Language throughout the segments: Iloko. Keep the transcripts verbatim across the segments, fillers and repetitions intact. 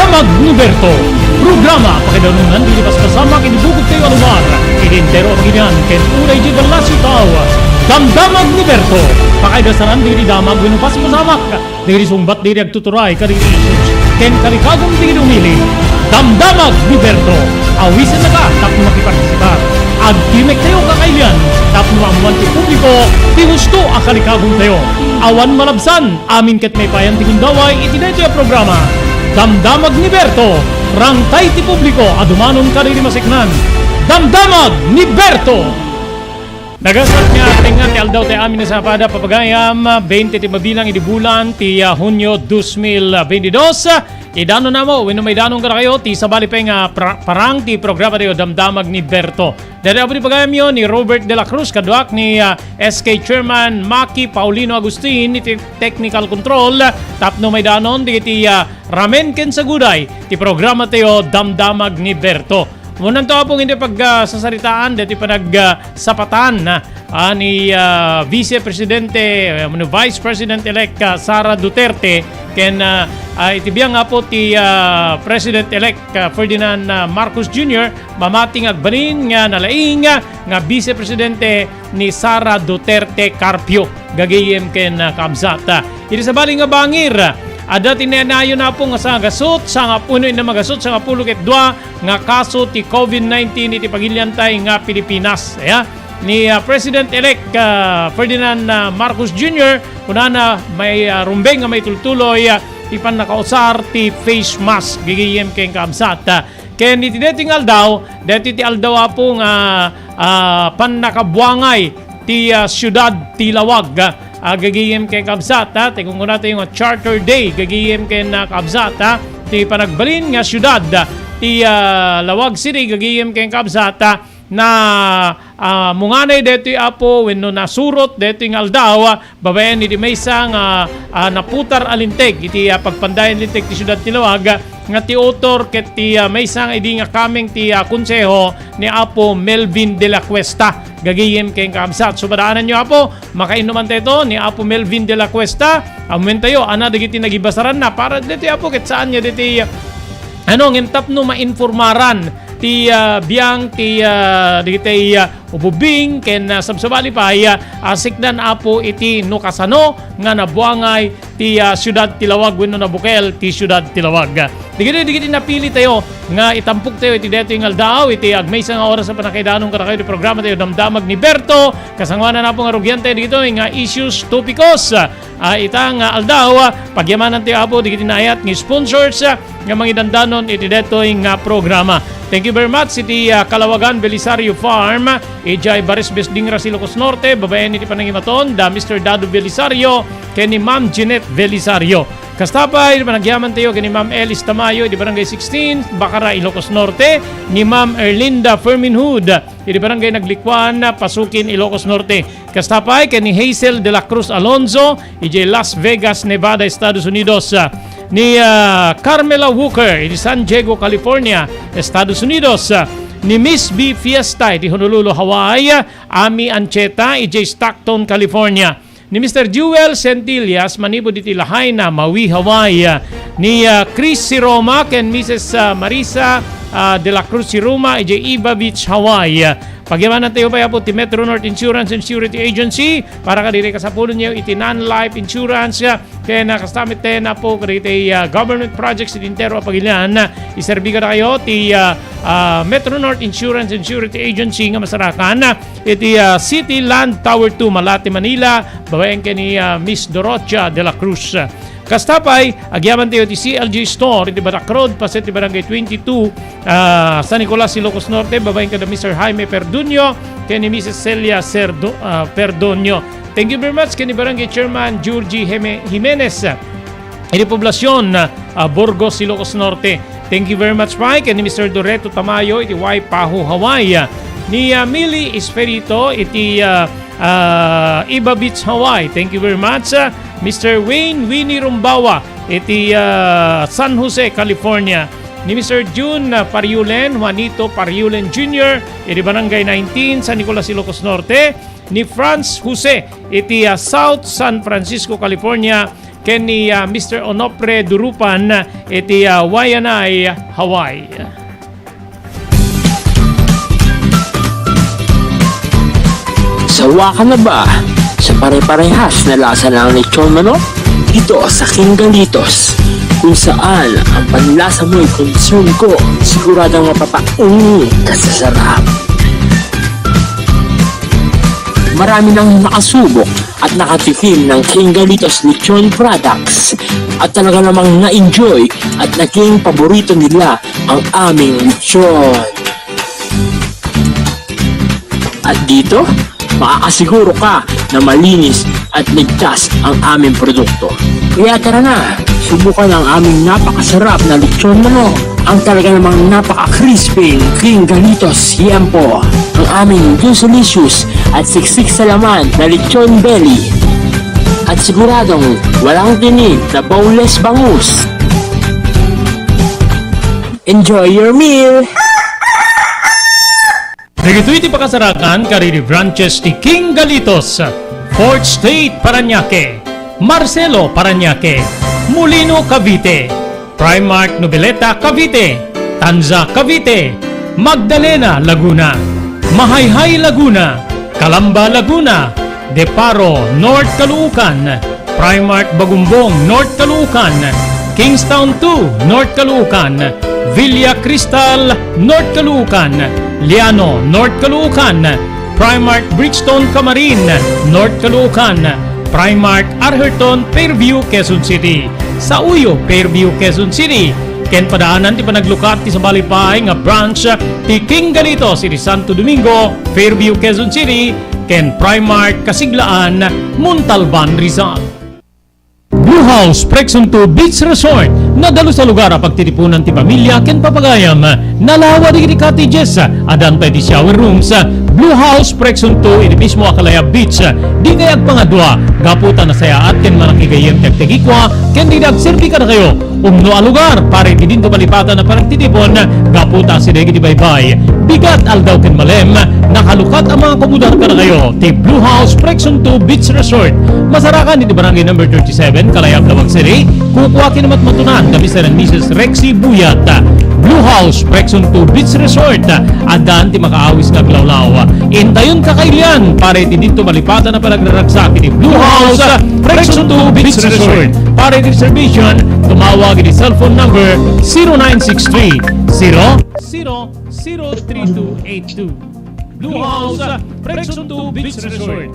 Damag ni Berto. Programa pakaidanunan dagiti paspasamak iti bukod tayo a lugar, iti entero a pagilian, ken unay di ballasi tao. Damdamag ni Berto. Pakaidasaran dagiti damag wenno paspasamak, dagiti sungbat dagiti agtuturay kadagiti issues, ken kalikagum dagiti umili. Damdamag ni Berto. Awisenna ka tapno makipartisipar. Agtimek tayo kakailian tapno maammoan ti publiko ti husto a kalikagum tayo. Awan malabsan. Amin ket maipayan ti gundaway iti daytoy a programa. Damdamag ni Berto, rangtay ti publiko a dumanon kadagiti maseknan. Damdamag ni Berto! Nagasat nga tengnga ti aldaw ti amin a sapada, papagayam, twenty ti mabilang idi bulan ti, ah, Hunio dos mil veintidós. Idanon namo, wenno maidanon kadakayo ti sabali pay nga pra-, parang ti programa tayo, Damdamag ni Berto. Daydi apo ti pagayamyo ni Robert de la Cruz, kaduak ni, ah, S K Chairman Maki Paulino Agustin iti technical control, tapno maidanon dagiti, ah, ramen ken saguday ti programa tayo, Damdamag ni Berto. Munanto apo iti pag, ah, sasaritaan, daydi panag, ah, sapatan, ah, ni, ah, Vice Presidente, ah, Vice President-elect, ah, Sara Duterte, ken, ah, ah, iti biang apo ti, ah, President-elect, ah, Ferdinand, ah, Marcos Junior, mamati nga agbalin nga nalaing nga Vice Presidente ni Sara Duterte Carpio, gagayem ken, ah, kabsat. Iti sabali nga bangir, adda ti nayon apo nga sangagasut, sangap-, wenno inna magasut, sangapulo ket dua nga kaso ti COVID nineteen iti pagiliantay nga Pilipinas. Aya, ni, ah, President-elect, ah, Ferdinand, ah, Marcos Junior, kunana, may, ah, rumbeng nga maitultuloy, ah, ti pannakausar ti face mask, gagayem ken kabsat. Ken iti daytoy nga aldaw, daytoy ti aldaw apo nga, ah, pannakabuangay ti, ah, siudad ti Lawag, ah, gagayem ken kabsat, ah, ti kunkunatayo nga Charter Day, gagayem ken, ah, kabsat, ah, ti panagbalin nga siudad, ah, ti, ah, Lawag City, gagayem ken kabsat, ah, na, ah, munganay daytoy apo wenno nasurot daytoy nga aldaw, ah, babaen iti maysa nga, ah, naputar a linteg iti, ah, pagpandayan linteg ti siudad ti Lawag, ah, nga ti author ket ti, ah, maysa nga idi nga kameng ti, ah, konseho ni Apo Melvin de la Cuesta. Gagayem ken kabsat. So, padaananyo, Apo, makainnuman tayo ni Apo Melvin de la Cuesta. Amuen tayo, ana dagiti nagibasaranna. Para ditoy, Apo, ket saan nga ditoy, ah, ano, ngem tapno mainformaran ti, ah, biang ti, ah, dagiti, ah, ububing ken, ah, sabsabali pay, ah, ah, sikdan, Apo, iti no kasano nga nabuangay ti, ah, siudad ti Lawag wenno nabukel ti siudad ti Lawag. Dagiti, dagiti napili tayo nga itampok tayo iti daytoy nga aldaw, iti agmaysa nga oras a pannakaidanon kadakayo ti programa tayo, Damdamag ni Berto. Kasangoanan, Apo, nga rugian tayo ditoy nga issues, topikos. Ah, ita nga aldaw, ah, pagyamanan tayo, Apo, dagiti naayat nga sponsors, ah, nga mangidandanon iti daytoy nga programa. Thank you very much iti, ah, Kalawagan Belisario Farm, idiay Barisbes, Dingras, Ilocos Norte, babaen iti panangimaton da Mister Dado Belisario ken ni Ma'am Jeanette Belisario. Kasta pay, panagyaman tayo ken ni Ma'am Elis Tamayo iti Barangay sixteen, Bacara, Ilocos Norte, ni Ma'am Erlinda Ferminhud iti Barangay Naglikuan, Pasukin, Ilocos Norte. Kasta pay ken ni Hazel de la Cruz Alonzo idiay Las Vegas, Nevada, Estados Unidos. Ah, ni, ah, Carmela Walker iti San Diego, California, Estados Unidos. Ah, ni Miss B Fiesta iti Honolulu, Hawaii. Ah, Ami Ancheta idiay Stockton, California. Ni Mister Jewel Centillas manipud iti Lahaina, Maui, Hawaii. Ah, ni, ah, Chris Siroma ken Missus, ah, Marisa, ah, de la Cruz Siroma idiay Iba Beach, Hawaii. Pagyamanan tayo pay, Apo, ti Metro North Insurance and Security Agency para kadagiti kasapulenyo iti non-life insurance, ah, ken, ah, kasta met ten, Apo, kadagiti, ah, government projects iti entero a pagilian. Ah, iserbi kadakayo ti, ah, ah, Metro North Insurance and Security Agency nga masarakan, ah, iti, ah, City Land Tower two, Malate, Manila, babaen ken ni, ah, Miss Dorothea de la Cruz. Kasta pay, agyaman tayo ti C L G Store iti Batak Road, paset ti Barangay twenty-two, ah, San Nicolas, Ilocos Norte, babaen kada Mister Jaime Perdunio ken ni Missus Celia Serdo-, ah, Perdonio. Thank you very much ken ni Barangay Chairman Georgie Jime-, Jimenez, ah, iti Poblacion, ah, Burgos, Ilocos Norte. Thank you very much pay ken ni Mister Doreto Tamayo iti Waipahu, Hawaii. Ni, ah, Mili Esperito iti, ah, ah, Iba Beach, Hawaii. Thank you very much, ah, Mister Wayne Winnie Rumbawa iti, ah, San Jose, California. Ni Mister June, ah, Pariulen, Juanito Pariulen Junior iti Barangay nineteen, San Nicolas, Ilocos Norte. Ni Franz Jose iti, ah, South San Francisco, California. ken ni, ah, Mister Onofre Durupan iti, ah, Waianae, Hawaii. Sawa ka na ba sa pare-parehas na lasa ng lechon manok? Dito sa King Galitos, kung saan ang panlasa mo'y concern ko, siguradong mapapaungi ka sa sarap. Marami nang nakasubok at nakatikim ng King Galitos Lechon Products at talaga namang na-enjoy at naging paborito nila ang aming lechon. At dito, makakasiguro ka na malinis at ligtas ang aming produkto. Kaya tara na, subukan ang aming napakasarap na lechon manok, ang talaga namang napaka-crispy King Galitos Tiempo, ang aming delicious at siksik sa laman na lechon belly. At siguradong walang tinik na boneless bangus. Enjoy your meal! Dagitoy ti pakasarakan kadagiti branches ti King Galitos, Fourth Street, Parañaque, Marcelo, Parañaque, Molino, Cavite, Primark, Noveleta, Cavite, Tanza, Cavite, Magdalena, Laguna, Mahayhay, Laguna, Calamba, Laguna, De Paro, North Caloocan, Primark Bagumbong, North Caloocan, Kingstown two, North Caloocan, Villa Cristal, North Caloocan, Liano, North Caloocan, Primark Bridgestone Camarin, North Caloocan, Primark Arherton, Fairview, Quezon City, Sauyo, Fairview, Quezon City, ken padaanan ti panaglukat ti sabali pay nga branch ti King Galitos iti Santo Domingo, Fairview, Quezon City, ken Primark Kasiglaan, Montalban, Rizal. Blue House Prexon two Beach Resort, nadalus a lugar a pagtitipunan ti pamilya ken papagayam. Nalawa dagiti cottages, addan pay ti shower rooms. Blue House Prexon two iti mismo a Kalayab Beach. Dikay agpangadua, gapu ta nasayaat ken manangigayyem ti agtagikua, ken dida agserbi kadakayo. Umno a lugar para iti dinto malipatan a panagtitipon, gapu ta asideg iti baybay, bigat, aldaw ken malem, nakalukat a mga komodar kadakayo ti Blue House Prexon two Beach Resort. Masarakan iti Barangay Number thirty-seven, Kalayab, Laoag City. Kukua ken matmatunan da Mister and Missus Rexy Buyat. Blue House Prexon two Beach Resort. Addan ti makaawis nga aglawlaw. Intayon kakailian para iti dinto malipatan a panagraragsak iti Blue House Prexon two Beach Resort. Para iti reservation, tumawag iti cellphone number zero nine six three zero zero zero three two eight two. Blue House Prexon two Beach Resort.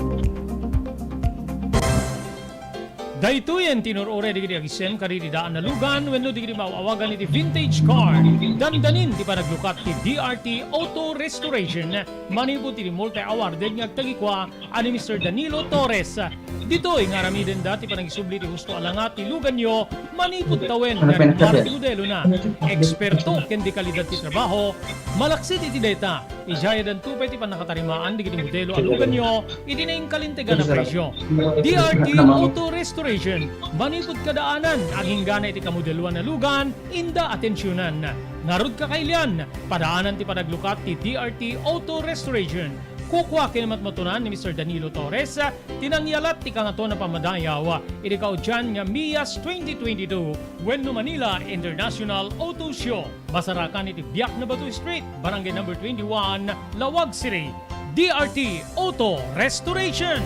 Daytoyen ti inur-uray dagiti agisem kadagiti daan a lugan wenno dagiti maaw-awagan iti vintage car. Dandanin ti panaglukat ti D R T Auto Restoration manipud iti multi-awarded nga agtagikua a ni Mister Danilo Torres. Ditoy nga aramidenda ti panagisubli ti husto a langa ti luganyo manipud tawen nga regular ti modelona. Eksperto ken dekalidad ti trabaho, malaksid iti dayta, idiayadanto pay ti pannakatarimaan dagiti modelo a luganyo iti nainkalintegan a presio. D R T Auto Restoration, manipud kadaanan, aginggana iti kamodeloan a lugan, inda atensionan. Ngarud kakailian, padaanan ti panaglukat ti D R T Auto Restoration. Kukua ken matmatunan ni Mister Danilo Torres, ti nangyalat ti Kangatoan a Pammadayaw iti kaudian nga MIAS twenty twenty-two wenno Manila International Auto Show. Masarakan iti Biak na Bato Street, Barangay Number twenty-one, Laoag City. D R T Auto Restoration.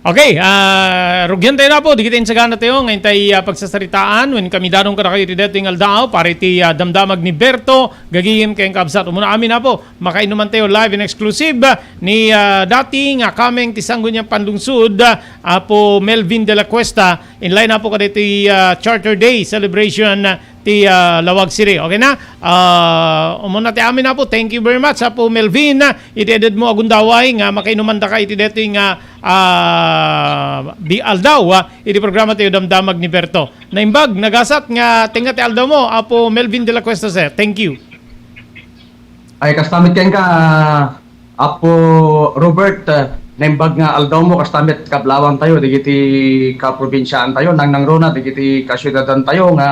Okay, ah, rugian tayo na po, dagiti insagana tayo, ngayon tayo, ah, pagsasaritaan, wen kami danong kadakayo iti daytoy nga aldaw, para iti, ah, damdamag ni Berto, gagayem ken kabsat. Umuna amin na po, makainuman tayo live and exclusive, ah, ni, ah, dati nga kameng ti Sangguniang Panlungsod, ah, Apo Melvin de la Cuesta, in line na po kadaytoy, ah, Charter Day celebration, ah, ti, ah, Laoag City. Okay na? Ah, umuna ti amin na po. Thank you very much, Apo Melvin, ah, iti ededmo a gundaway nga makainuman daka iti daytoy nga, ah, di aldaw, ah, iti programa tayo Damdamag ni Berto. Naimbag, nagasat nga tengnga ti aldaw mo, Apo Melvin de la Cuesta, sir. Thank you. Ay, kasta met kenka, Apo Robert, ah, naimbag nga aldaw mo, kasta met kablaawan tayo, dagiti kaprobinsiaan tayo, nangnangruna, dagiti kasiudadan tayo nga,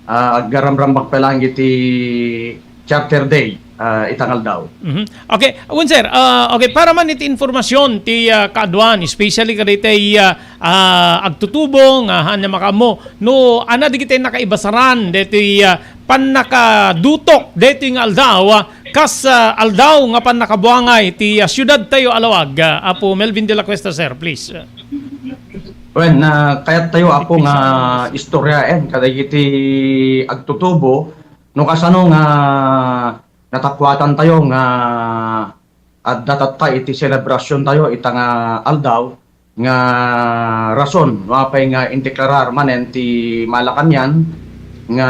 ah, agaramrambak pa lang iti Charter Day. ah, ita nga aldaw. Mhm. Okay, wen sir, ah, okay, para man iti informasyon ti ah, kaaduan, especially kadaytay ah, ah, agtutubo nga haan nga makaammo, no ania dagiti nakaibasaran daytoy ah, pannakadutok daytoy nga aldaw, ah, kas ah, aldaw nga pannakabuangay ti ah, siudad tayo a Laoag, ah, Apo Melvin de la Cuesta, sir, please. Wen, ah, kayat tayo, Apo, nga istoryaen kadagiti agtutubo no kasano nga natakuatan tayo nga adda tatta iti selebrasyon tayo ita nga aldaw nga rason no apay nga indeklarar manen ti Malacañang nga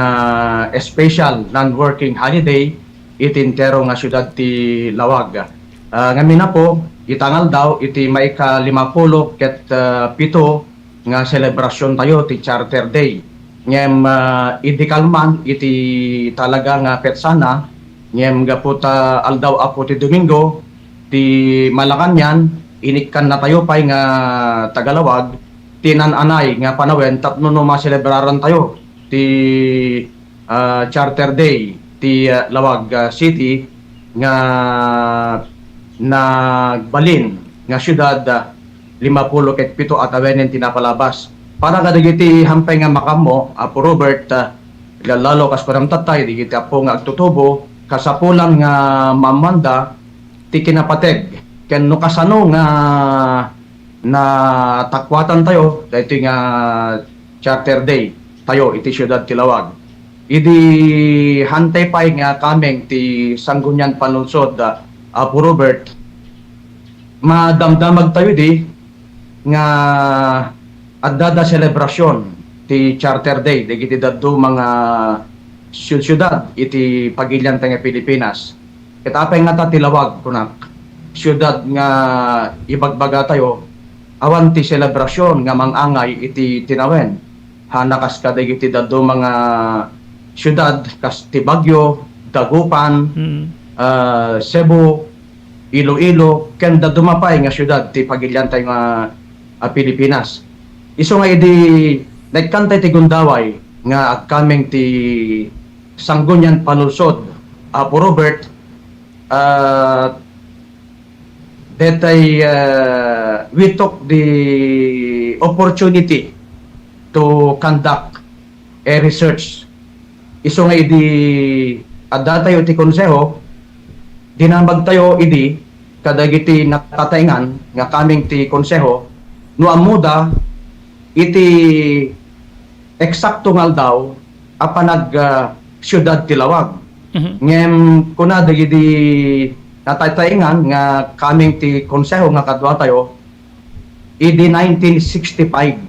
special non-working holiday iti entero nga siudad ti Laoag. Ah, ngamin, Apo, ita nga aldaw iti maika limapulo ket ah, pito nga selebrasyon tayo ti Charter Day. Ngem ah, idi kalman iti talaga nga petsana, ngem gapu ta aldaw, Apo, ti Domingo ti Malacañang, inikkannatayo pay nga taga-Laoag ti naan-anay nga panawen tapno no maselebraran tayo ti ah, Charter Day ti ah, Laoag ah, City nga nagbalin nga siudad, ah, limapulo ket pito a tawenen ti napalabas. Para kadagiti hampay nga makaammo, Apo Robert, ah, lalo kas kunam tatta, dagiti apo nga agtutubo, kasapulan nga maammoanda ti kinapateg ken no kasano nga natakuatan tayo daytoy nga Charter Day tayo iti siudad ti Laoag. Idi hantay pay nga kameng ti Sangguniang Panlungsod, ah, Apo Robert, madamdamag tayo idi nga adda da selebrasyon ti Charter Day dagiti dadduma nga siud-, siudad iti pagilian tayo nga Pilipinas. Ket apay ngata ti Laoag, kunak, siudad nga ibagbaga tayo, awan ti selebrasyon nga mang-angay iti tinawen. Haan a kas kadagiti dadduma nga siudad kas ti Baguio, Dagupan, Mm. ah, Cebu, Iloilo, ken dadduma pay nga siudad ti pagilian tayo nga, ah, Pilipinas. Isu nga idi naikkantay ti gundaway nga agkameng ti Sangguniang Panlungsod, Apo Robert, ah, that I, ah, we took the opportunity to conduct a research. Isu nga idi adda tayo ti konseho, dinamag tayo idi kadagiti natataengan nga kameng ti konseho no ammoda iti eksakto nga aldaw a panag, ah, siudad ti Laoag. Mhm. Ngem kuna dagiti natataengan nga kameng ti konseho nga kadua tayo, idi nineteen sixty-five,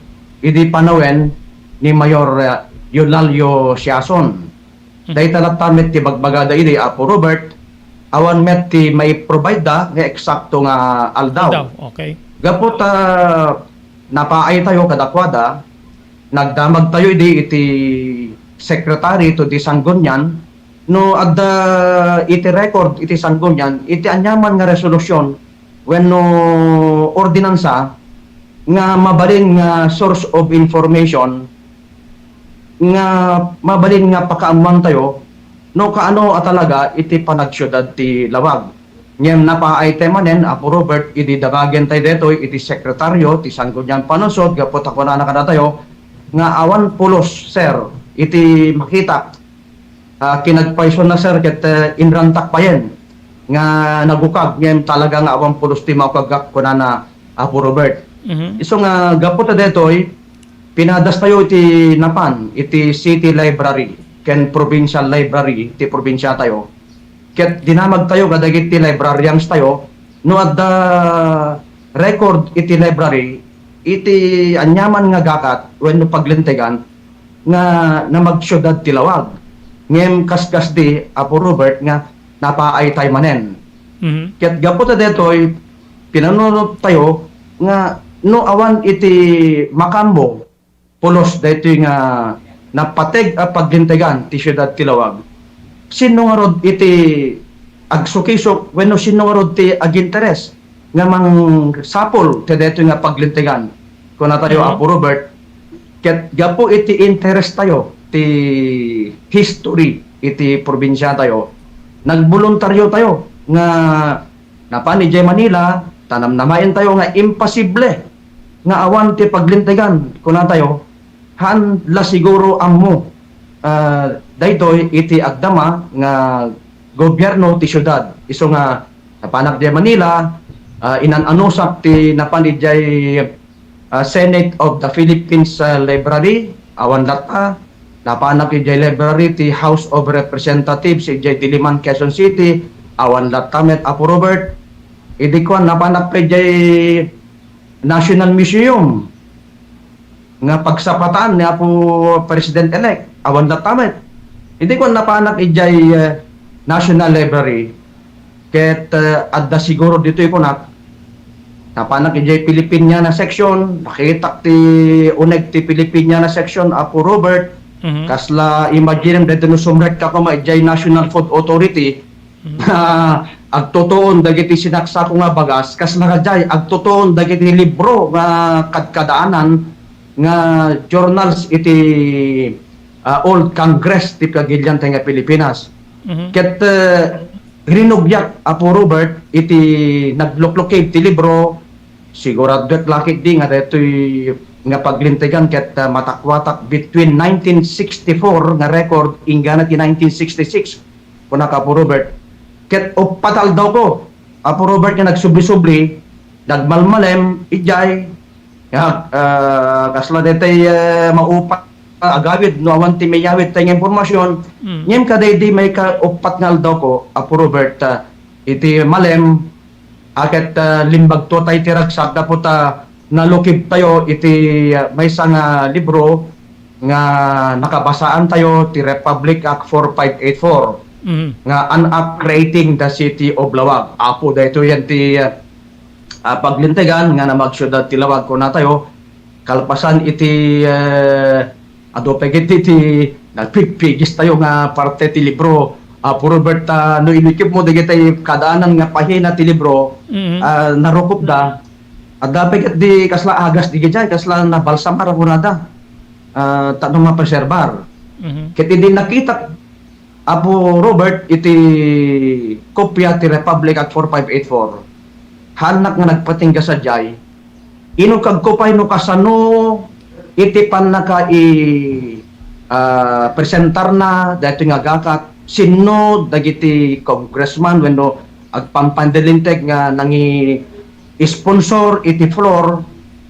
idi panawen ni Mayor, ah, Eulalio Siason. Mhm. Dayta latta met ti bagbagada idi, Apo Robert, awan met ti mai-provide da nga eksakto nga aldaw. Aldaw, okay. Gapu ta napaay tayo kadakuada, nagdamag tayo idi iti secretary to the Sangguniang, no adda iti record iti Sangguniang iti aniaman nga resolusyon wenno ordinansa nga mabalin nga source of information nga mabalin nga pakaammoan tayo no kaano a talaga iti panagsiudad ti Laoag. Ngem napaay tay manen, Apo Robert, idi damagen tay detoy iti sekretaryo ti Sangguniang Panlungsod gapu ta kunana kadatayo nga awan pulos, sir, iti makitak. Ah, kinagpayso na, sir, ket, eh, inrantak payen nga nagukag ngem talaga nga awan pulos ti maukagak, kunana, Apo Robert. Mhm. Isu nga gapu ta detoy, pinadas tayo iti napan, iti city library ken provincial library ti probinsia tayo. Ket dinamag tayo kadagiti librarians tayo no adda record iti library iti aniaman nga gakat wenno paglintegan nga namagsiudad ti Laoag. Ngem kaskasdi, Apo Robert, nga napaay tay manen. Mhm. Ket gapu ta detoy, pinanunot tayo nga no awan iti makammo, pulos daytoy nga napateg a paglintegan ti siudad ti Laoag. Sinno ngarud iti agsukisok wenno sinno ngarud ti aginteres nga mangsapul ti daytoy nga paglintegan? Kuna tayo, Mhm. Apo Robert, ket gapu iti interes tayo ti history iti probinsia tayo, nagboluntaryo tayo nga napan idiay Manila, ta namnamaen tayo nga imposible nga awan ti paglintegan, kuna tayo, han la siguro ammo, ah, daytoy iti agdama nga gobierno ti siudad. Isu nga napanak diay Manila, ah, inan-anusak ti napan idiay, ah, Senate of the Philippines, ah, Library, awan latta. Napanak idiay library ti House of Representatives idiay Diliman, Quezon City, awan latta met, Apo Robert. Idi kuan, napanak pay idiay National Museum nga pagsapatan ni Apo President-elect, awan latta met. Idi kuan, napanak idiay, eh, National Library, ket, eh, adda siguro ditoy kunak, napanak idiay Filipiniana section, nakitak ti uneg ti Filipiniana section, Apo Robert, Mhm. kasla imagine daytoy no sumrekka koma idiay National Food Authority, Mhm. nga agtutuon dagiti sinaksako nga bagas, kasla kadiay agtutuon dagiti libro nga kadkadaanan nga journals iti, ah, old Congress ti pagilian tayo nga Pilipinas. Mhm. Ket, eh, rinugyak, Apo Robert, iti nagluklukib ti libro, siguraduek laketdi nga daytoy nga paglintegan ket, ah, matakuatak between nineteen sixty-four nga record inggana ti nineteen sixty-six, kunak, Apo Robert. Ket uppat aldawko, Apo Robert, nga nagsubli-subli, nagmalmalem, idiay, nga, ah, kasla daytoy, eh, maupat agawid no awan ti mayawid tayo nga impormasyon. Mm. Ngem kadaydi maikauppat nga aldawko, Apo Robert, ah, iti malem, a ket, ah, limbagto tayo ti ragsak gapu ta nalukib tayo iti, ah, maysa nga libro nga nakabasaan tayo ti Republic Act four five eight four Mhm. nga an Act creating the City of Lawag. Apo daytoy yan ti, ah, ah, paglintegan nga namagsiudad ti Lawag, kuna tayo, kalpasan iti, eh, adu pay ket ti nagpigpigis tayo nga parte ti libro. Apo Robert, ah, no inikipmo dagiti kadaanan nga pahina ti libro, Mhm. ah, narukopda. Adda pay ket di kasla agas di gijay, kasla nabalsamar a kunada. Ah, tapno mapreserbar. Mhm. Ket idi nakitak, Apo Robert, iti kopia ti Republic Act four five eight four, haannak nga nagpatingga sadiay, inukagko pay no kasano iti pannaka-, ah, presentarna daytoy nga gakat, sinno dagiti congressman wenno agpampanlinteg nga nangi-, sponsor iti floor,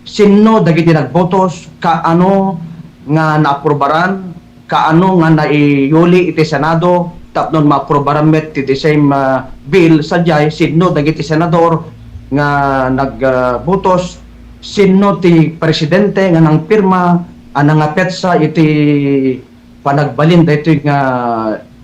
sinno dagiti nagbotos, kaano nga naaprubaran, kaano nga naiyuli iti Senado tapno maaprubaran met ti the same, ah, bill sadiay, sinno dagiti senador nga nag, ah, botos, sinno ti presidente nga nangpirma a nangapetsa iti panagbalin daytoy nga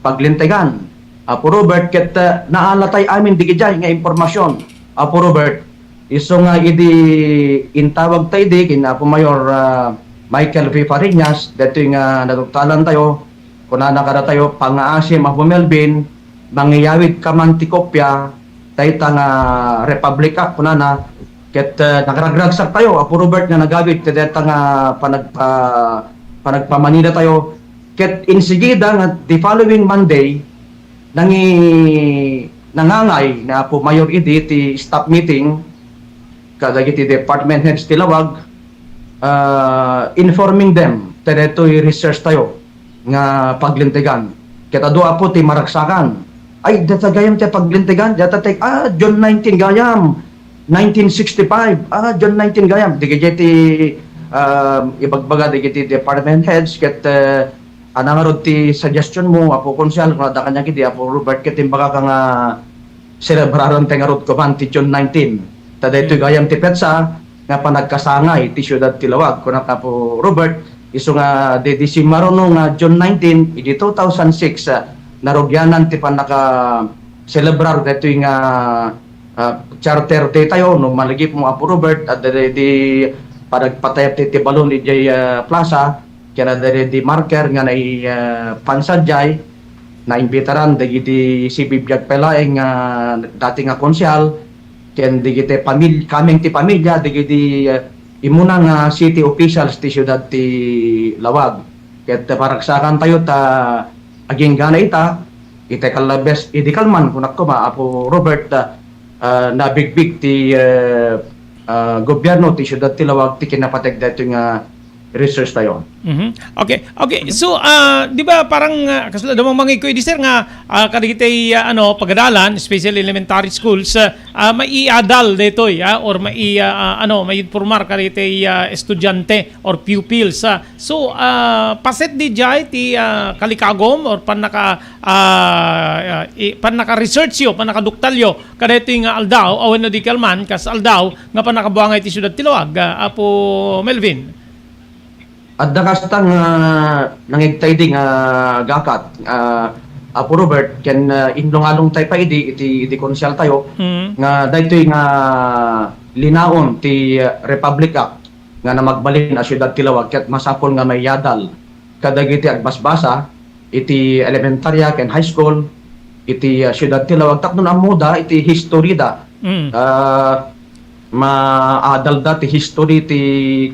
paglintegan. Apo Robert, ket, ah, naalatay amin digidiay nga impormasyon. Apo Robert, isu nga idi intawag ta idi ken Apo Mayor, ah, Michael V. Fariñas, daytoy nga naduktalan tayo, kunana kadatayo, "Pangngaasim, Apo Melvin, mangiyawidka man ti kopia dayta nga Republic Act," kunana. Ket, ah, nagragragsak tayo, Apo Robert, nga nagawid ti dayta nga panagpa-, panagpamanila tayo. Ket insigida nga the following Monday, nangi-, nangangay ni Apo Mayor idi ti staff meeting kadagiti department heads ti Lawag, ah, informing them ta daytoy research tayo nga paglintegan. Ket adu, Apo, ti maragsakan. Ay, dayta gayam ti paglintegan, dayta ti, ah, June nineteen gayam, nineteen sixty-five, ah, June nineteen gayam. Dagiti, ah, ibagbaga dagiti department heads ket, eh, Ania ngarud ti suggestion mo, Apo Konsehal, kunada kaniak idi, Apo Robert, ket imbagaka nga selebraren tayo ngarud koma ti June nineteen. Ta daytoy gayam ti petsa nga panagkasangay ti siudad ti Lawag. Kunak, Apo Robert, isu nga di, di simaruno nga June nineteen, idi two thousand six, ah, narugianan ti pannaka-celebrar daytoy nga, ah, Charter Day tayo, no malagipmo, Apo Robert, adda di, di panagpatayab ti, ti balon idiay, ah, plaza, ken adda di marker nga nai-, ah, pan sadiay, naimbitaran dagiti sibibiag pay laeng nga dati nga konsehal, ken dagiti pamil-, kameng ti pamilya, dagiti, ah, immuna nga city officials ti siudad ti Lawag. Ket paragsakan tayo ta agingga ita, iti kallabes, idi kalman, kunak koma, Apo Robert, ah, ah, nabigbig ti, eh, ah, gobierno ti siudad ti Laoag ti kinapateg daytoy nga research tayo. Mhm. Okay, okay. So, ah, di ba parang, ah, kasla damang mangiko idi, sir, nga, ah, kadagiti, ah, ano, pagadalan, especially elementary schools, ah, ah, maiadal daytoy, ah, or mai-, ah, ah, ano, maiinformar kadagiti, ah, estudiante or pupils, ah. So, ah, paset di jay ti, ah, kalikagom or pannaka-, ah, ah, i-, pannaka-research yo, pannakaduktal yo kadaytoy nga aldaw, awan no di kalman, kas aldaw, nga pannakabuangay ti siudad ti Laoag, ah, Apo Melvin? Adda kasta nga nangigta idi nga gakat, ah, Apo Robert, ken, ah, inlungalungtay pay idi iti, iti konsyal tayo, Mm. nga daytoy nga linaon ti, ah, Republic Act nga namagbalin a siudad ti Laoag ket masapul nga maiadal kadagiti agbasbasa iti elementarya ken high school iti, ah, siudad ti Laoag tapno ammoda iti history da. Mm. Ah, maadalda ti history ti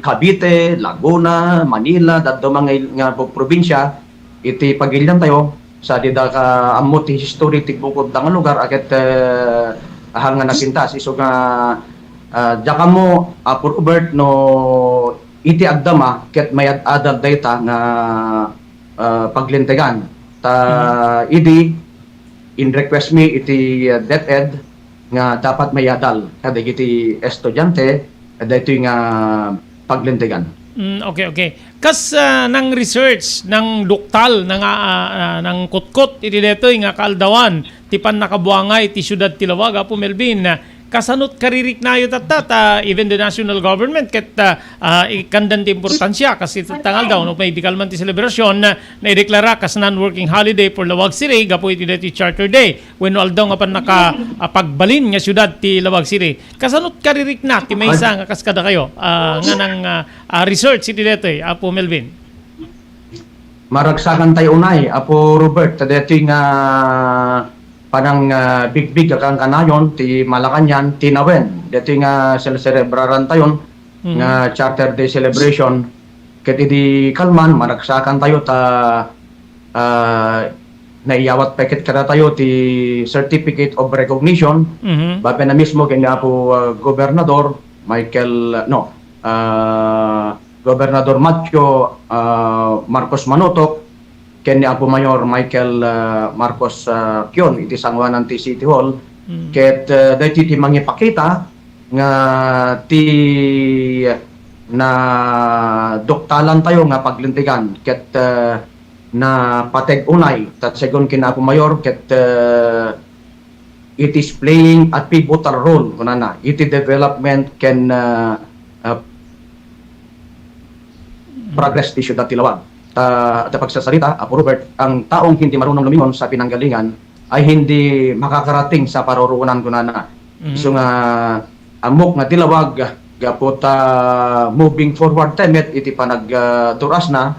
Cavite, Laguna, Manila, dadduma nga, nga probinsya iti pagilian tayo, sa dida ka ammo ti history ti bukod da nga lugar, a ket, eh, ahan nga napintas. Isu nga, ah, diak ammo, Apo Robert, no iti agdama ket mayad-adal dayta nga, ah, paglintegan. Ta Mhm. idi in-request mi iti, ah, DepEd nga dapat mayadal kadagiti estudiante daytoy nga paglintegan. Mm, okay, okay. Kas, ah, nang-research, nangduktal, nang, ah, ah, nangkutkot iti daytoy nga kaaldawan ti pannakabuangay ti siudad ti Laoag, Apo Melvin, ah, kasanot kaririknayo tatta, ta even the national government ket, ah, ah, ikkandan ti importansya kas iti tatta nga aldaw, no, may di kalman ti selebrasyon, ah, naideklara kas non-working holiday for Laoag City gapu iti daytoy Charter Day wenno aldaw nga pannaka-, ah, pagbalin nga siudad ti Laoag City. Kasanot karirikna ti maysa nga kas kadakayo, ah, nga nang, ah, ah, research iti daytoy, Apo Melvin? Maragsakan tayo unay, Apo Robert, ta daytoy nga panang, ah, bigbig a kankanayon ti Malacañang, tinawen. Daytoy nga seleserebraran tayon Mm. nga Charter Day celebration. Ket idi kalman, maragsakan tayo ta, ah, naiyawat pay ket kadatayo ti Certificate of Recognition, Mhm. babaen a mismo ken ni Apo, ah, Gobernador Michael, no, ah, Gobernador Mateo, ah, Marcos Manotok, ken ni Apo Mayor Michael, ah, Marcos, ah, Kion iti sangoanan ti City Hall. Mm. Ket, ah, daytoy ti mangipakita nga ti naduktalan tayo nga paglintegan ket, ah, napateg unay, ta segun ken Apo Mayor ket, ah, it is playing a pivotal role, kunana, iti development ken, ah, ah, progress ti siudad ti Laoag. Ta, ta pagsasarita, Apo Robert, ang taong hindi marunong lumingon sa pinanggalingan ay hindi makakarating sa paruroonan, kunana. Mhm. Isu nga ammok nga ti Laoag, gapu ta moving forward tayo met iti panag, ah, turas na,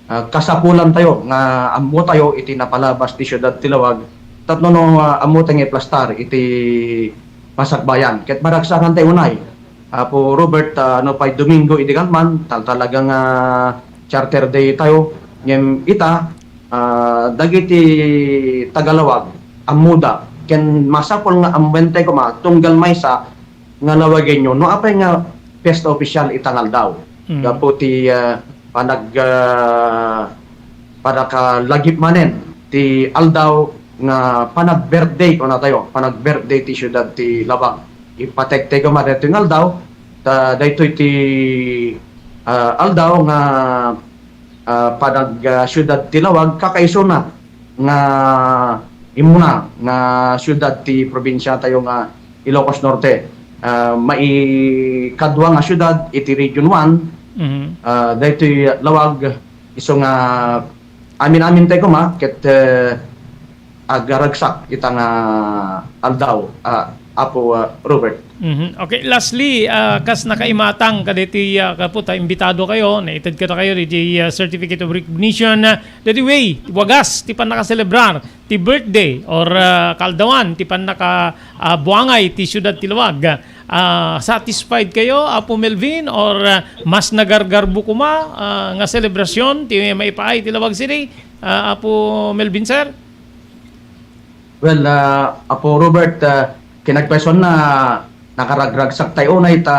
ah, kasapulan tayo nga ammo tayo iti napalabas ti siudad ti Laoag tapno no, ah, ammo tayo nga iplastar iti pasakbayan. Ket maragsakan tayo unay, Apo Robert, ah, no pay Domingo idi kalman, tal-, talaga nga Charter Day tayo. Ngem ita, ah, dagiti taga-Laoag, ammoda. Ken masapul nga ammuen tayo koma, tunggal maysa, nga Laoagenyo, no apay nga piyesta opisyal ita nga aldaw. Mm. Gapu ti, ah, panag-, ah, panakalagip manen ti aldaw nga panag-birthday, kunatayo, panag-birthday ti siudad ti Laoag. Ipategtego man daytoy nga aldaw, ta daytoy ti, ah, aldaw nga, ah, panag-, ah, siudad ti Laoag, kakaisuna nga immuna nga siudad ti probinsia tayo nga Ilocos Norte. Ah, maikadua nga siudad iti Region one, Mhm. ah, daytoy Laoag, isu nga amin-amin tayo koma ket, eh, agaragsak ita nga aldaw, ah, Apo, ah, Robert. Mhm. Okay, lastly, ah, kas nakaimatang kaditi, ah, kapu ta imbitado kayo, naited kada kayo diti, ah, certificate of recognition. Ah, dati way, wagas ti pannakaselebrar ti birthday or, ah, kaaldawan ti pannaka, ah, buangay ti siudad ti Laoag. Ah, satisfied kayo, Apo Melvin, or, ah, mas nagargarbo koma, ah, nga selebrasyon ti maipaay ti Laoag City, ah, Apo Melvin, sir? Well, ah, Apo Robert, ah, kinagpayson na nakaragragsak tayo unay ta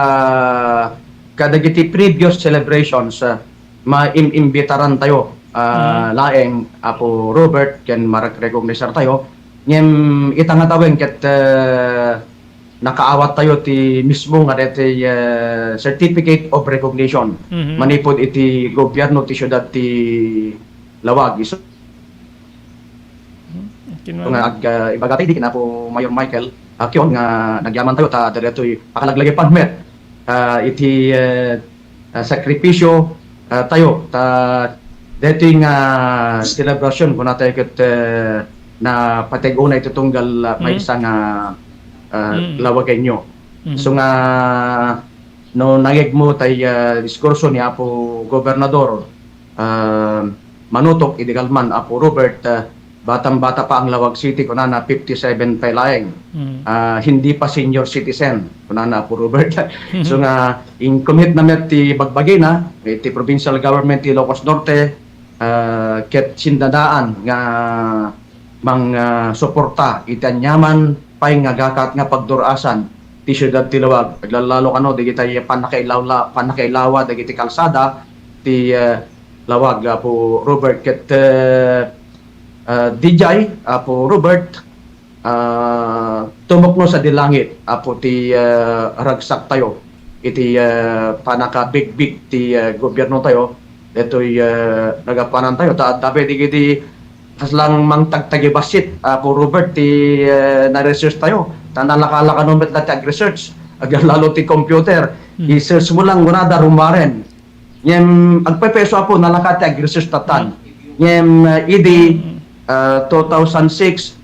kadagiti previous celebrations, ah, maim-imbitaran tayo, ah, Mm. laeng, Apo Robert, ken marecognize tayo. Ngem ita nga tawen ket, ah, nakaawat tayo ti mismo nga daytoy, ah, certificate of recognition Mhm. manipud iti gobyerno ti siudad ti Lawag. Isu- Hmm, kinuna. Nga ag-, ah, ibaga tayo di kinapo Mayor Michael, ah, Kion nga nagyaman tayo ta daytoy pakalaglagipan met, ah, iti, eh, ah, sakripisyo, ah, tayo ta daytoy nga selebrasyon kuna tayo ket, eh, napateg-una iti tunggal, ah, Hmm. maysa nga, ah, Hmm. Lawagenyo. Hmm. So nga no nangegmo tay, ah, diskurso ni Apo Gobernador, ah, Manutok idi kalman, Apo Robert, ah, batang-bata pa ang Lawag City, kunana, fifty-seven pa laeng. Mm. Ah, hindi pa senior citizen, kunana, Apo Robert. So nga, in-commit na met ti bagbagina, eh, ti provincial government ti Ilocos Norte, ah, ket sinnadaan nga mang, ah, suporta iti aniaman pay nga gakat nga pagdur-asan ti siudad ti Lawag. Aglalalo kano dagiti pannakailawla-, pannakailawa dagiti kalsada ti, ah, Lawag, Apo Robert, ket, eh, ah, D J, Apo Robert, ah, tumukno sadi langit, Apo, ti, ah, ragsak tayo iti, ah, pannakabigbig ti, ah, gobyerno tayo. Detoy, ah, nagapanan tayo. Ta, tabi, digiti, kas lang mangtagtagibassit, Apo Robert, ti, ah, na-research tayo. Ta nalakalakano met la ti ag-research. Aglalalo ti computer. Hmm. I-search mo lang, kunada, rumaren. Ngem agpepeso, Apo, nalaka ti ag-research tatan. Hmm. Ngem, ah, idi, Hmm. ah, two thousand six,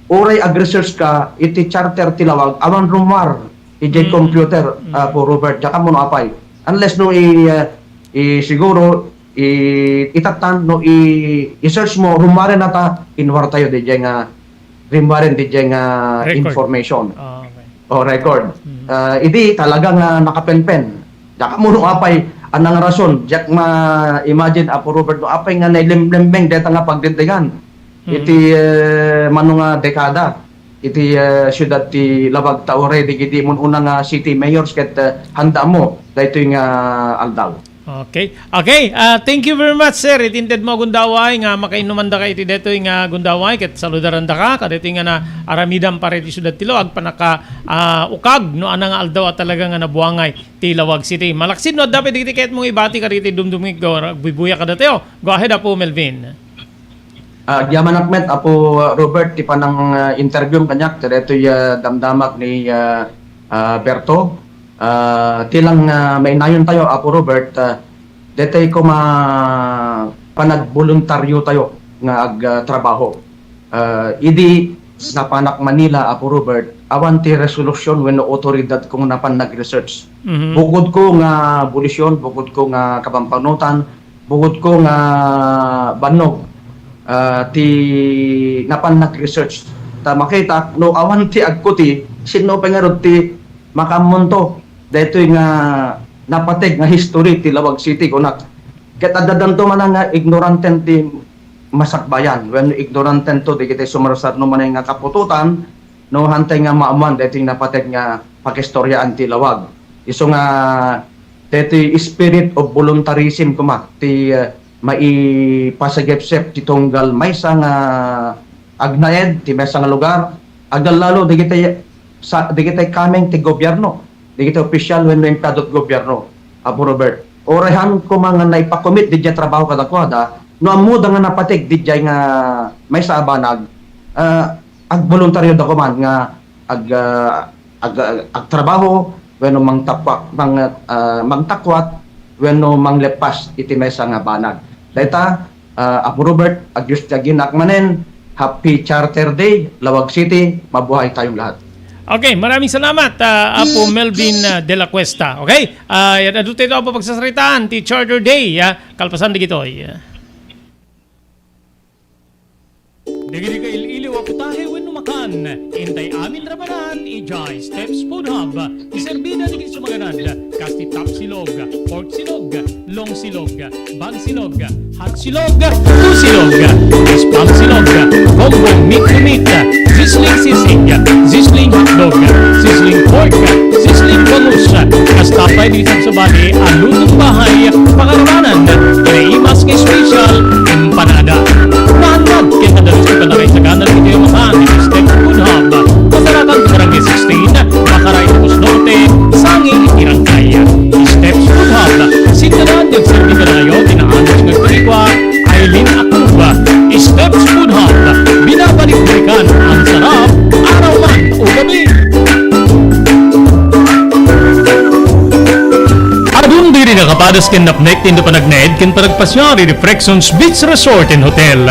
uray ag-research ka iti charter ti Lawag, awan rumar idiay Hmm. computer, Hmm. Apo Robert, diak ammo no apay. Unless no i-, ah, i-, siguro, i-, itatan, no i-, i-search mo, rumaren nata, inwar tayo didiay nga, rumaren didiay nga Record. information. Ah, okay. O record. Mhm. Ah, idi talaga nga nakapenpen. Diak ammo no apay, anang rason, diak ma-imagine, Apo Robert, no apay nga nailemlemmeng deta nga pagdindigan. Mhm. Iti, eh, mano nga dekada, iti, eh, siudad ti Lawag ta uray dagiti mun-una nga city mayors ket, eh, handa mo daytoy nga aldaw. Okay. Okay, ah, thank you very much, sir. Iti inted mo a gundaway nga makainumandaka iti detoy nga gundaway ket saludarandaka kadaytoy nga naaramidam para iti siudad ti Lawag, pannaka, ah, ukag no anang nga aldaw a talaga nga nabuangay ti Lawag City. Malaksid no adda pay dagiti kayatmo nga ibati kadagiti dumdumngeg nga agbuybuya kadatayo. Go ahead, Apo Melvin. Ah, agyamanak met, Apo Robert, ti panang, ah, interview kaniak, ti daytoy, ah, damdamak ni, ah, ah, Berto. Ah, ti lang, ah, mainayon tayo, Apo Robert, ah, daytoy koma panagboluntaryo tayo nga ag-, ah, trabaho. Ah, idi napanak Manila, Apo Robert, awan ti resolusyon wenno otoridad kung napan nag-research. Mhm. Bukod ko nga bulisyon, bukod ko nga kapampanutan, bukod ko nga bannog, ah, ti napan nag-research. Ta makita, no awan ti agkuti, sinno pay ngarud ti makaammonto daytoy nga napateg nga history ti Lawag City, kunak. Ket adda danto man nga ignoranten ti masakbayan, wenno ignoranten to, dagiti sumarsarno manen nga kaputotan, no, hantay nga maammoan daytoy napateg nga pakistoriaan ti Lawag. Isu nga daytoy spirit of voluntarism koma ti, eh, maipasagepsep ti tunggal maysa nga agnaed ti maysa nga lugar, agallalo dagiti sa, dagiti kameng ti gobyerno, dagiti opisyal wenno empleyado ti gobyerno, Apo Robert. Uray haan koma nga naipakomit didiay trabaho kadakuada, no ammoda nga napateg didiay nga maysa a banag, ah, agboluntaryoda koman nga ag-, ah, ag-, agtrabaho wenno mangtakwak-, mang-, ah, mangtakwat wenno mangleppas iti maysa nga banag. Dayta, ah, Apo Robert, adios ti aginak manen. Happy Charter Day, Lawag City. Mabuhay tayong lahat. Okay, maraming salamat, ah, Apo Melvin, ah, de la Cuesta. Okay? Ah, yan, adu tayo, Apo, pagsasaritaan ti Charter Day, ah, kalpasan dagitoy. Dagiti kail-iliw a putahe wenno makan, intay amin ra manen idiay Steps Food Hub. Iserbida dagiti sumaganad, kas ti top silog, pork silog, long silog, bang silog, hot silog, two silog, spam silog, combo meat to meat, Sizzling hotdog, sizzling pork, sizzling bangus, kasta pay dagiti sabsabali a lutong bahay, pakaaramanan, kinaimas nga special, empanada. Naannad ken nadalus ti panakaisagana dagiti amahan iti Steps Food Hub. Masarakan ti Barangay sixteen, Macaray, Ilocos Norte, sangin iti Rangkay. Steps Food Hub, sika nga agserbi kadakayo ti naanus nga espiritual, Eileen Acuba, Steps Food Hub, binabalik-balikan ang sarap, araw man o gabi. Adun diri nakapadas ken napnek ti inda panagnaed ken panagpasiar iti Prexons Beach Resort and Hotel.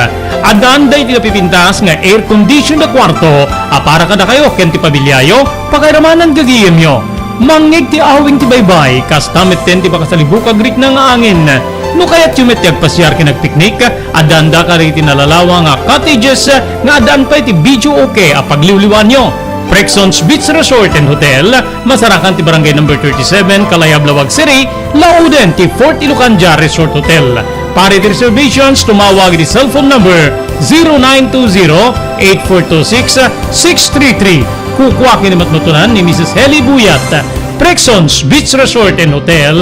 Addaan daytoy a pipintas nga air condition a kuarto a para kadakayo ken ti pamiliayo, pakairamanan gagayemyo. Mangngeg ti awing ti baybay, kasta metten ti makasalibukag rikna nga angin. No kayatyo met ti agpasiar ken agpiknik, addaanda kadagiti nalalawa nga cottages nga addaan pay ti videoke a pagliwliwaanyo. Prexons Beach Resort and Hotel, masarakan ti Barangay Number thirty-seven, Kalayab, Laoag City, lauden ti Fort Ilocandia Resort Hotel. Para iti reservations, tumawag iti cellphone number zero nine two zero, eight four two six, six three three. Kukua ken ni matmatunan ni Missus Heli Buyat. Prexons Beach Resort and Hotel,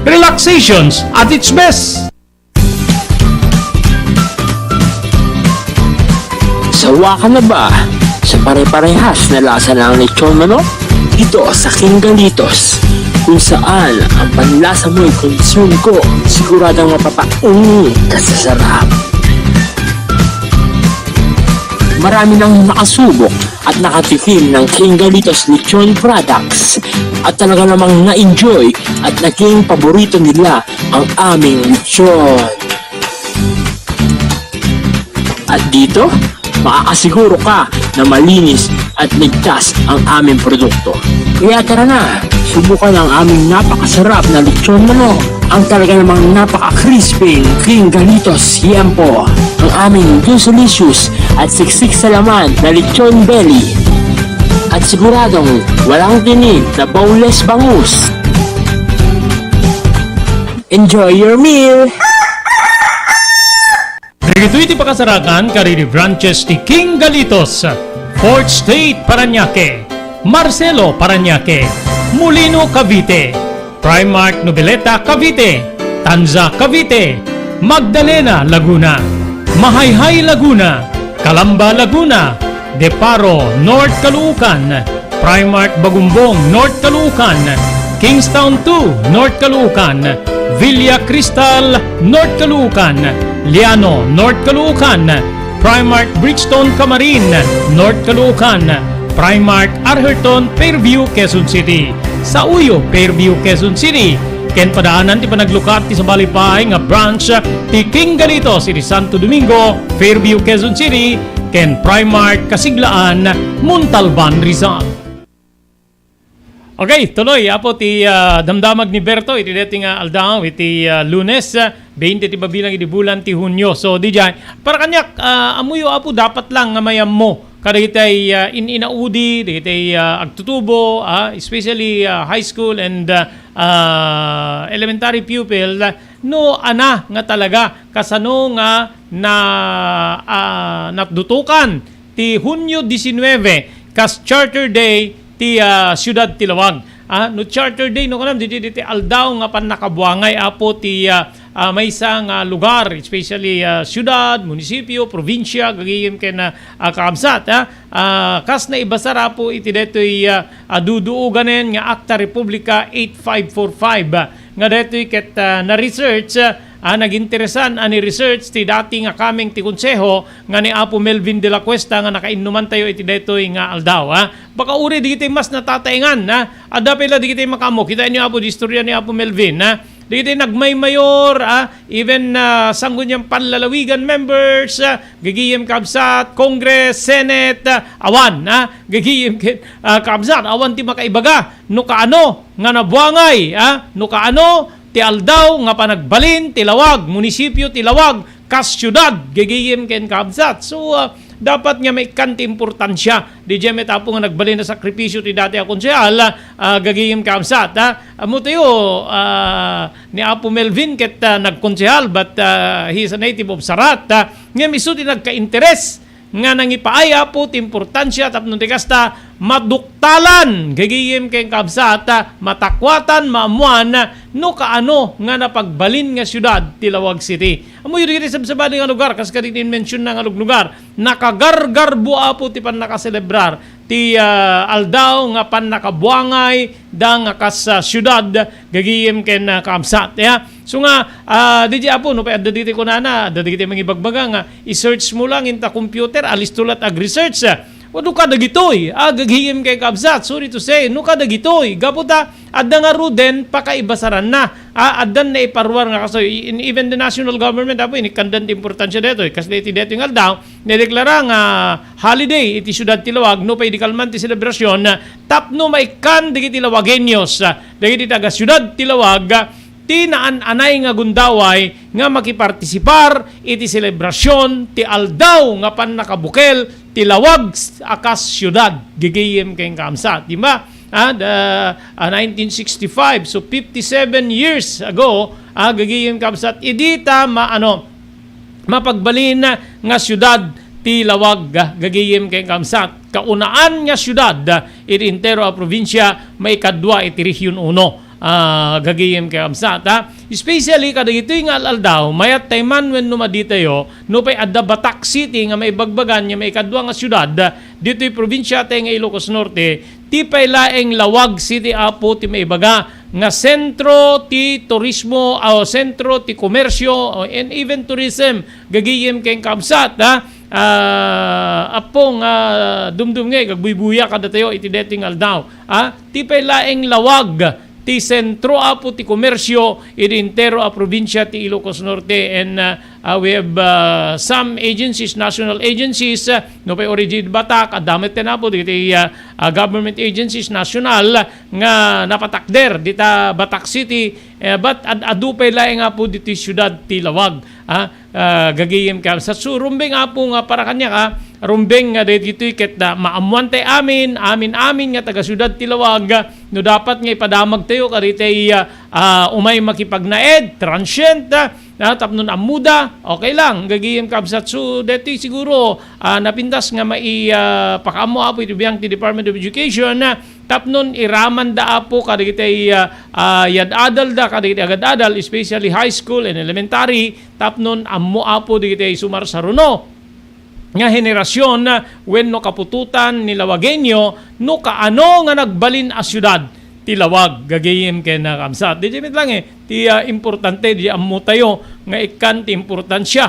relaxations at its best. Sawa ka na ba sa pare-parehas na lasa ng lechon manok? Dito sa King Galitos, kung saan ang panlasa mo'y concern ko, siguradong mapapaungi ka sa sarap. Marami nang nakasubok at nakatikim ng King Galitos Lechon Products at talaga namang na-enjoy at naging paborito nila ang aming lechon. At dito, makakasiguro ka na malinis at ligtas ang aming produkto. Kaya tara na, subukan ang aming napakasarap na lechon manok, ang talaga namang napaka-crispy King Galitos Yempo, ang aming delicious at siksik sa laman na lechon belly. At siguradong walang tinik na boneless bangus. Enjoy your meal! Dagitoy ti pakasarakan kadagiti branches ti King Galitos, Fourth Street, Parañaque, Marcelo, Parañaque, Molino, Cavite, Primark, Noveleta, Cavite, Tanza, Cavite, Magdalena, Laguna, Mahayhay, Laguna, Calamba, Laguna, De Paro, North Caloocan, Primark Bagumbong, North Caloocan, Kingstown two, North Caloocan, Villa Cristal, North Caloocan, Liano, North Caloocan, Primark Brixton, Camarin, North Caloocan, Primark Arherton, Fairview, Quezon City. Sa Uyo, Fairview, Quezon City. Ken padaanan ti panaglukat ti sabali pay nga branch ti King Galitos iti Santo Domingo, Fairview, Quezon City, ken Primark Kasiglaan, Montalban, Rizal. Okay, tuloy, Apo, ti, ah, damdamag ni Berto iti daytoy nga aldaw, iti, ah, Lunes, ah, twenty ti babilang iti bulan ti Hunyo. So, diay, para kaniak, ah, ammoyo, Apo, dapat lang nga mayammo kadagitay, ah, in-inaudi, dagitay, ah, agtutubo, ah, especially, ah, high school and, ah, ah, elementary pupil, no, ana nga talaga, kasano nga na, ah, natdutokan ti Hunyo disinnuebe kas Charter Day ti, ah, siudad ti Laoag. Ah, no Charter Day, no, kanam, didi, didi aldaw nga pannakabuangay, Apo, ti, ah, ah, maysa nga lugar, especially, ah, siudad, munisipio, probinsia, gagayem ken, ah, ah, kakabsat, ah. Ah, kas naibasar, Apo, iti daytoy, ah, ah, duduoganen nga Acta Republica eight five four five, ah, nga daytoy ket, ah, na-research, ah, naginteresan a ni-research ti dati nga kameng ti Konseho nga ni Apo Melvin de la Cuesta nga nakainnumantayo iti daytoy nga aldaw, ah. Baka uri dagiti mas natataengan, ah. Adda pay la dagiti makaammo. Kitaenyo, Apo, di istorya ni Apo Melvin, ah. Dagiti nagmaymayor, ah, even, ah, Sangguniang Panlalawigan members, ah, gagayem, kabsat, Congress, Senate, ah, awan, ah, gagayem ken, ah, kabsat, awan ti makaibaga no kaano nga nabuangay, ah, no kaano ti aldaw nga panagbalin ti Laoag, munisipio ti Laoag, kas siudad, gagayem ken kabsat. So, ah, dapat nga maikkan ti importansia. Diay met, Apo, nga nagbalin a sakripisyo ti dati a konsehal, ah, gagayem kabsat, ah. Ammo tayo, ah, ni Apo Melvin ket, ah, nagkonsehal, but, ah, he is a native of Sarat, ah. Ngem isu ti nagkainteres nga nangipaay, Apo, ti importansia tapno ti kasta maduktalan, gagayem ken kabsat, matakuatan, maammuan no kaano nga napagbalin nga siudad ti Laoag City. Ammoyo dagiti sabsabali nga lugar, kas kadagiti mensionna nga luglugar, nakagargarbo, Apo, ti pannakaselebrar ti, ah, aldaw nga pannakabuangay da nga kas, ah, siudad, gagayem ken, ah, kabsat. Ya. So nga, ah, D J Apo, no, pay adda diti kunana, adda dagiti mangibagbaga nga, i-search mo lang inta computer, alisto lat ag-research. Wano kadagitoy, ah, gagayem ken kabsat, sorry to say, no kadagitoy, gapu ta, adda ngaruden, pakaibasaranna, ah, addan naiparuar nga kastoy, in, even the national government, Apo, inikkandan ti importansia detoy, kas iti detoy nga aldaw, nideklara nga holiday iti siudad ti Laoag, no pay di kalman ti selebrasyon, tapno maikkan dagiti Laoageños, dagiti taga-siudad ti Laoag, ti naan-anay nga gundaway nga makipartisipar iti selebrasyon ti aldaw nga pannakabukel ti Laoag a kas siudad, gagayem ken kabsat. Di ba? Ah, the, ah, nineteen sixty-five, so fifty-seven years ago, ah, gagayem kabsat, idi ta ma-, ano, mapagbalin nga siudad ti Laoag, ah, gagayem ken kabsat. Kaunaan nga siudad, ah, iti entero a probinsia, maikadua iti Region Uno. Ah, gagayem ken kabsat, ah. Especially kadagitoy nga al-aldaw, mayat tay man wenno maditayo, no pay adda Batak City nga maibagbagan nga maikadua nga siudad, ah, ditoy probinsia tay nga Ilocos Norte, ti pay laeng Laoag City, Apo, ti maibaga nga sentro ti turismo, o sentro ti komersio, o, and even tourism, gagayem ken kabsat, ha? Ah, Apo, nga dumdumngeg, agbuybuya kadatayo iti daytoy nga aldaw, ha? Ti pay laeng Laoag ti sentro, Apo, ti komersio iti entero a probinsia ti Ilocos Norte, and, ah, Uh, we have, uh, some agencies, national agencies, uh, no pay origin Batak, adda met ten, Apo, dagiti, uh, uh, government agencies, national, nga napatakder dita Batak City, eh, but ad-, adu pay laeng, Apo, ditoy siudad ti Laoag, ah, uh, gagayem ken kabsat. So, rumbeng, Apo, nga para kaniak, ah, rumbeng nga dagitoy ket, ah, maammuan tay amin, amin-amin nga taga-siudad ti Laoag, ah, no dapat nga ipadamagtayo kaditay, ah, ah, umay makipagnaed, transient, ah, ah, tapno ammoda, okay lang, gagayem kabsat. So, daytoy siguro, ah, napintas nga mai-, ah, pakaammo, Apo, iti biang ti Department of Education, ah, tapno iramanda, Apo, kadagiti, ah, ah, yad-adalda, kadagiti agad-adal, especially high school and elementary, tapno ammo, Apo, dagiti sumarsaruno nga henerasyon, ah, wenno kaputotan ni Laoageño no kaano nga nagbalin a siudad ti Laoag, gagayem ken, ah, kabsat. Daydiay met lang, eh, ti, ah, importante, daydiay ammotayo nga ikkan ti importansia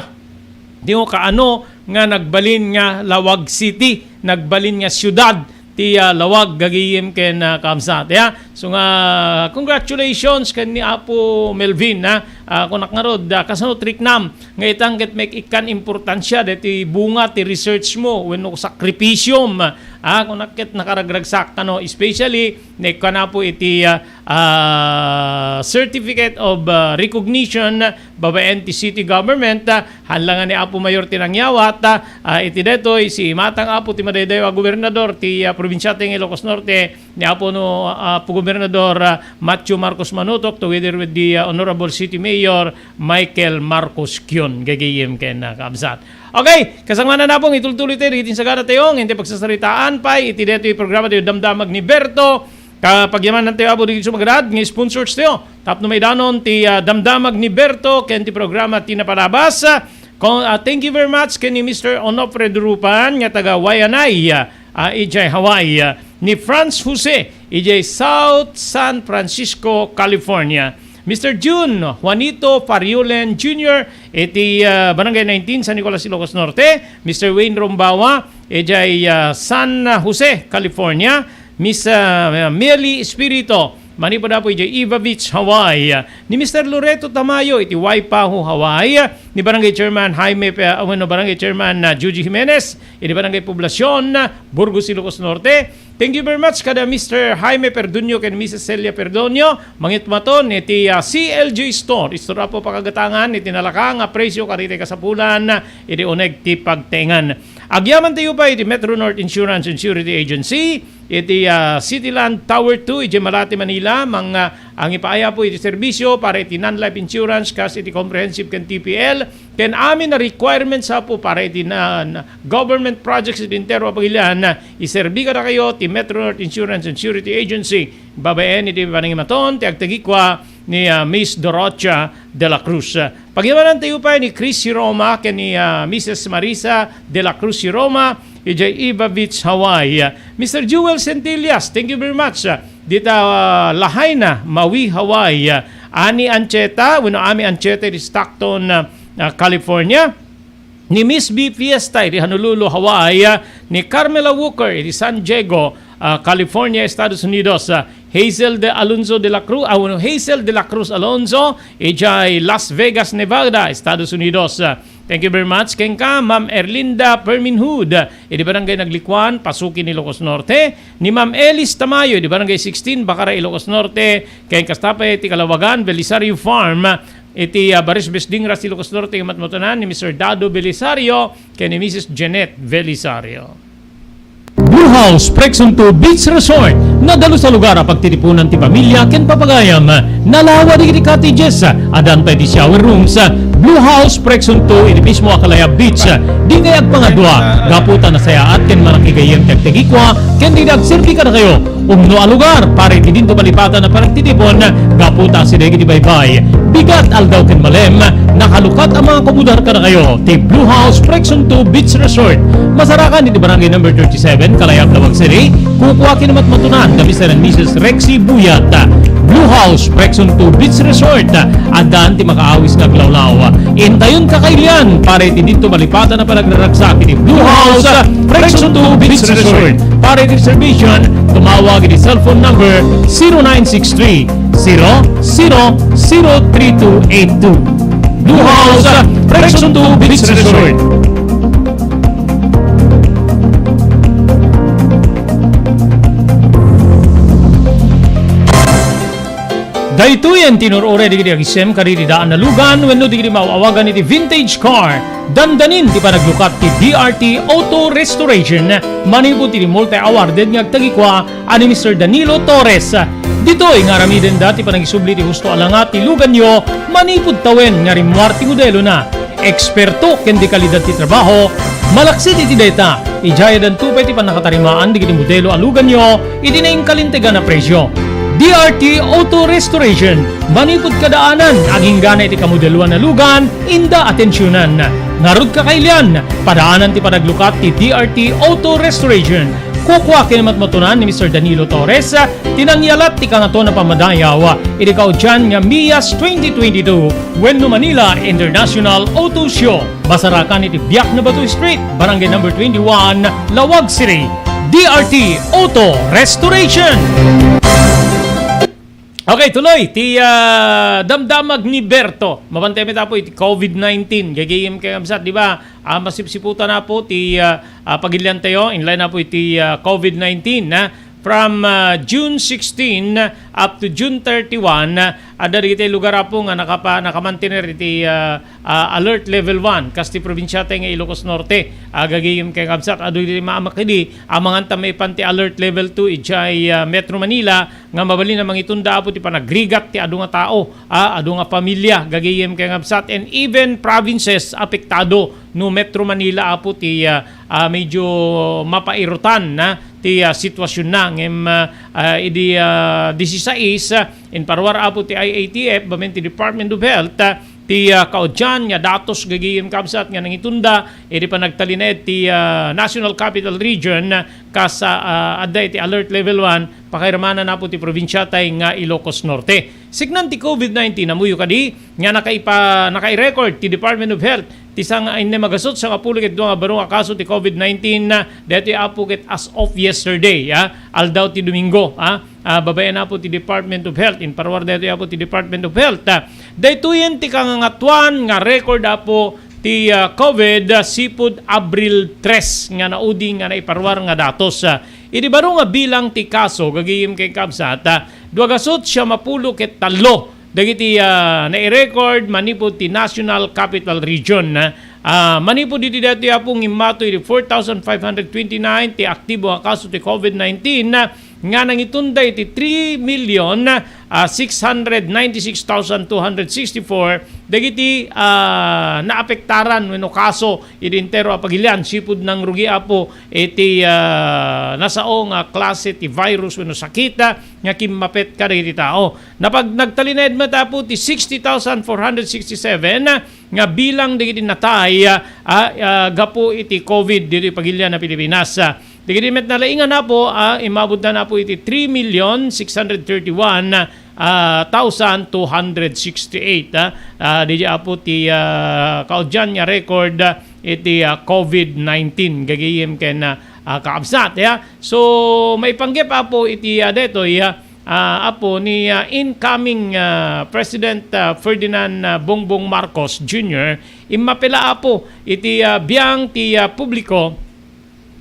ti no kaano nga nagbalin nga Laoag City, nagbalin nga siudad ti, ah, Laoag, gagayem ken, ah, kabsat. Ya. So nga, congratulations ken ni Apo Melvin, ha. Ah, kunak ngarud, ah, kasano ti riknam nga itan ket maikkan importansia daytoy bunga ti research mo wenno sakripisiom, ah, kunak ket nakaragragsak, kano, especially, naikkan, Apo, iti, ah, ah, Certificate of, ah, Recognition babaen ti city government, ah, haan la nga ni Apo Mayor ti nangyawat, ah, ah, iti daytoy, si imatang, Apo, ti madaydayaw a gobernador ti, ah, probinsia ti Ilocos Norte, ni Apo no, ah, Apo Gobernador, ah, Matthew Marcos Manutok together with the, ah, Honorable City Mayor Michael Marcos Kion, gagayem ken, ah, kabsat. Okay, kasangmanan, Apo, itultuloy tayo dagiti sagana tayo, ngem ti pagsasaritaan pay iti daytoy programa ti Damdamag ni Berto. Ka-, pagyamanan tayo, Apo, dagiti sumagrad nga sponsors tayo tapno maidanon ti, ah, Damdamag ni Berto ken ti programa ti napalabas. Ah, kon-, ah, thank you very much ken ni Mister Onofre Durupan nga taga Waianae, ah, ah, idiay Hawaii, ah, ni Franz Jose idiay South San Francisco, California. Mister June Juanito Fariolen Junior iti, ah, Barangay nineteen, San Nicolas, Ilocos Norte. Mister Wayne Rombawa idiay, ah, San Jose, California. Miss, ah, Meli Espirito, manipud, Apo, idiay Iva Beach, Hawaii. Ni Mister Loreto Tamayo iti Waipahu, Hawaii. Ni Barangay Chairman Jaime Pe-, ah, wenno Barangay Chairman, ah, Juji Jimenez iti Barangay Poblacion, ah, Burgos, Ilocos Norte. Thank you very much kada Mister Jaime Perdonio ken Missus Celia Perdonio. Mangitmaton iti, ah, C L J Store. Istor, Apo, pakagatangan iti nalaka nga presyo kadagiti kasapulan, ah, iti uneg ti pagtaengan. Agyamantayo pay iti Metro North Insurance and Surety Agency, iti, ah, Cityland Tower two, iti Malate, Manila, mang, ah, ang ipaayapo iti serbisyo para iti non-life insurance kas iti comprehensive ken T P L, ken amin a requirements apo para iti na, na government projects iti entero a pagilian, iserbi kadakayo ti Metro North Insurance and Surety Agency, babaen iti panangimaton ti agtagikua ni, ah, Miss Dorothea de la Cruz. Pagyamanan tayo pa ni Chris Roma ken ni, ah, Missus Marisa de la Cruz Roma, idiay Iba Beach, Hawaii. Mister Jewel Centillas, thank you very much. Ah, dita, ah, Lahaina, Maui, Hawaii. Ah, Ani Ancheta, wenno Ami Ancheta, di Stockton, ah, ah, California. Ni Miss B Fiesta, di Honolulu, Hawaii. Ah, ni Carmela Walker, di San Diego, ah, California, Estados Unidos. Ah, Hazel de Alonzo de la Cruz, ah, wenno Hazel de la Cruz Alonzo, idiay Las Vegas, Nevada, Estados Unidos. Ah, thank you very much. Kenka, Ma'am Erlinda Perminhud, idi Barangay Naglikuan, Pasukin, Ilocos Norte. Ni Ma'am Elis Tamayo, idi Barangay sixteen, Bacara, Ilocos Norte. Ken kasta pay ti Kalawagan, Belisario Farm, iti, ah, Barisbes, Dingras, Ilocos Norte, matmatunan ni Mister Dado Belisario, ken ni Missus Jeanette Belisario. Blue House Prexon two Beach Resort, nadalus a lugar a pagtitipunan ti pamilya ken papagayam. Nalawa dagiti cottages, addan pay ti shower rooms. Blue House Prexon two iti mismo a Calaya Beach. Dikay agpangadua, gapu ta nasayaat ken manakigayyem ti agtagikua, ken dagiti agserbi kadakayo. Umno a lugar para iti dinto malipatan a panagtitipon, gapu ta asideg iti baybay, bigat, aldaw ken malem, nakalukat a mga komodar kadakayo ti Blue House Prexon two Beach Resort. Masarakan iti Barangay Number thirty-seven, Kalayab, Laoag City. Kukua ken matmatunan da Mister and Missus Rexy Buyat. Blue House Prexon two Beach Resort. Addan ti makaawis nga aglawlaw. Intayon kakailian para iti dinto malipatan a panagraragsak iti Blue House Prexon two Beach Resort. Para iti reservation, tumawag iti cellphone number zero nine six three, zero zero zero three two eight two. Blue House, Prexon two Beach Resort. Daytoyen ti inur-uray dagiti agisem kadagiti daan a lugan wenno dagiti maaw-awagan iti vintage car. Dandanin ti panaglukat ti D R T Auto Restoration manipud iti multi-awarded nga agtagikua a ni Mister Danilo Torres. Ditoy nga aramidenda ti panagisubli ti husto a langa ti luganyo manipud tawen nga rimmuar ti modelona. Eksperto ken dekalidad ti trabaho, malaksid iti dayta, idiay addanto pay ti pannakatarimaan dagiti modelo a luganyo iti naingkalintegan a presio. D R T Auto Restoration, manipud kadaanan, agingga iti kamodeloan a lugan, inda atensionan. Ngarud kakailian, padaanan ti panaglukat ti D R T Auto Restoration. Kukua ken matmatunan ni Mister Danilo Torres, ti nangyalat ti Kangatoan a Pammadayaw iti kaudian nga Mias twenty twenty-two wenno Manila International Auto Show. Masarakan iti Biak na Bato Street, Barangay Number twenty-one, Laoag City. D R T Auto Restoration. Okay, tuloy ti, ah, damdamag ni Berto. Mabantay met apo iti covid nineteen. Gagayem ken kabsat, di ba? Ah, masipsiputan apo ti, ah, ah, pagilian tayo. Inline apo iti, ah, covid nineteen, ah. From, ah, June sixteen up to June thirty-one, ah, adda dagiti lugar apo nga nakapa-, nakamantener iti, ah, ah, alert level one. Kas ti probinsia tayo nga Ilocos Norte. Ah, gagayem ken kabsat, adu iti maamak idi, amangan ta maipan ti alert level two idiay, ah, Metro Manila. Nga mabalin a mangitunda apo ti panagrigat ti adu nga tao, ah, adu nga pamilya, gagayem ken kabsat, and even provinces apektado no Metro Manila apo ti, ah, ah, medyo mapairutan na ti, ah, sitwasyon na. Ngem, ah, ah, idi, ah, disisais, ah, inparuar apo ti I A T F, bamen ti Department of Health, ah, ti, ah, kaudian nga datos gagayem kabsat nga nangitunda iti panagtalinaed ti, ah, National Capital Region, ah, kas, ah, ah, adda iti alert level one, pakairamanan apo ti probinsia tay nga Ilocos Norte. Siknan ti covid nineteen, ammoyo kadi nga nakaipa-, nakai-record ti Department of Health ti sanga-, innem a gasut sangapulo ket dua nga baro nga kaso ti covid nineteen, ah, daytoy apo ket as of yesterday, ah, aldaw ti Domingo, ah, ah, babaen apo ti Department of Health, inparuar daytoy apo ti Department of Health, ah, daytoyen ti kangangatuan nga record apo ti, ah, covid, ah, sipud Abril tres nga naudi nga naiparuar nga datos, ah, Iti baro nga bilang ti kaso, gagayem ken kabsat, ah, dua gasut siam a pulo ket tallo dagiti, ah, nairecord manipud ti National Capital Region, ah, Ah, manipud iti daytoy, Apo, nga immato iti four thousand five hundred twenty-nine ti aktibo nga kaso ti COVID nineteen, ah, nga nangitunda iti three million, ah, six hundred ninety-six thousand two hundred sixty-four dagiti, ah, naapektaran wenno kaso iti entero a pagilian. Sipud nangrugi, Apo, iti, ah, nasao nga klase ti virus wenno sakit, ah, nga kimmapet kadagiti tao. Napag-, nagtalinaed met, Apo, ti sixty thousand four hundred sixty-seven, ah, nga bilang dagiti natay, ah, ah, ah, gapu iti COVID ditoy pagilian a Pilipinas. Ah, dagiti met nalaingan, Apo, ah, immabutna, Apo, iti three million six hundred thirty-one, ah, thousand two hundred sixty-eight, ah, ah, daydiay, Apo, ti, ah, kaudian nga record, ah, iti, ah, COVID nineteen, gagayem ken, ah, ah, kaabsat, ya. So, maipanggep, Apo, iti, ah, daytoy, ah, ah, Apo, ni, ah, incoming, ah, President, ah, Ferdinand, ah, Bongbong Marcos Junior, immapila, Apo, iti, ah, biang ti, ah, publiko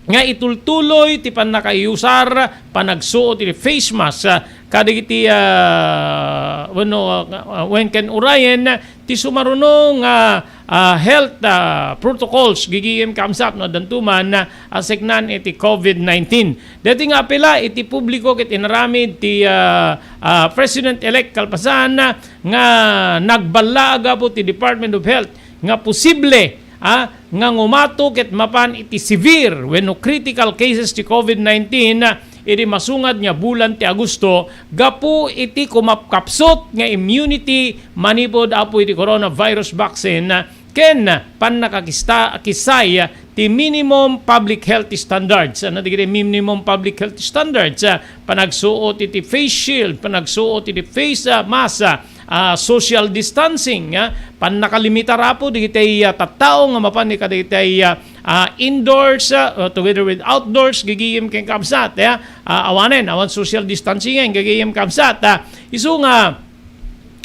nga itultuloy ti pannakaiusar, panagsuot iti face mask, ah, kadagiti, ah, wenno, ah, wen ken urayen ti sumaruno nga, ah, health, ah, protocols, gagayem kaabsat, no, addanto man, ah, aseknan iti COVID nineteen. Daytoy nga apela iti publiko ket inaramid ti, ah, ah, President-elect kalpasan, ah, nga nagballaag, Apo, ti Department of Health nga posible, ah, nga ngumato ket mapan iti severe wenno critical cases ti COVID nineteen, ah, iti masungad nga bulan ti Agosto gapu iti kumapkapsut nga immunity manipud, Apo, iti coronavirus vaccine, ah, ken pannakakista-, kisay ti minimum public health standards. Ano dagiti minimum public health standards? Ah, panagsuot iti face shield, panagsuot iti face, ah, mask, ah, ah, social distancing, ah, pannakalimitar, Apo, dagiti, ah, tattao nga mapan kadagiti, ah, ah, indoors, ah, together with outdoors, gagayem ken kaabsat, ah, ah, awanen, awan social distancing, gagayem kaabsat, ah, isu nga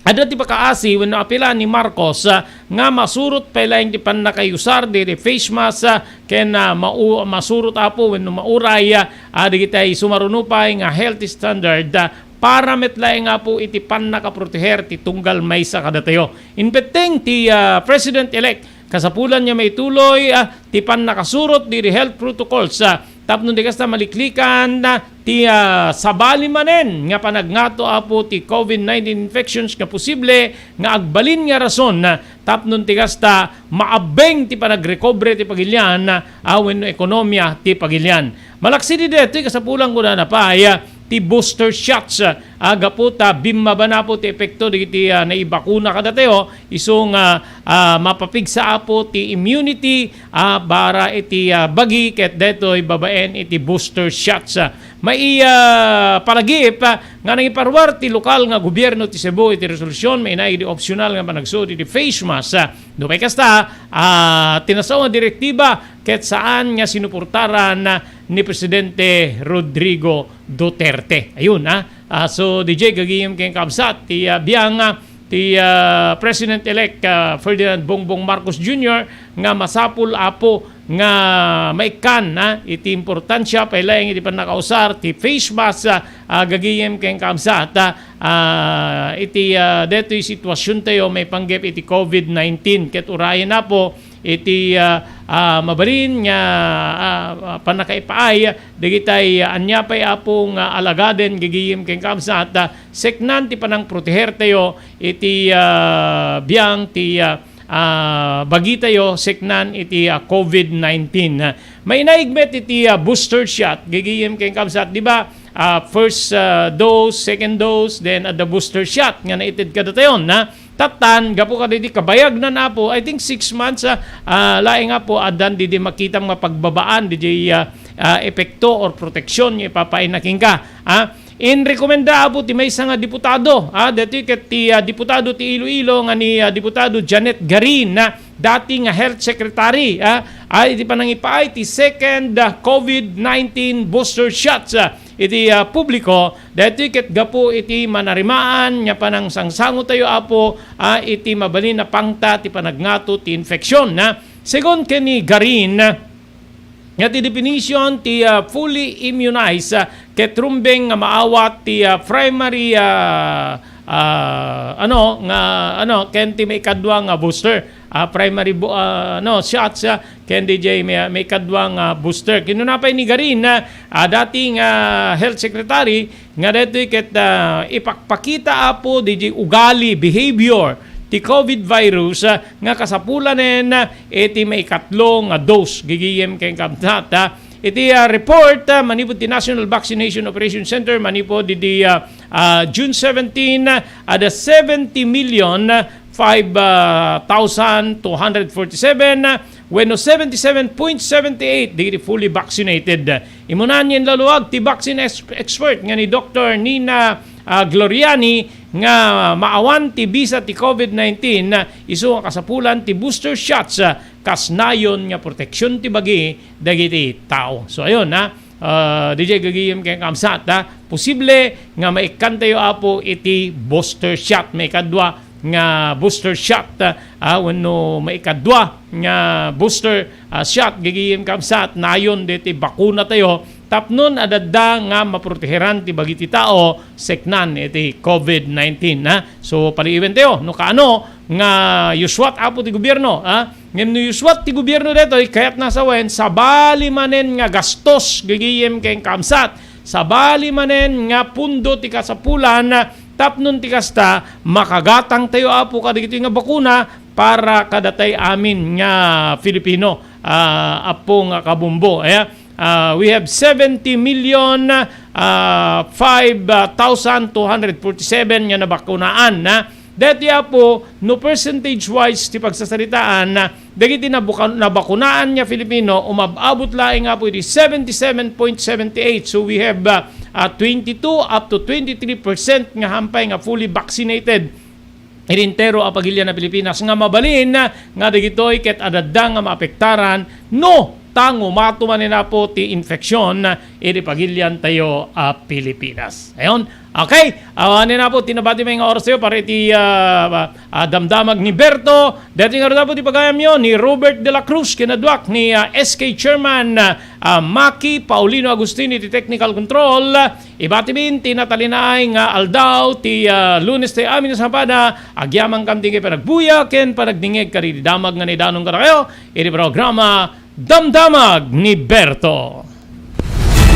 adda ti pakaasi wenno apela ni Marcos, ah, nga masurot pay laeng ti pannakaiusar dagiti face mask, ah, ken, ah, mau-, masurot, Apo, wenno mauray, ah, ah, dagiti sumaruno pay nga health standard, ah, para met laeng, Apo, iti pannakaproteher ti tunggal maysa kadatayo. Impetteng ti, ah, President-elect, kasapulan nga maituloy, ah, ti pannakasurot dagiti health protocols, ah, tapno ti kasta maliklikan, ah, ti, ah, sabali manen nga panagngato, Apo, ti COVID nineteen infections nga posible nga agbalin nga rason, ah, tapno ti kasta maabbeng ti panagrekobre ti pagilian, ah, wenno ekonomia ti pagilian. Malaksidi daytoy, kasapulan kunana pay, ah, ti booster shots, ah, gapu ta bimmaba, Apo, ti epekto dagiti, ah, naibakuna kadatayo, isu nga, ah, mapapigsa, Apo, ti immunity, ah, para iti, ah, bagi ket daytoy babaen iti booster shots. Ah, mai-, ah, palagip, ah, nga nangiparuar ti lokal nga gobierno ti Cebu iti resolusyon, mainaig iti optional nga panagsuot iti face mask. Ah, nupay kasta, ah, ti nasao nga direktiba ket saan nga sinuportaran ni Presidente Rodrigo Duterte. Ayun, ah. Ah, so, D J, gagayem ken kaabsat, ti, ah, biang, ah, ti, ah, President-elect, ah, Ferdinand Bongbong Marcos Junior nga masapul, Apo, nga maikkan, ah, iti importansia pay laeng iti pannakausar ti face mask, ah, ah, gagayem ken kaabsat, ah, ah, iti, ah, daytoy situasiontayo maipanggep iti COVID nineteen. Ket urayen, Apo, iti, ah, ah, mabalin nga, ah, ah, pannakaipaay dagitay, ah, ania pay, Apo, nga alagaden gagayem ken kaabsat, ah, seknan ti panangprotehertayo iti, ah, biang ti, ah, ah, bagitayo seknan iti, ah, COVID nineteen. Ah, mainaig met iti, ah, booster shot, gagayem ken kaabsat, di ba? Ah, first, ah, dose, second dose, then, ah, the booster shot nga naited kadatayon, ha? Tattan, gapu kadaydi kabayagnan, Apo, I think six months, ah, ah, laeng, Apo, addan didi makitam nga pagbabaan didi, ah, ah, epekto or proteksyon nga ipapaayna kenka, ha? Inrekomenda, Apo, ti maysa nga diputado, ah, daytoy ket ti, ah, diputado ti Iloilo nga ni, ah, Diputado Janet Garin, ah, dati nga health secretary, ah, ah, iti panangipaay ti second, ah, COVID nineteen booster shots, ah, iti, ah, publiko, daytoy ket gapu iti manarimaan nga panangsangsangotayo, Apo, ah, iti mabalin a pangta ti panagngato ti infeksyon, ah. Segun ken ni Garin, nga ti definition ti, ah, fully immunized, ah, ket rumbeng nga maawat ti, ah, primary, ah, ah, ano, nga, ano, ken ti maikadua nga booster, ah, primary bo-, ah, ano, shots, ah, ken D J may, maikadua nga booster. Kinuna pay ni Garin, ah, dati nga health secretary, nga daytoy ket, ah, ipakpakita, Apo, D J ugali, behavior, ti COVID virus, ah, nga kasapulanen, ah, iti maikatlo nga dose, gigiyem ken kamsat, ah. Iti, ah, report, ah, manipud ti National Vaccination Operation Center, manipud iti, ah, ah, June seventeen, ah, ada seventy million five thousand two hundred forty-seven, ah, wenno seventy-seven point seventy-eight dagiti fully vaccinated. Immuna yen laluag ti vaccine ex-, expert nga ni Doktor Nina, ah, Gloriani nga maawan ti bisa ti COVID nineteen, ah, isu nga kasapulan ti booster shots, ah, kas nayon nga proteksion ti bagi dagiti tao. So, ayun, ha. Ah, D J gagayem ken kamsat, ha. Posible nga maikkantayo, Apo, iti booster shot, maikadua nga booster shot, ah, wenno maikadua nga booster, ah, shot, gagayem kamsat, nayon diti bakuna tayo, tapnon adda nga maproteheran ti bagi ti tao, seknan iti COVID nineteen, ha. So, paliiwen tayo, no kaano nga yusuat, Apo, ti gobierno, ha? Ngem no yusuat ti gobierno daytoy, kayatna sawen, sabali manen nga gastos, gagayem ken kamsat, sabali manen nga pundo ti kasapulan, tapnon ti kasta, makagatang tayo, Apo, kadagitoy nga bakuna para kadatay amin nga Filipino, ah, Apo nga kabombo. Aya, ah, we have seventy million, ah, five thousand two hundred forty-seven nga nabakunaan, ha. Daytoy, Apo, no percentage-wise ti pagsasaritaan, dagiti nabuka-, nabakunaan nga Filipino, umab-abot laeng, Apo, iti seventy-seven point seven eight. So, we have, ah, ah, twenty-two up to twenty-three percent nga hampay nga fully vaccinated iti entero a pagilian a Pilipinas, nga mabalin nga dagitoy ket adda nga maapektaran no ta ngumato manen, Apo, ti infeksion iti pagilian tayo a Pilipinas. Ayon. Okay. Awanen, Apo, ti nabati mi nga oras tayo para iti, ah, ah, damdamag ni Berto. Daytoy ngarud, Apo, ti pagayamyo ni Robert de la Cruz, kinaduak ni, ah, S K Chairman, ah, ah, Maki Paulino Agustin iti technical control. Ibati min ti natalinaay nga aldaw ti, ah, Lunes ti amin nga sabada. Agyamankam ti panagbuya ken panagdingeg kadagiti damag nga naidanon kadakayo iti programa Damdamag ni Berto.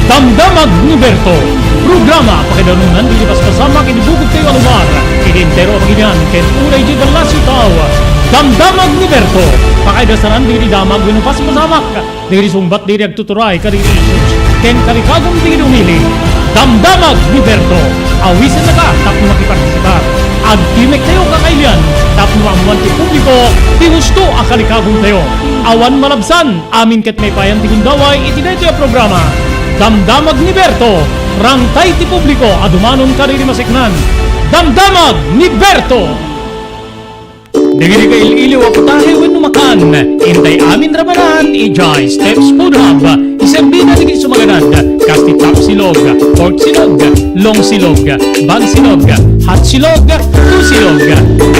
Damdamag ni Berto, programa pakaidanunan dagiti paspasamak iti bugod tayo a lugar, iti entero a pagilian ken unay idiay ballasiw tao. Damdamag ni Berto, pakaidasanan dagiti damag wenno paspasamak dagiti sungbat dagiti agtuturay kadagiti issues ken kalikagum dagiti umili. Damdamag ni Berto, awisennaka tapno makipartisipar. Agtimek tayo kakailian tapno maammoan ti publiko ti husto a kalikagum tayo. Awan malabsan, amin ket maipayan ti gundaway iti daytoy a programa. Damdamag ni Berto, rangtay ti publiko a dumanon kadagiti maseknan. Damdamag ni Berto! Dagiti kail-iliw a putahe wenno makan, intay amin ramanan idiay Steps Food Hub. Iserbida dagiti sumaganad, kas ti tapsilog, pork silog, long silog, bag silog, hot silog, two silog,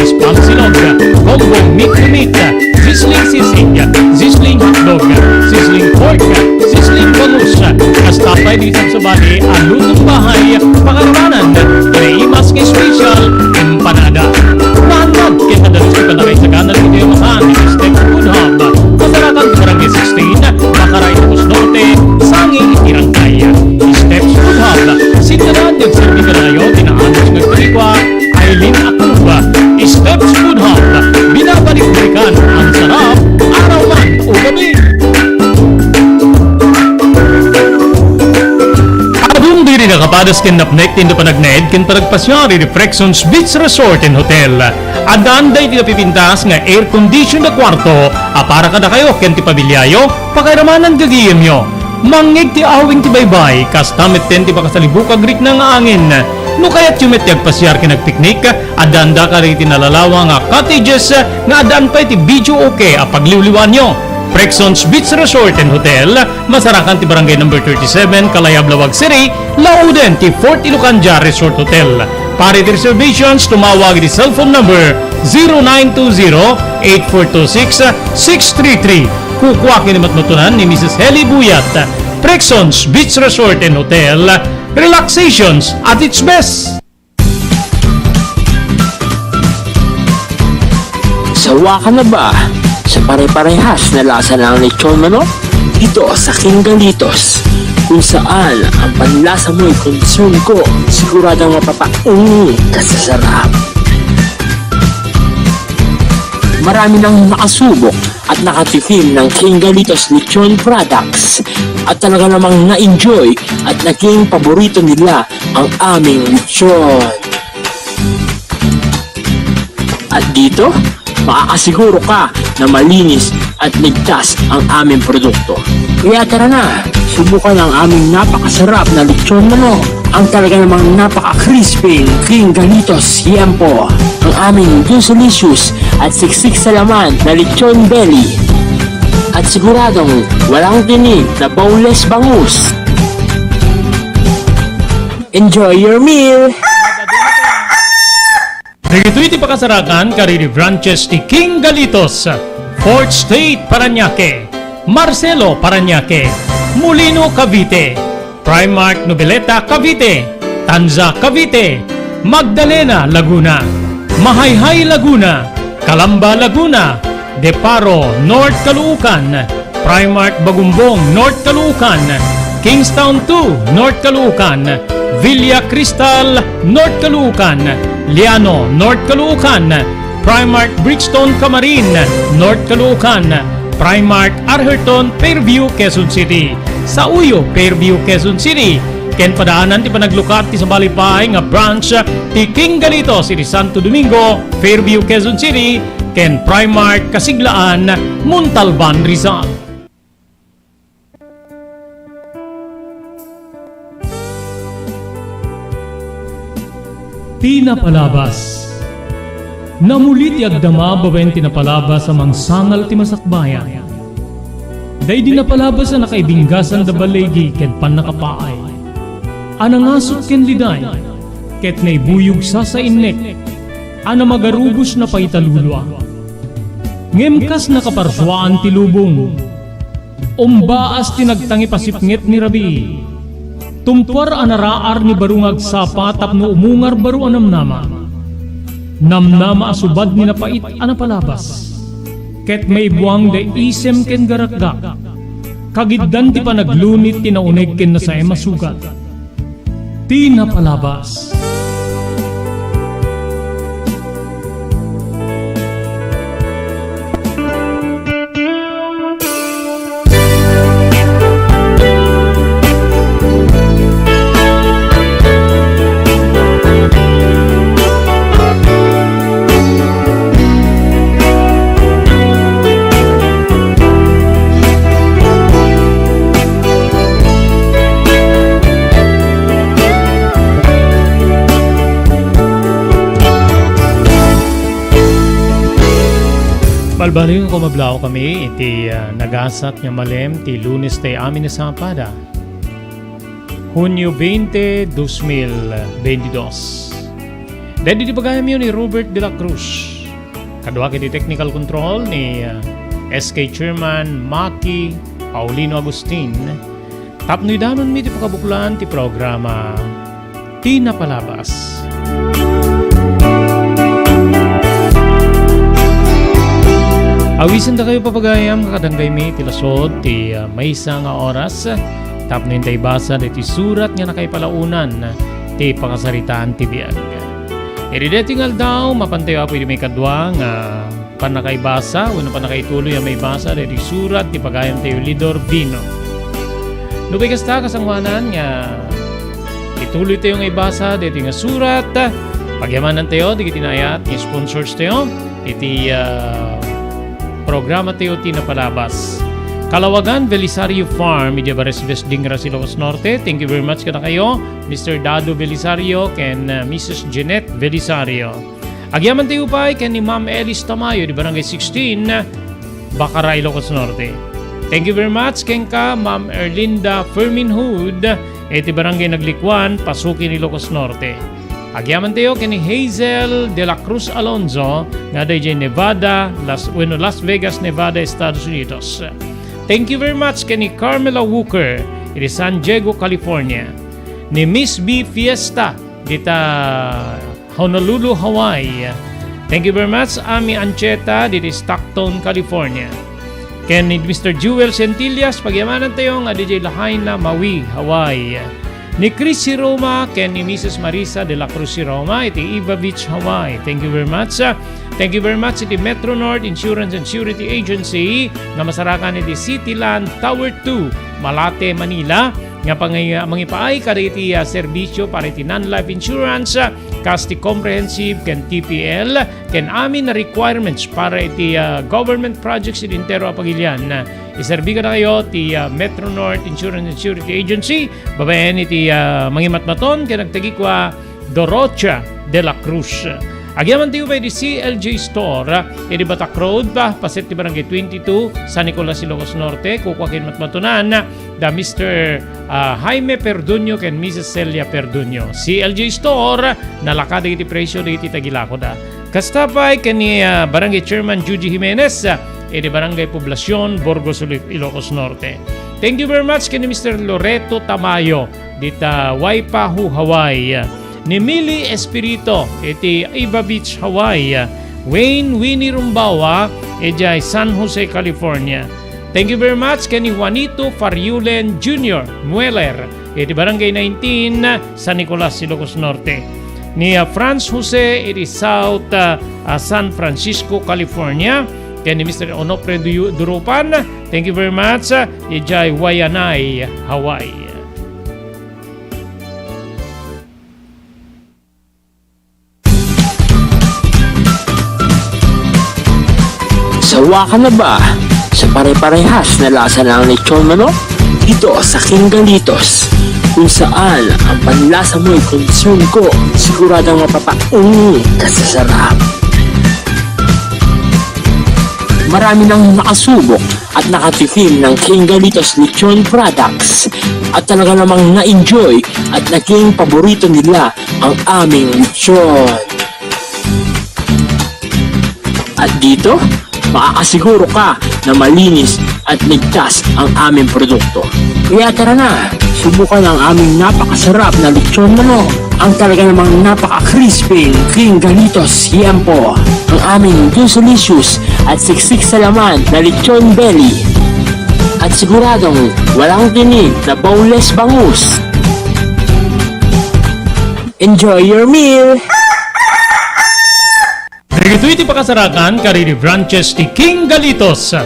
spam silog, combo meat to meat, sizzling sisig, sizzling hotdog, sizzling pork, sizzling bangus, kasta pay dagiti sabsabali a lutong bahay, pakaramanan, kinaimas nga special, empanada. Naannad ken nadalus ti pannakaisagana dagitoy a makan iti Steps Food Hub. Masarakan ti Barangay sixteen, Makaray, Ilocos Norte, sangi iti Rangkay. Steps Food Hub, sitadaan nga agserbi kadakayo ti naanus nga agtarigua, Aileen Acuba. Steps Food Hub, binabalik-balikan ang sarap, araw man o gabi. Adun diri nakapadas ken napnek ti panagnaed ken panagpasiar iti Frexons Beach Resort and Hotel. Addaan daytoy a pipintas nga air condition a kuarto a para kadakayo ken ti pamiliayo, pakairamanan gagayemyo. Mangngeg ti awing ti baybay, kasta metten ti makasalibukag rikna nga angin. No kayatyo met ti agpasiar ken agpiknik, addaanda kadagiti nalalawa nga cottages nga addaan pay ti videoke a pagliwliwaanyo. Frexons Beach Resort and Hotel, masarakan ti Barangay Number thirty-seven, Kalayab, Laoag City, lauden ti Fort Ilocandia Resort Hotel. Para iti reservations, tumawag iti cellphone number zero nine two zero, eight four two six, six three three. Kukua ken ni matmatunan ni Missus Heli Buyat. Frexons Beach Resort and Hotel, relaxations at its best. Nawa ka na ba sa pare-parehas na lasa ng lechon manok? Dito sa King Galitos, kung saan ang panlasa mo'y concern ko, siguradong mapapaungi ka sa sarap. Marami nang nakasubok at nakatikim ng King Galitos Lechon Products at talaga namang na-enjoy at naging paborito nila ang aming lechon. At dito, makakasiguro ka na malinis at ligtas ang aming produkto. Kaya tara na, subukan ang aming napakasarap na lechon manok, ang talaga namang napaka-crispy King Galitos Siempo, ang aming delicious at siksik sa laman na lechon belly. At siguradong walang tinik na boneless bangus. Enjoy your meal! Dagitoy ti pakasarakan kadagiti branches ti King Galitos, Fourth Street, Parañaque, Marcelo, Parañaque, Molino, Cavite, Primark Noveleta, Cavite, Tanza, Cavite, Magdalena, Laguna, Mahayhay, Laguna, Calamba, Laguna, Deparo, North Caloocan, Primark Bagumbong, North Caloocan, Kingstown two, North Caloocan, Villa Cristal, North Caloocan, Liano, North Caloocan, Primark Bridgestone Camarin, North Caloocan, Primark Arherton, Fairview, Quezon City, Sauyo, Fairview, Quezon City, ken padaanan ti panaglukad ti sabali pay nga branch ti King Galitos iti Santo Domingo, Fairview, Quezon City, ken Primark Kasiglaan, Montalban, Rizal. Ti napalabas. Namuli ti agdama babaen ti napalabas a mangsangal ti masakbayan. Daydi napalabas a nakaibinggasan da baligi ken pannakapaay. A nangasut ken liday, ket naibuyog sasainnek, a namagarubos na paitalulua. Ngem kas nakaparsuaan ti lubong, umbaas ti nagtangipasipnget ni rabii. Tumpuar a naraar ni baro nga agsapa tapno umungar baro a namnama. Namnama a subad ni napait a napalabas. Ket maibuang da isem ken garakgak. Kagiddan ti panaglunit ti nauneg ken nasaem a sugat. Ti napalabas. Balbaliw nga kumablaw kami iti, ah, nagasat nga malem ti Lunes ti amin a sapada, Hunio veinte, dos mil veintidós. Daydi ti pagayamyo ni Robert de la Cruz. Kaduak iti technical control ni, ah, S K Chairman Maki Paulino Agustin. Tapno idanonmi ti pakabuklan ti programa Ti Napalabas. Awisendakayo, papagayam, nga kadanggaymi ti lasod ti, ah, maysa nga oras tapno intay basa daytoy surat nga nakaipalaonan ti pakasaritaan ti biag. Iti daytoy nga aldaw, mapantayo, Apo, iti maikadua nga pannakaibasa wenno pannakaituloy a maibasa daytoy surat ti pagayamtayo, Lidor Vino. Nupay kasta, kasangoanan nga ituloytayo nga ibasa daytoy nga surat, pagyamanantayo dagiti naayat nga sponsorstayo iti, ah, programatayo ti napalabas. Kalawagan Belisario Farm, idiay Bares Besdingras, Ilocos Norte. Thank you very much kadakayo, Mister Dado Belisario ken, ah, Missus Jeanette Belisario. Agyamantayo pay ken ni Ma'am Elis Tamayo di Barangay sixteen, Bacara, Ilocos Norte. Thank you very much kenka, Ma'am Erlinda Ferminhood, iti Barangay Naglikuan, Pasukin, Ilocos Norte. Agyamantayo ken ni Hazel de la Cruz Alonzo nga adda idiay Nevada, Las, wenno Las Vegas, Nevada, Estados Unidos. Thank you very much ken ni Carmela Walker iti San Diego, California. Ni Miss B Fiesta dita Honolulu, Hawaii. Thank you very much, Ami Ancheta, didi Stockton, California. Ken ni Mister Jewel Centillas, pagyamanan tayo nga didi Lahaina, Maui, Hawaii. Ni Chris Siroma ken ni Missus Marisa de la Cruz Siroma iti Iva Beach, Hawaii. Thank you very much. Ah, thank you very much iti Metro North Insurance and Surety Agency nga masarakan iti City Land Tower two, Malate, Manila, nga pangay-, mangipaay kadagiti, ah, serbisio para iti non-life insurance, ah, kas ti comprehensive ken T P L, ken amin a requirements para iti, ah, government projects iti entero a pagilian. Iserbi kadakayo ti, ah, Metro North Insurance and Surety Agency, babaen iti, ah, mangimatmaton ken agtagikua Dorocha de la Cruz. Agyaman tayo pay di C L J Store, ah, iti Batak Road, pa, paset ti Barangay twenty-two, San Nicolas, Ilocos Norte, kukua ken matmatonan da Mister ah, Jaime Perduño ken Missus Celia Perduño. C L J Store, nalaka dagiti presio dagiti tagilakoda. Kasta pay ken ni, ah, Barangay Chairman Juji Jimenez, ah, iti Barangay Poblacion, Burgos, Ilo-, Ilocos Norte. Thank you very much ken ni Mister Loreto Tamayo, dita Waipahu, Hawaii. Ni Mili Espirito, iti Iva Beach, Hawaii. Wayne Winnie Rumbawa, ijay San Jose, California. Thank you very much ken ni Juanito Fariulen Junior Mueller, iti Barangay nineteen, San Nicolas, Ilocos Norte. Ni, ah, Franz Jose iti South, ah, ah, San Francisco, California. Ken ni Mister Onofre Duyu-, Durupan, thank you very much, ah, ijay Waianae, Hawaii. Sawa ka na ba sa pare-parehas na lasa ng lechon manok? Dito sa King Galitos, kung saan ang panlasa mo'y concern ko, siguradong mapapaunong ka sa sarap. Marami nang nakasubok at nakatikim ng King Galitos Lechon Products at talaga namang na-enjoy at naging paborito nila ang aming lechon. At dito, makakasiguro ka na malinis at ligtas ang aming produkto. Kaya tara na, subukan ang aming napakasarap na lechon manok, ang talaga namang napaka-crispy King Galitos Yempo, ang aming delicious at siksik sa laman na lechon belly. At siguradong walang tinik na boneless bangus. Enjoy your meal! Dagitoy ti pakasarakan kadagiti branches ti King Galitos,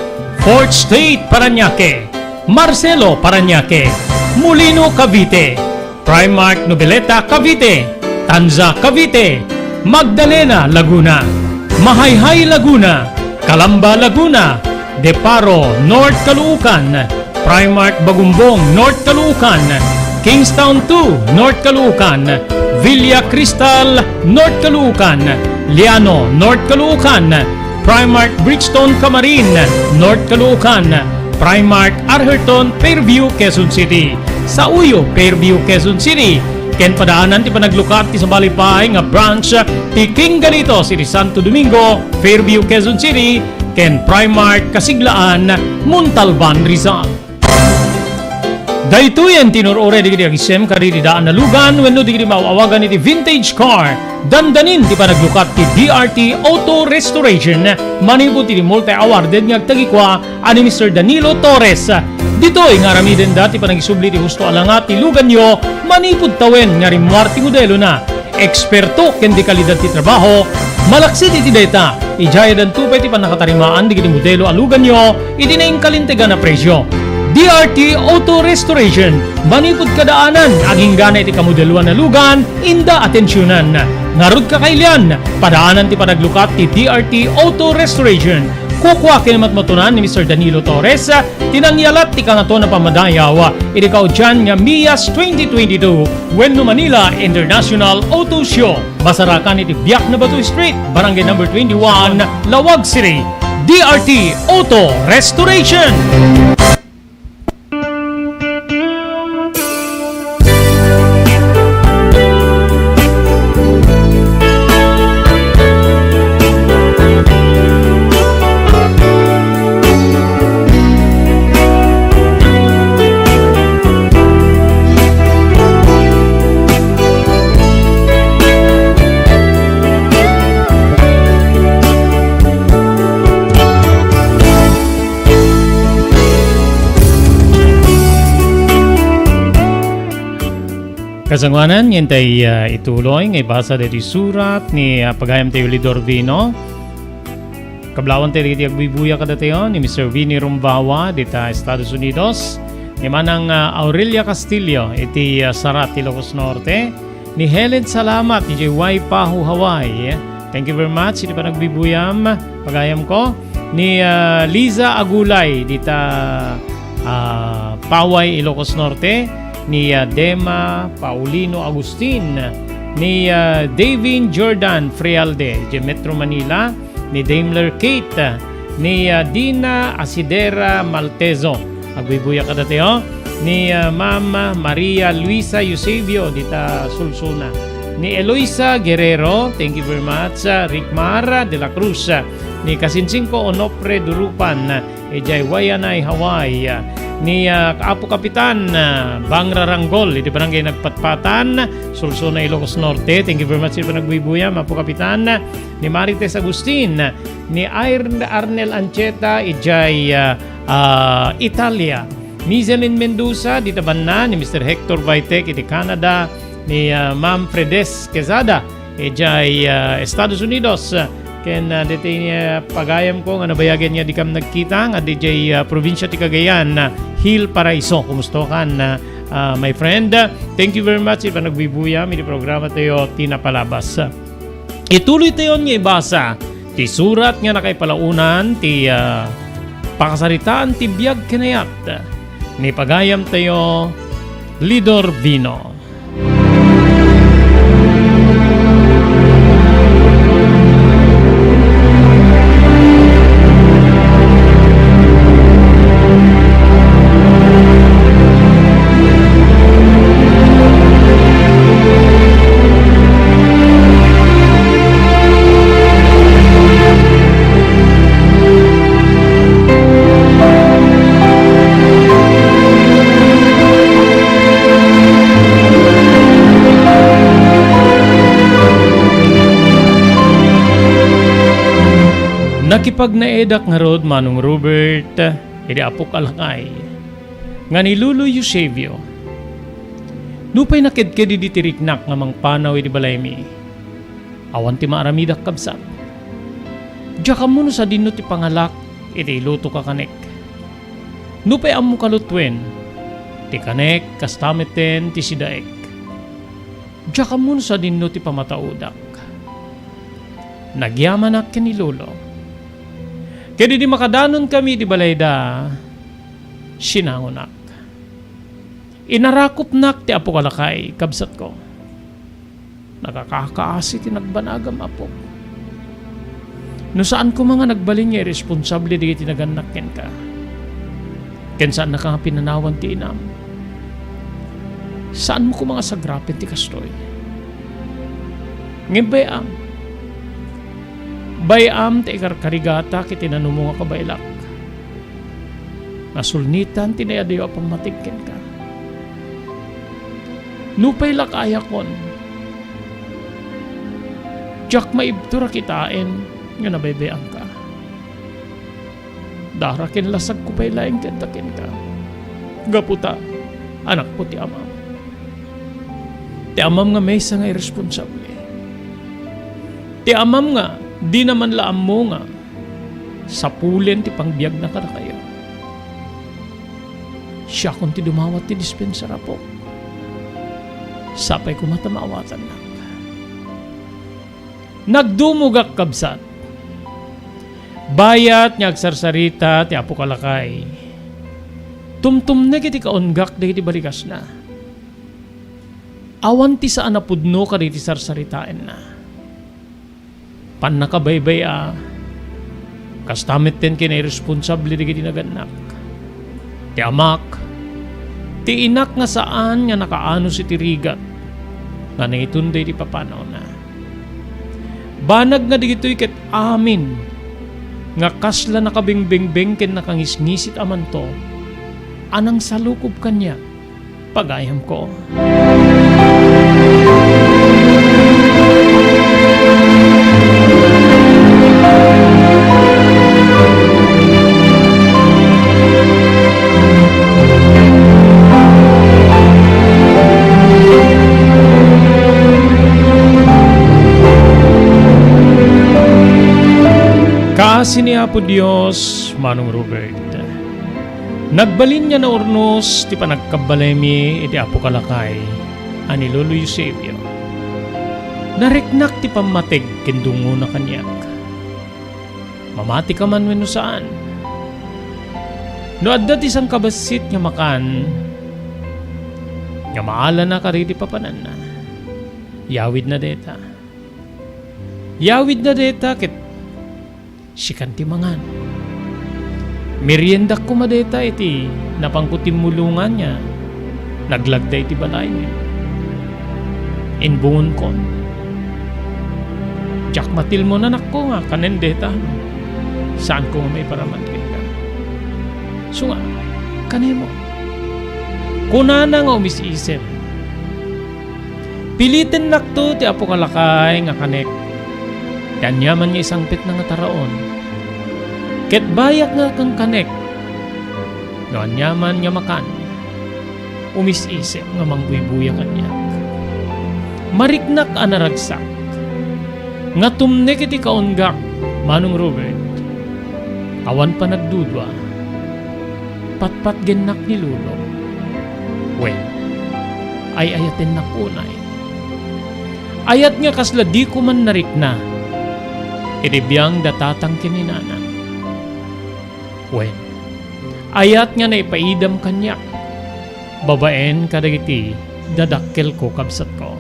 Fourth Street, Parañaque, Marcelo, Parañaque, Molino, Cavite, Primark Noveleta, Cavite, Tanza, Cavite, Magdalena, Laguna, Mahayhay, Laguna, Calamba, Laguna, De Paro, North Caloocan, Primark Bagumbong, North Caloocan, Kingstown two, North Caloocan, Villa Cristal, North Caloocan, Liano, North Caloocan, Primark Bridgestone Camarin, North Caloocan, Primark Arherton, Fairview, Quezon City, Sauyo, Fairview, Quezon City, ken padaanan ti panaglukat ti sabali pay nga branch ti King Galitos iti Santo Domingo, Fairview, Quezon City, ken Primark Kasiglaan, Montalban, Rizal. Daytoyen ti inur-uray dagiti agisem kadagiti daan a lugan wenno dagiti maaw-awagan iti vintage car. Dandanin ti panaglukat ti D R T Auto Restoration manipud iti multi-awarded nga agtagikua a ni Mister Danilo Torres. Ditoy nga aramidenda ti panagisubli ti husto a langa ti luganyo manipud tawen nga rimmuar ti modelona. Eksperto ken de kalidad ti trabaho, malaksid iti dayta, idiayadanto pay ti pannakatarimaan dagiti modelo a luganyo iti nainkalintegan a presio. D R T Auto Restoration, manipud kadaanan, aginggana iti kamodeloan a lugan, inda atensionan. Ngarud, kakailian, padaanan ti panaglukat ti D R T Auto Restoration. Kukua ken matmatunan ni Mister Danilo Torres, ti nangyalat ti Kangatoan a Pammadayaw iti kaudian nga MIAS twenty twenty-two wenno Manila International Auto Show. Masarakan iti Biak na Bato Street, Barangay Number twenty-one, Laoag City. D R T Auto Restoration. Kasangoanan, yantay, ah, ituloy nga ibasa daytoy surat ni, ah, pagayamtayo Lidor Vino. Kablaawanta dagiti agbuybuya kadatayo ni Mister Vinny Rumbawa dita Estados Unidos. Ni Manang, ah, Aurelia Castillo iti, ah, Sarat, Ilocos Norte. Ni Helen Salamat iti Waipahu, Hawaii. Thank you very much iti panagbuybuyam, pagayamko. Ni, ah, Liza Agulay dita, ah, Paway, Ilocos Norte. Ni, ah, Dema Paulino Agustin. Ni, ah, Davin Jordan Frialde iti Metro Manila. Ni Daimler Kate. Ni, ah, Dina Asidera Maltezo. Agbuybuya kadatayo. Ni, ah, Ma'am Maria Luisa Eusebio dita Sulsuna. Ni Eloisa Guerrero, thank you very much. Ah, Rick Mar de la Cruz. Ah, ni Kasinsingko Onofre Durupan, ah, idiay Waianae, Hawaii. Ah, ni, ah, Apo Kapitan, ah, Bang Raranggol, iti Barangay Nagpatpatan, Sulsuna, Ilocos Norte. Thank you very much iti panagbuybuyam, Apo Kapitan. Ni Marites Agustin, ni Ar-, Arnel Ancheta, idiay, ah, ah, Italia. Mizelin Mendoza, dita banna, ni Mister Hector Vitek, iti Canada, ni, ah, Ma'am Fredes Quezada, idiay, ah, Estados Unidos, ken, ah, ditoy, ah, pagayamko nga nabayagen nga dikam nagkita, nga didiay, ah, probinsya ti Cagayan, ah, Hill Paraiso. Kumusta kan, ah, ah, my friend? Thank you very much iti panagbuybuyam iti programatayo ti napalabas. Ituloytayon nga ibasa ti surat nga nakaipalaonan ti, ah, pakasaritaan ti biag ken ayat ni pagayamtayo, Lidor Vino. Nakipagnaedak ngarud, Manong Robert, iti apok a lakay nga ni Lolo Eusebio. Nupay nakedked idi ti riknak nga mangpanaw iti balaymi, awan ti maaramidak, kabsat. Diak ammo no sadinno ti pangalak iti iluto kakanek. Nupay ammo kalutuen ti kanek, kasta metten ti sidaek. Diak ammo no sadinno ti pamataodak. Nagyamanak ken ni Lolo. Ket idi makadanonkami iti balayda, sinangonak. Inarakopnak ti apok a lakay, kabsatko. Nakakakaasi ti nagbanagam, apok. No saan koma nga nagbalin nga irresponsable dagiti nagannak kenka, ken saannaka nga pinanawan ti inam, saanmo koma nga sagrapen ti kastoy. Ngem bay-am, bay-am ti ikarkarigatak iti nanumo nga kabaelak. Nasulnitan ti nayadew a pammatig kenka. Nupay lakayakon, diak maibtur a kitaen nga nabaybay-amka. Dara ken lasagko pay laeng ti adda kenka. Gapu ta, anakko ti amam. Ti amam nga maysa nga irresponsable. Ti amam nga dina man la ammo nga sapulen ti pangbiagna kadakayo. Siakon ti dumawat ti dispensa, apok. Sapay koma ta maawatannak. Nagdumogak, kabsat. Bayat nga agsarsarita ti apok a lakay, tumtumnek iti kaunggak dagiti balikasna. Awan ti saan a pudno kadagiti sarsaritaenna. Pannakabaybay-a, kasta metten ken irresponsable dagiti nagannak. Ti amak, ti inak nga saan nga nakaanus iti rigat nga nangitunda iti papanawna. Banag nga dagitoy ket amin nga kasla nakabingbingbing ken nakangisngisit a manto a nangsalukob kaniak, pagayamko. Sini Apo Dios, Manong Robert. Nagbalin nga naurnos ti panagkabbalaymi iti apo a lakay a ni Lolo Eusebio. Nariknak ti pammateg ken dungona kaniak. Mamati ka man wenno saan? No adda ti sangkabassit nga makan, nga maalana kadagiti papananna, yawidna dayta. Yawidna dayta ket sikan ti mangan. Meriendak koma dayta iti napanko timmulongan nga naglagda iti balaymi. Imbungonkon. Diak matilmon, anakko, nga kanen dayta. Saanko nga maiparaman kenka. Sunga, kanemo. Kunana nga umis-isip. Pilitennakto ti apo a lakay nga kanek. Ti aniaman nga isangpetna nga taraon. Ket bayak nga kankanek. No aniaman nga makan, umis-isip nga mangbuybuya kaniak. Mariknak a naragsak. Nga tumnek iti kaunggak, Manong Robert. Awan panagdudua. Patpatgennak ni Lolo. Wen, ay-ayatennak unay. Ayat nga kasla diko man narikna iti biang da tatang ken ni nanang. Wen, ayat nga naipaidam kaniak babaen kadagiti dadakkelko, kabsatko.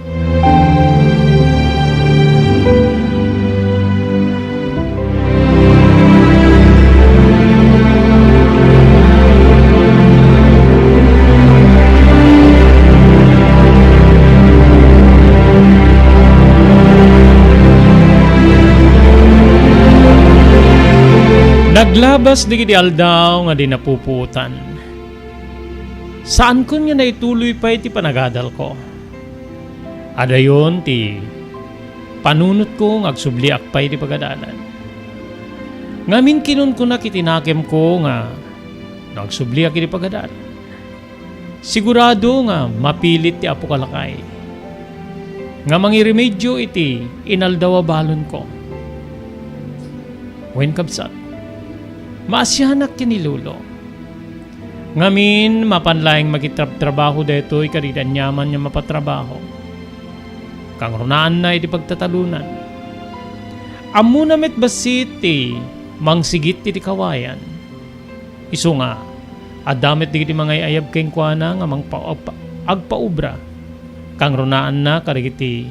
Naglabas dagiti aldaw nga di napupuotan. Saankon nga naituloy pay ti panagadalko. Adayon ti panunotko nga agsubliak pay iti pagadalan. Ngamin, kinunkunak iti nakemko nga no agsubliak iti pagadalan, sigurado nga mapilit ti apo a lakay nga mangiremedio iti inaldaw a balonko. Wen, kabsat, maasianak ken ni Lolo. Ngamin, mapan laeng makitrabtrabaho daytoy kadagiti aniaman nga mapatrabaho. Kangrunaanna iti pagtatalonan. Ammona met bassit ti mangsigit iti kawayan. Isu nga, adda met dagiti mangay-ayab kenkuana nga mangpa-, agpa-, agpaubra. Kangrunaanna kadagiti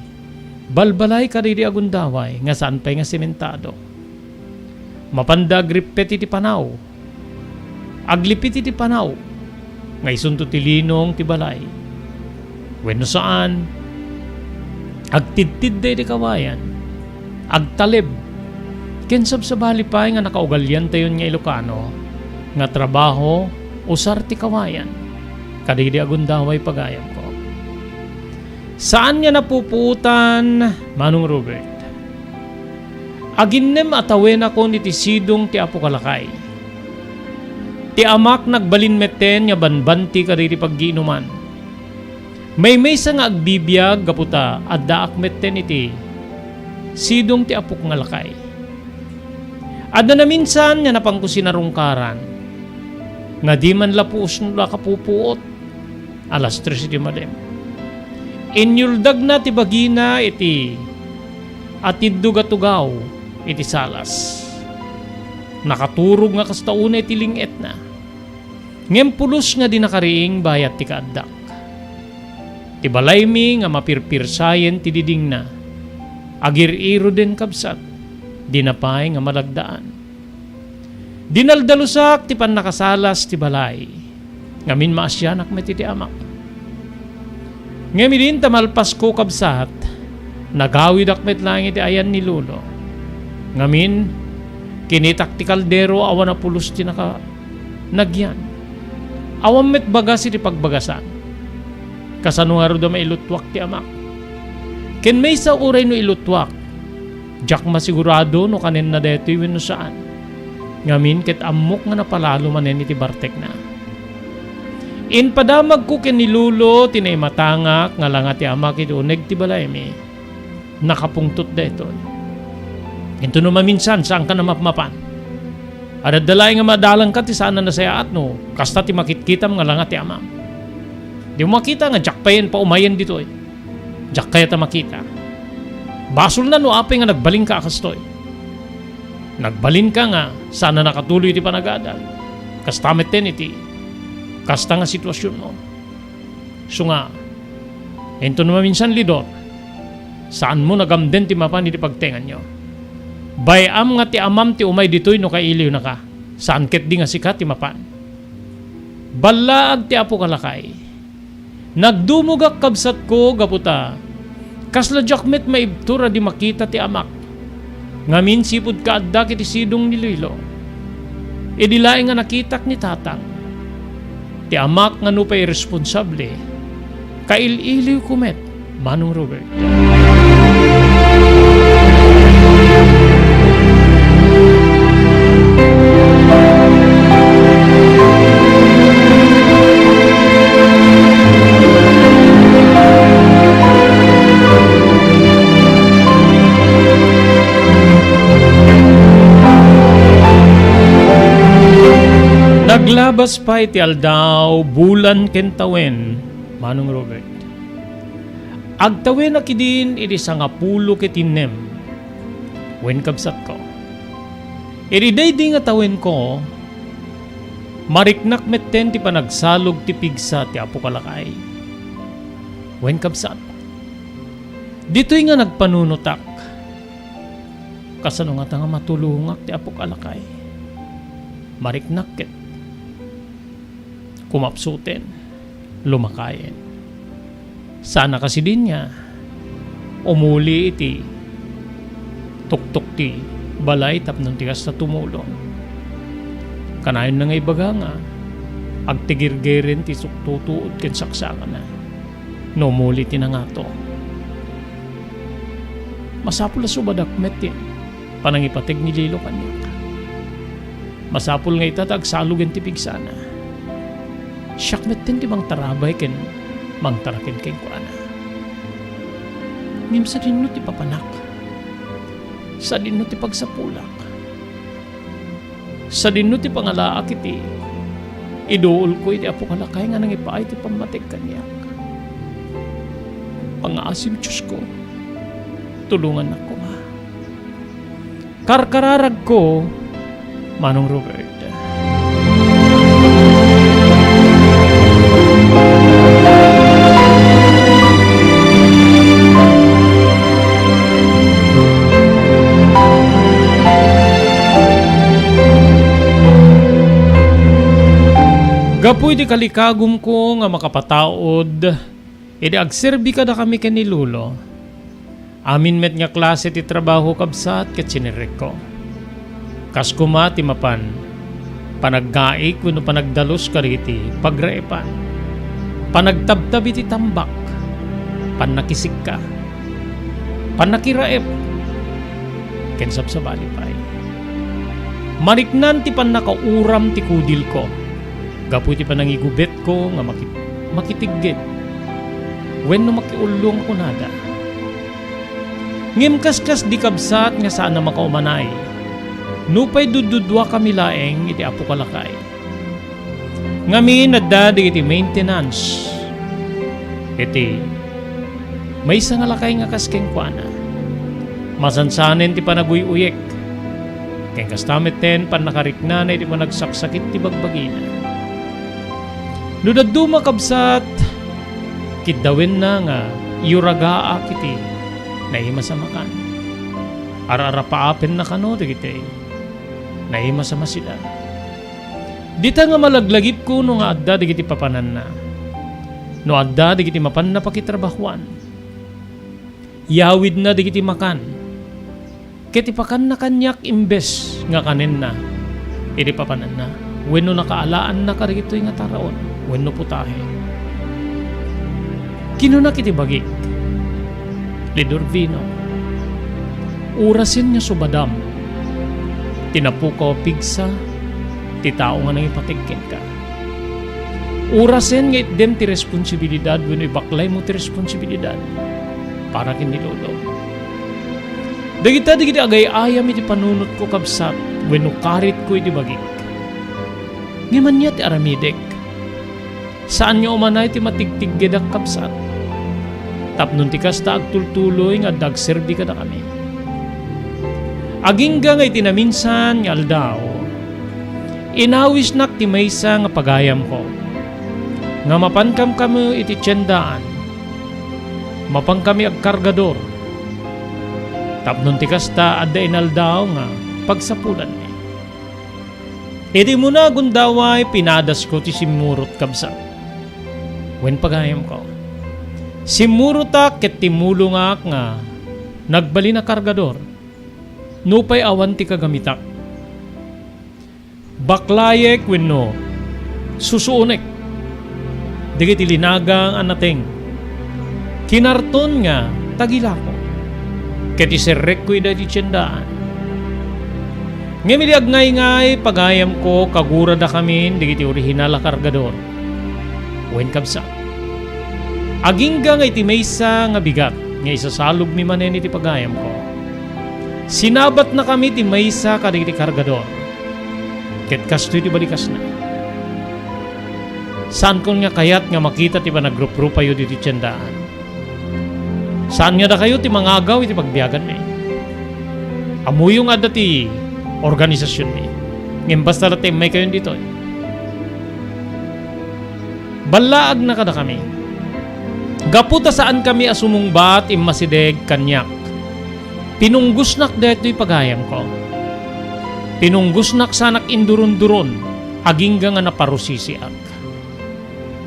balbalay kadagiti agundaway nga saan pay nga sementado. Mapanda agrippet iti panaw. Aglipit iti panaw nga isunto ti linong ti balay. Wenno saan, agtidtidda iti kawayan, agtalib, ken sabsabali pay nga nakaugaliantayon nga Ilocano nga trabaho usar ti kawayan kadagidi agundaway, pagayamko. Saan nga napupuotan, Manong Robert. Aginnem a tawenakon iti sidong ti apo a lakay. Ti amak nagbalin metten nga banbanti kadagiti paggiinuman. Maymaysa nga agbibiag gapu ta addaak metten iti sidong ti apok nga lakay. Adda naminsan nga napanko sinarungkaran nga di man la puos no la kapupuot. Alas tres iti malem. Inyuldagna ti bagina iti atiddog a tugaw iti salas. Nakaturog nga kasta unay ti ling-etna. Ngem pulos nga di nakariing bayat ti kaaddak. Ti balaymi nga mapirpirsayen ti didingna, agir-iroden, kabsat, dina pay nga malagdaan. Dinaldalusak ti pannakasalas ti balay, ngamin maasianak met iti amak. Ngem idin ta malpasko, kabsat, nagawidak met laeng iti ayan ni Lolo. Ngamin, kinitak ti kaldero awan a pulos ti naka-, nagyan. Awan met bagas iti pagbagasan. Kasano ngarud a mailuttuak ti amak? Ken maysa uray no iluttuak, diak masigurado no kanenna daytoy wenno saan. Ngamin ket ammok nga napalalo manen iti bartekna. Impadamagko ken ni Lolo ti naimatangak nga langa ti amak iti uneg ti balaymi. Nakapungtot daytoy. Intono maminsan, saanka a mapmapan. Adda laeng nga madalangka ti saan a nasayaat no kasta ti makitkitam nga langa ti amam. Dimo makita nga diak payen paumayen ditoy. Diak kayat a makita. Basolna no apay nga nagbalinka a kastoy. Nagbalinka nga saan a nakatuloy ti panagadal. Kasta metten iti kasta nga sitwasionmo. Isu nga, inton maminsan, Lidor, saanmo nagamden ti mapan iti pagtenganyo. Bay-am nga ti amam ti umay ditoy no kailiwnaka. Saan ketdi nga sika ti mapan. Ballaag ti apok a lakay. Nagdumogak, kabsatko, gapu ta kasla diak met maibtur a di makita ti amak. Ngamin sipud kaaddak iti sidong ni Lilo, idi laeng nga nakitak ni Tatang, ti amak nga nupay irresponsable, kail-iliwko met, Manong Robert. Naglabas pay ti aldaw, bulan ken tawen, Manong Robert. Agtawenak idin idi sangapulo ket innem. Wen, kabsatko. Idi daydi nga tawenko, mariknak metten ti panagsalog ti pigsa ti apok a lakay. Wen, kabsat. Ditoy nga nagpanunotak. Kasano ngata nga matulongak ti apok a lakay? Mariknak ket kumapsuten, lumakayen. Saan a kasidin nga umuli iti tuktok ti balay tapno ti kasta tumulong. Kanayonna nga ibaga nga agtigirgiren ti suktutuod ken saksakana no umuli ti nangato. Masapul a subadak met ti panangipateg ni Lilo kaniak. Masapul nga ita ta agsalogen ti pigsana. Siak metten ti mangtarabay ken mangtaraken kenkuana. Ngem sadinno ti papanak. Sadinno ti pagsapulak. Sadinno ti pangalaak iti iduolko iti apok a lakay nga nangipaay ti pammateg kaniak. Pangaasim, Diosko, tulongannak koma. Karkararagko, Manong Robert. Gapu iti kalikagumko nga makapataud, idi agserbi kadakami ken ni Lolo, amin met nga klase ti trabaho, kabsat, ket sinerrekko. Kas koma ti mapan, panaggaik wenno panagdalus kadagiti pagraepan, panagtabtab iti tambak, pannakisikka, pannakiraep, ken sabsabali pay. Mariknan ti pannakauram ti kudilko gapu iti panangigubetko nga maki-, makitigged wenno makiullong kunada. Ngem kaskasdi, kabsat, nga saan a makaumanay, nupay dudduduakami laeng iti apok a lakay. Ngamin, adda dagiti maintenance iti maysa nga lakay nga kas kenkuana. Masansanen ti panaguy-uyek, ken kasta metten pannakariknana iti panagsaksakit ti bagbagina. No dadduma, kabsat, kiddawenna nga iyuragaak iti naimas a makan. Ar-arapaapenna kano dagiti naimas a masida. Dita nga malaglagipko no nga adda dagiti papananna, no adda dagiti mapanna pakitrabahuan. Yawidna dagiti makan, ket ipakanna kaniak imbes nga kanenna iti papananna wenno nakaalaanna kadagitoy nga taraon wenno putahe. Kinonak iti bagik, Lidor Vino, orasen nga subadam ti napukaw a pigsa ti tao nga nangipateg kenka. Orasen nga itdem ti responsibilidad wenno ibaklaymo ti responsibilidad para ken ni Lolo. Dagita dagiti agay-ayam iti panunotko, kabsat, wenno karitko iti bagik. Ngem ania ti aramidek? Saanyo umanay ti matigtiggedak, kabsat. Tapno ti kasta, agtultuloy nga adda agserbi kadakami. Agingga nga iti naminsan nga aldaw, inawisnak ti maysa nga pagayamko nga mapan kamkami iti tiendaan. Mapankami agkargador. Tapno ti kasta, adda inaldaw nga pagsapulanmi. Iti umuna a gundaway, pinadasko ti simmurot, kabsat. Wen pagayamko, simmurotak ket timmulongak nga nagbalin a kargador nupay awan ti kagamitak. Baklayek wenno susuonek dagiti linagang a nateng. Kinarton nga tagilako ket iserrekko ida iti tiendaan. Ngem idi agngayngay pagayamko, kaguradakamin dagiti orihinal a kargador. Wen, kabsat, agingga nga iti maysa nga bigat nga isasalubmi manen iti pagayamko, sinabatnakami ti maysa kadagiti kargador. Ket kastoy ti balikasna: Saankon nga kayat nga makita ti panagruprupayo ditoy tiendaan. Saan nga dakayo ti mangagaw iti pagbiaganmi. Ammoyo nga adda ti organisasionmi, ngem basta latta immaykayon ditoy. Ballaagna kadakami. Gapu ta saankami a sumungbat, immasideg kaniak. Pinunggosnak daytoy pagayamko. Pinunggosnak saanak induronduron, agingga nga naparusisiak.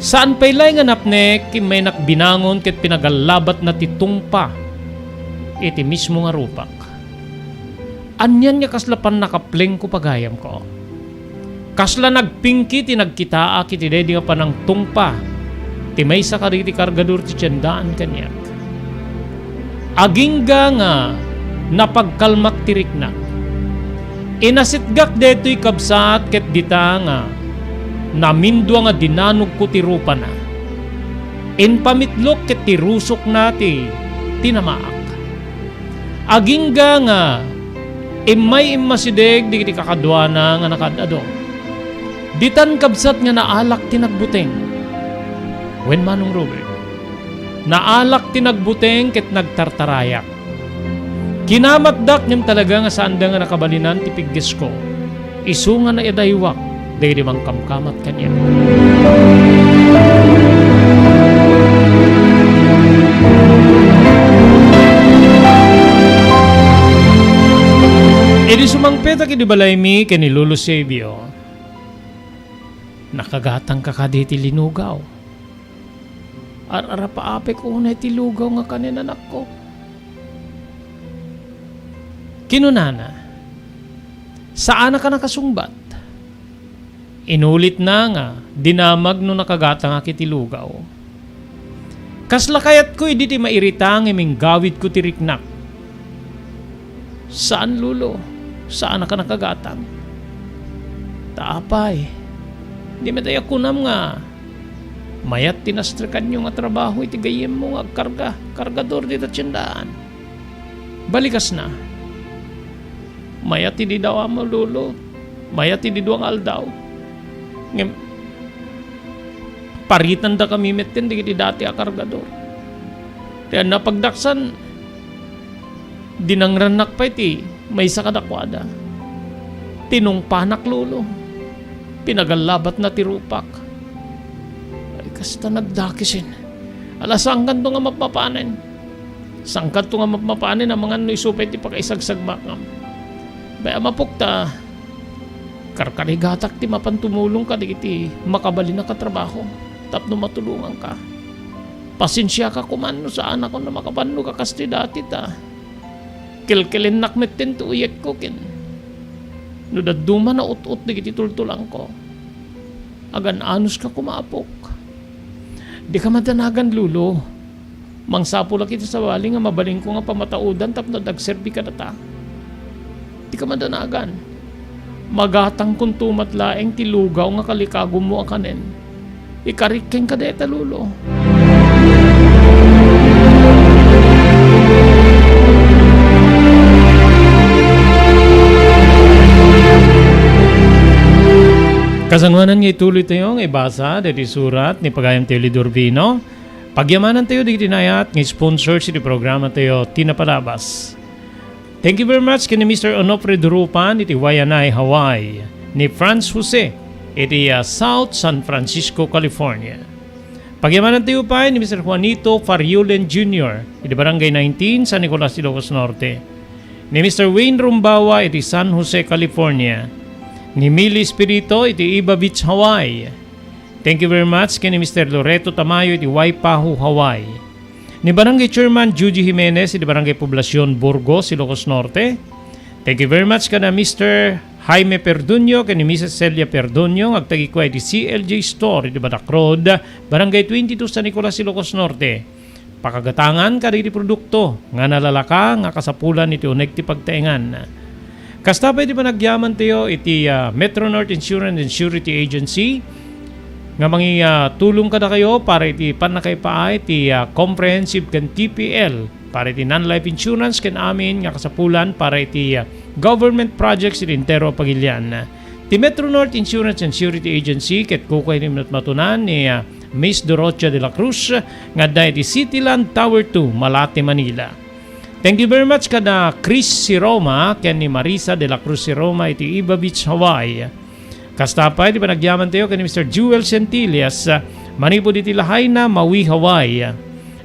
Saan pay laeng nga napnek, immaynak binangon ket pinagallabatna ti tungpa iti mismo nga rupak. Anian nga kasla pannakaplengko, pagayamko? Kasla nagpingki ti nagkitaak iti daydi nga panangtungpa ti maysa kadagiti kargador ti tiendaan kaniak. Agingga nga napagkalmak ti riknak, inasitgak daytoy, kabsat, ket dita nga namindua nga dinanogko ti rupana. Impamitlok ket ti rusokna ti tinamaak. Agingga nga immay immasideg dagiti kakaduana nga nakaad-adu. Ditan, kabsat, nga naalak ti nagbuteng. Wen, Manong Robert, naalak ti nagbuteng ket nagtartarayak. Kinamatdak ngem talaga nga saanda nga nakabalinan ti piggesko. Isu nga naidayuak dagiti mangkamkamat kaniak. Idi sumangpetak idi balaymi ken ni Lolo Eusebio, nakagatangka kadi iti linugaw? Ar-arapaapek unay ti lugaw nga kanen, anakko. Kinunana, saanak a nakasungbat. Inulitna nga dinamag no nakagatangak iti lugaw. Kasla kayatko idi ti mairita ngem inggawidko ti riknak. Saan, Lolo, saanak a nakagatang. Ta apay, di met aya kunam nga mayat ti nastrekanyo nga trabaho iti gayyemmo nga agkarga, kargador dita tiendaan? Balikasna, mayat idi dawammo, Lolo. Mayat idi dua nga aldaw. Ngem paritandakami metten dagiti dati a kargador. Ti ania a pagdaksan, dinangrannak pay ti maysa kadakuada. Tinungpanak, Lolo. Pinagallabatna ti rupak. Ay, kasta nagdakesen. Ala, saankanto nga mapmapanen. Saankanto nga mapmapanen amangan no isu pay ti pakaisagsagmakam. Bay, amapok ta karkarigatak ti mapan tumulong kadagiti makabalin a katrabaho tapno matulonganka. Pasensiaka koma no saanakon a makapanno a kas ti dati ta kelkelennak metten ti uyekko ken no dadduma, naut-ot dagiti tultulangko. Agan-anuska koma, apok. Dika madanagan, Lolo. Mangsapulak iti sabali nga mabalinko nga pamataudan tapno adda agserbi kadata. Dika madanagan. Magatangkonto met laeng ti lugaw nga kalikagummo a kanen. Ikarik kenka dayta, Lolo. Kasangoanan nga ituloy tayo nga ibasa dagiti surat ni pagayam tayo Lidor Vino. Pagyamanan tayo dagiti naayat nga sponsors iti programa tayo, ti napalabas. Thank you very much ken ni Mister Onofre Durupan iti Waianae, Hawaii, ni Franz Jose iti, ah, South San Francisco, California. Pagyamanan tayo pay ni Mister Juanito Fariulen Junior iti Barangay nineteen, San Nicolas, Ilocos Norte. Ni Mister Wayne Rumbawa iti San Jose, California. Ni Mili Espirito iti Iba Beach, Hawaii. Thank you very much ken ni Mister Loreto Tamayo iti Waipahu, Hawaii. Ni Barangay Chairman Juji Jimenez iti Barangay Poblacion, Burgos, Ilocos Norte. Thank you very much kada Mister Jaime Perduño ken ni Missus Celia Perduño nga agtagikua iti C L J Store iti Badak Road, Barangay twenty-two, San Nicolas, Ilocos Norte. Pakagatangan kadagiti produkto nga nalalaka nga kasapulan iti uneg ti pagtaengan. Kasta pay ti panagyamantayo iti, ah, Metro North Insurance and Surety Agency nga mangi-, ah, tulong kadakayo para iti pannakaipaay ti, ah, comprehensive ken T P L para iti non-life insurance ken amin nga kasapulan para iti, ah, government projects iti entero a pagilian. Ti Metro North Insurance and Surety Agency ket kukua iti matmatunan ni, ah, Miss Dorothea de la Cruz nga adda iti Cityland Tower two, Malate, Manila. Thank you very much kada Chris Siroma ken ni Marisa de la Cruz Siroma iti Iba Beach, Hawaii. Kasta pay ti panagyamantayo ken ni Mister Jewel Centillas, ah, manipud iti Lahaina, Maui, Hawaii.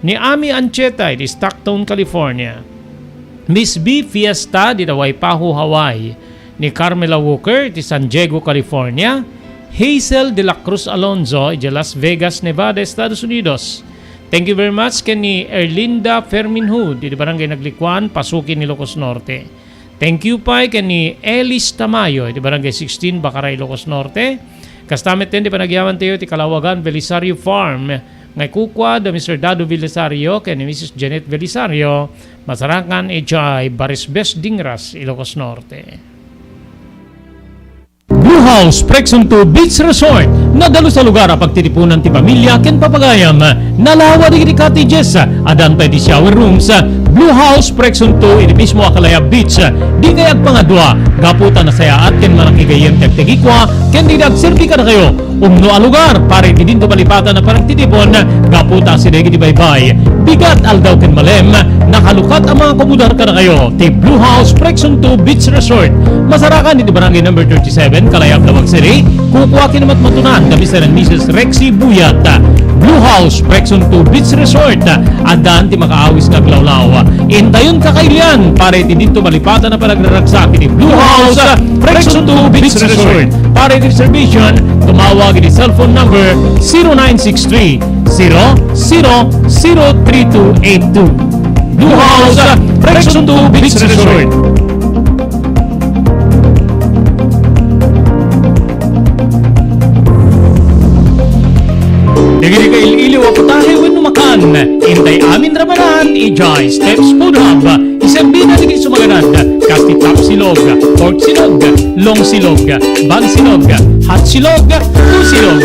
Ni Ami Ancheta iti Stockton, California. Miss B Fiesta iti Waipahu, Hawaii. Ni Carmela Walker iti San Diego, California. Hazel de la Cruz Alonzo iti Las Vegas, Nevada, Estados Unidos. Thank you very much ken ni Erlinda Fermin Hood iti Barangay Naglikuan, Pasukin, Ilocos Norte. Thank you pay ken ni Elis Tamayo iti Barangay sixteen, Bakaray, Ilocos Norte. Kasta met ti panagyamantayo iti Kalawagan Belisario Farm nga ikukua da Mister Dado Belisario ken ni Missus Janet Belisario, masarakan idiay Barisbes, Dingras, Ilocos Norte. Blue House Prexon two Beach Resort. Nadalus a lugar a pagtitipunan ti pamilya ken papagayam. Nalawa dagiti cottages. Addan pay ti shower rooms. Blue House Prexon two iti mismo a Kalayab Beach. Dikay agpangadua gapu ta nasayaat ken manakigayyem ti agtagikua ken dida agserbi kadakayo. Umno a lugar para iti dinto malipatan a panagtitipon gapu ta asideg iti baybay. Bigat, aldaw ken malem, nakalukat a mangakomodar kadakayo ti Blue House Prexon two Beach Resort. Masarakan iti Barangay Number thirty-seven, Kalayab, Laoag City. Kukua ken ni matmatunan da Mister and Missus Rexy Buyat. Blue House Prexon two Beach Resort. Addan ti makaawis nga aglawlaw. Intayon kakailian para iti dinto malipatan a panagraragsak iti Blue House Prexon two Beach Resort. Para iti reservation, tumawag iti cellphone number zero nine six three, zero zero zero three two eight two. Blue House Prexon two Beach Resort. Dagiti kail-iliw a putahe wenno makan, intay amin ramanan idiay Steps Food Hub. Iserbida dagiti sumaganad, kas ti tapsilog, porksilog, longsilog, bagsilog, hotsilog, pusilog,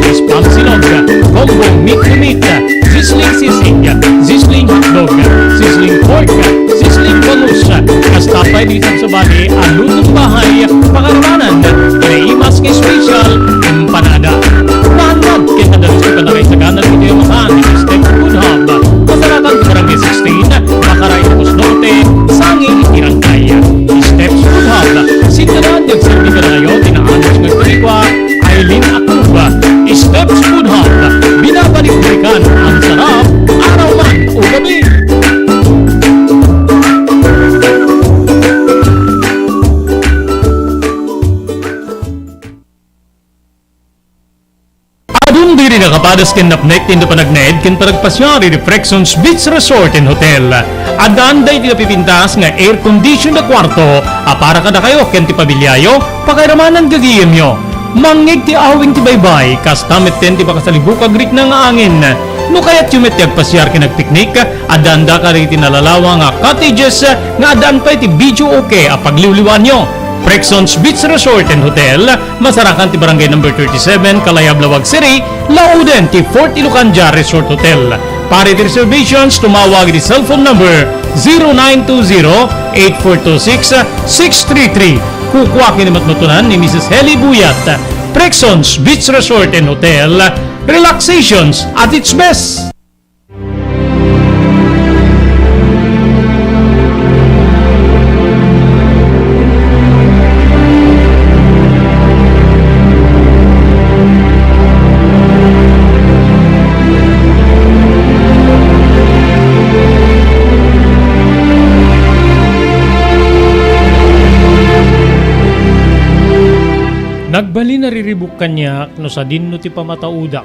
spamsilog, combo meat to meat, sizzling sisig, sizzling hotdog, sizzling pork, sizzling bangus, kasta pay dagiti sabsabali a lutong bahay, pakaramanan, kinaimas nga special, empanada. Naannad ken nadalus ti pannakaisagana dagitoy a makan iti Steps Food Hub. Masarakan ti Barangay sixteen, Bakaray, Ilocos Norte, sangi iti Rangkay. Steps Food Hub, sikanan nga agserbi kadakayo ti naanus nga agtagikua, Aileen Acuba. Steps Food Hub, binabalik-balikan ang sarap, araw man o gabi. Adun diri nakapadas ken napnek ti panagnaed ken panagpasiar iti Prexons Beach Resort and Hotel. Addan daydi napipintas nga air-conditioned a kuarto a para kadakayo ken ti pamiliayo, pakairamanan gagayemyo. Mangngeg ti awing ti baybay, kasta metten ti makasalibuk a agrikna nga angin. No kayatyo met ti agpasiar ken agpiknik, addanda kadagiti nalalawa nga cottages nga addan pay ti videoke a pagliwliwaanyo. Prexons Beach Resort and Hotel, masarakan ti Barangay Number thirty-seven, Kalayab, Laoag City, lauden ti Fort Ilocandia Resort Hotel. Para iti reservations, tumawag iti cellphone number zero nine two zero, eight four two six, six three three. Kukua ken ni matmatunan ni Missus Heli Buyat. Rexons Beach Resort and Hotel, relaxations at its best. Nagbalin a riribuk kaniak no sadinno ti pamataudak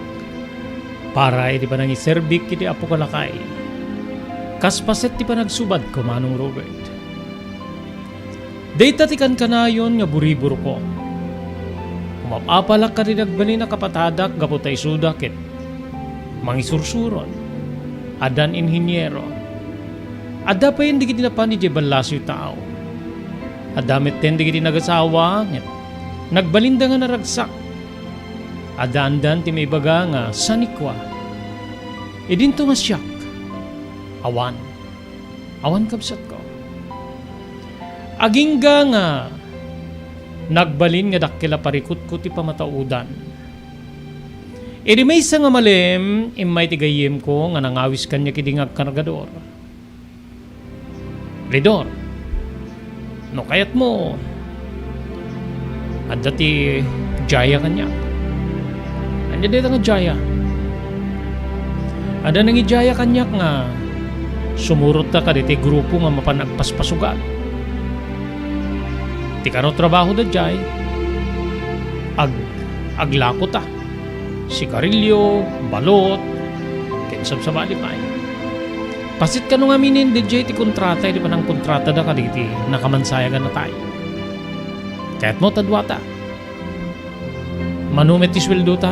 para iti panangiserbik iti Apo a lakay. Kas paset ti panagsubadko, Manong Robert. Dayta ti kankanayon nga buriburko. Umap-apalak kadi nagbalin a kapatadak gapu ta isuda ket mangisursuron. Addan inhiniero. Adda payen dagiti napan idiay ballasiw tao. Adda metten dagiti nagasawa, ngem nagbalinda nga naragsak. Addaandan ti maibaga nga sanikua. Idinto nga siak, awan. Awan, kabsatko. Agingga nga nagbalin nga dakkel a parikutko ti pamataudan. Idi maysa nga malem, immay ti gayyemko nga nangawis kaniak idi nga agkargador. Lidor, no kayatmo, adda ti Jaya kaniak. Ania dayta nga Jaya? Adda nangidiaya kaniak nga sumurotta kadaytoy grupo nga mapan agpaspasugal. Ti kano trabaho da jay, ag-, aglakota. Sigarilyo, balot, ken sabsabali pay. Pasit kano ngamin dayjay ti kontrata idi panangkontratada kadagiti nakamansayagan a tayo. Kayatmo ta duata? Mano met ti sueldota?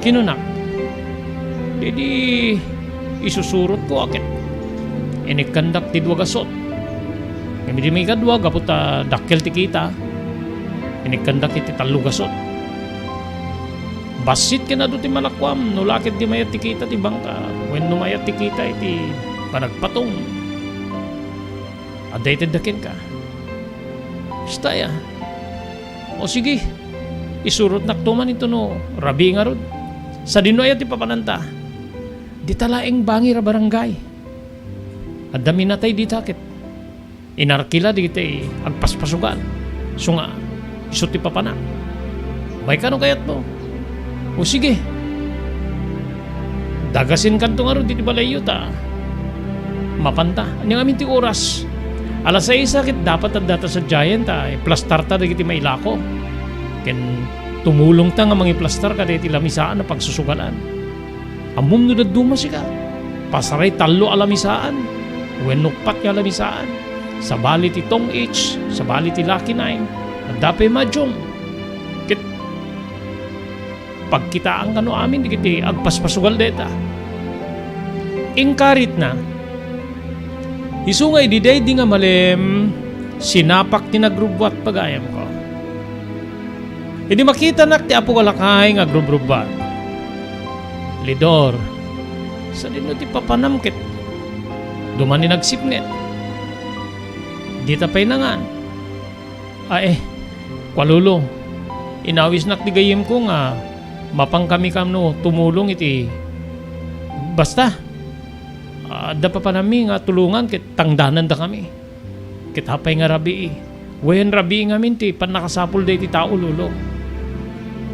Kinunak. Daydi isusurotko a ket inikkandak ti dua gasut. Ngem idi maikadua, gapu ta dakkel ti kita, inikkandak iti tallo gasut. Bassit ken adu ti malakuam no la ket di mayat ti kita ti bangka wenno mayat ti kita iti panagpatong. Adda itedda kenka. Kasta aya? O sige, isurotnakto man intono rabii ngarud. Sadino aya ti papananta? Dita laeng bangir a barangay. Adda minatay dita ket inarkila dagiti agpaspasugal. Isu nga isu ti papanak. Mayka no kayatmo. O sige. Dagasinkanto ngarud iti balayyo ta mapanta. Ania ngamin ti oras? Alas sais ket dapat addata sadiayen ta iplastarta dagiti mailako. Ken tumulongta nga mangiplastar kadagiti lamisaan a pagsusugalan. Ammom no dadduma sika? Pasaray tallo a lamisaan wenno uppat nga lamisaan. Sabali ti Tong H, sabali ti Lucky Nine, adda pay Mahjong. Ket pagkitaan kano amin dagiti agpaspasugal dayta. Inkaritna, isu nga idi daydi nga malem, sinapak ti nagrubbuat pagayamko. Idi makitanak ti apo a lakay nga agrubrubbuat, "Lidor, sadino ti papanam ket duman ni nagsipnget? Dita pay nangan?" "Ae, kua lolo, inawisnak ti gayyemko nga mapankami kano tumulong iti basta, adda papanammi nga tulongan ket tangdanandakami. Ket apay nga rabii, wen rabii ngamin ti pannakasapul daydi tao, lolo.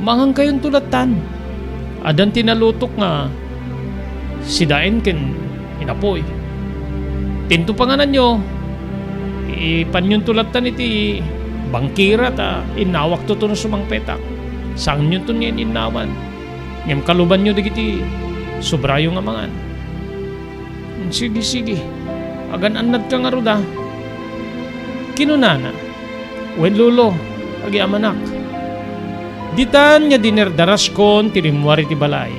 Mangankayonto lattan. Addan ti nalutok nga sidaen ken inapuy. Tinto pangananyo, ipanyonto lattan iti bangkira ta innawakto tono sumangpetak. Saanyonton nga in-innawan. Ngem kalubanyo dagiti sobrayo nga mangan." "Sige, sige. Agan-annadka ngarud a," kinunana. "Wen, lolo, agyamanak. Ditan nga dinerdaraskon ti rimmuar iti balay.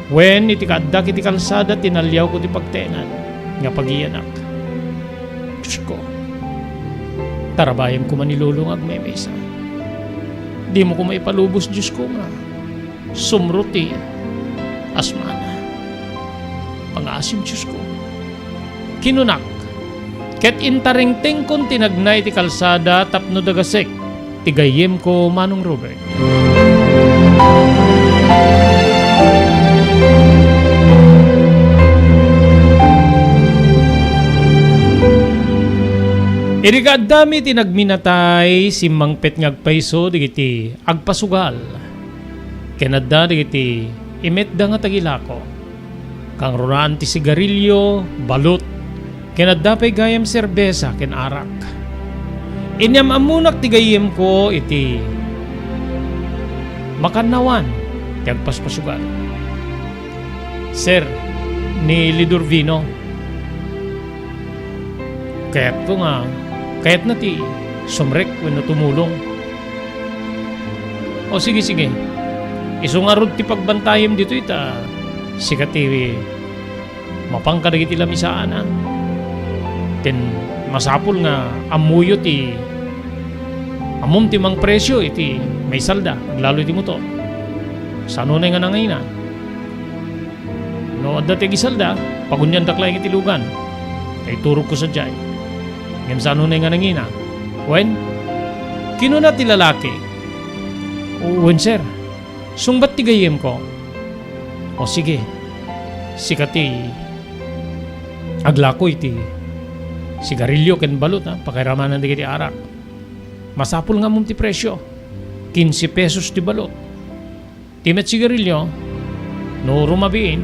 Wen, iti kaaddak iti kalsada, tinaliawko ti pagtengan nga pagiyanak. Diosko, tarabayem koma ni lolo nga agmemaysa. Dimo koma ipalubos, Diosko, nga sumro ti asmana. Pangaasim, Diosko," kinunak. Ket intarengtengkon ti nagna iti kalsada tapno dagasek ti gayyemko, Manong Robert. Idi kaaddami ti nagminatay, simmangpet nga agpayso dagiti agpasugal, ken adda dagiti imetda nga tagilako. Kangrunaan ti sigarilio, balut, ken adda pay gayam serbesa ken arak. Inyam-ammonak ti gayyemko iti makannawan ti agpaspasugal. Sir, ni Lidor Vino, kayatko nga, kayatna ti sumrek wenno tumulong. O sige, sige. Isu ngarud ti pagbantayem ditoy ta sika ti mapan kadagiti lamisaan, a. Ken masapul nga ammoyo ti, ammom ti mangpresio iti maisalda, aglalo iti motor. Saan unay nga nangina? No adda ti agisalda, paguniandak laeng iti lugan. Ta iturogko sadiay. Ngem saan unay nga nangina? Wen? Kinuna ti lalaki, "Wen, sir. Sungbat ti gayyemko." "O sige. Sika ti aglako iti sigarilio ken balut, a, pakairamanan dagiti arak. Masapul nga ammom ti presio. Kinse pesos ti balut. Ti met sigarilio, no rumabiin,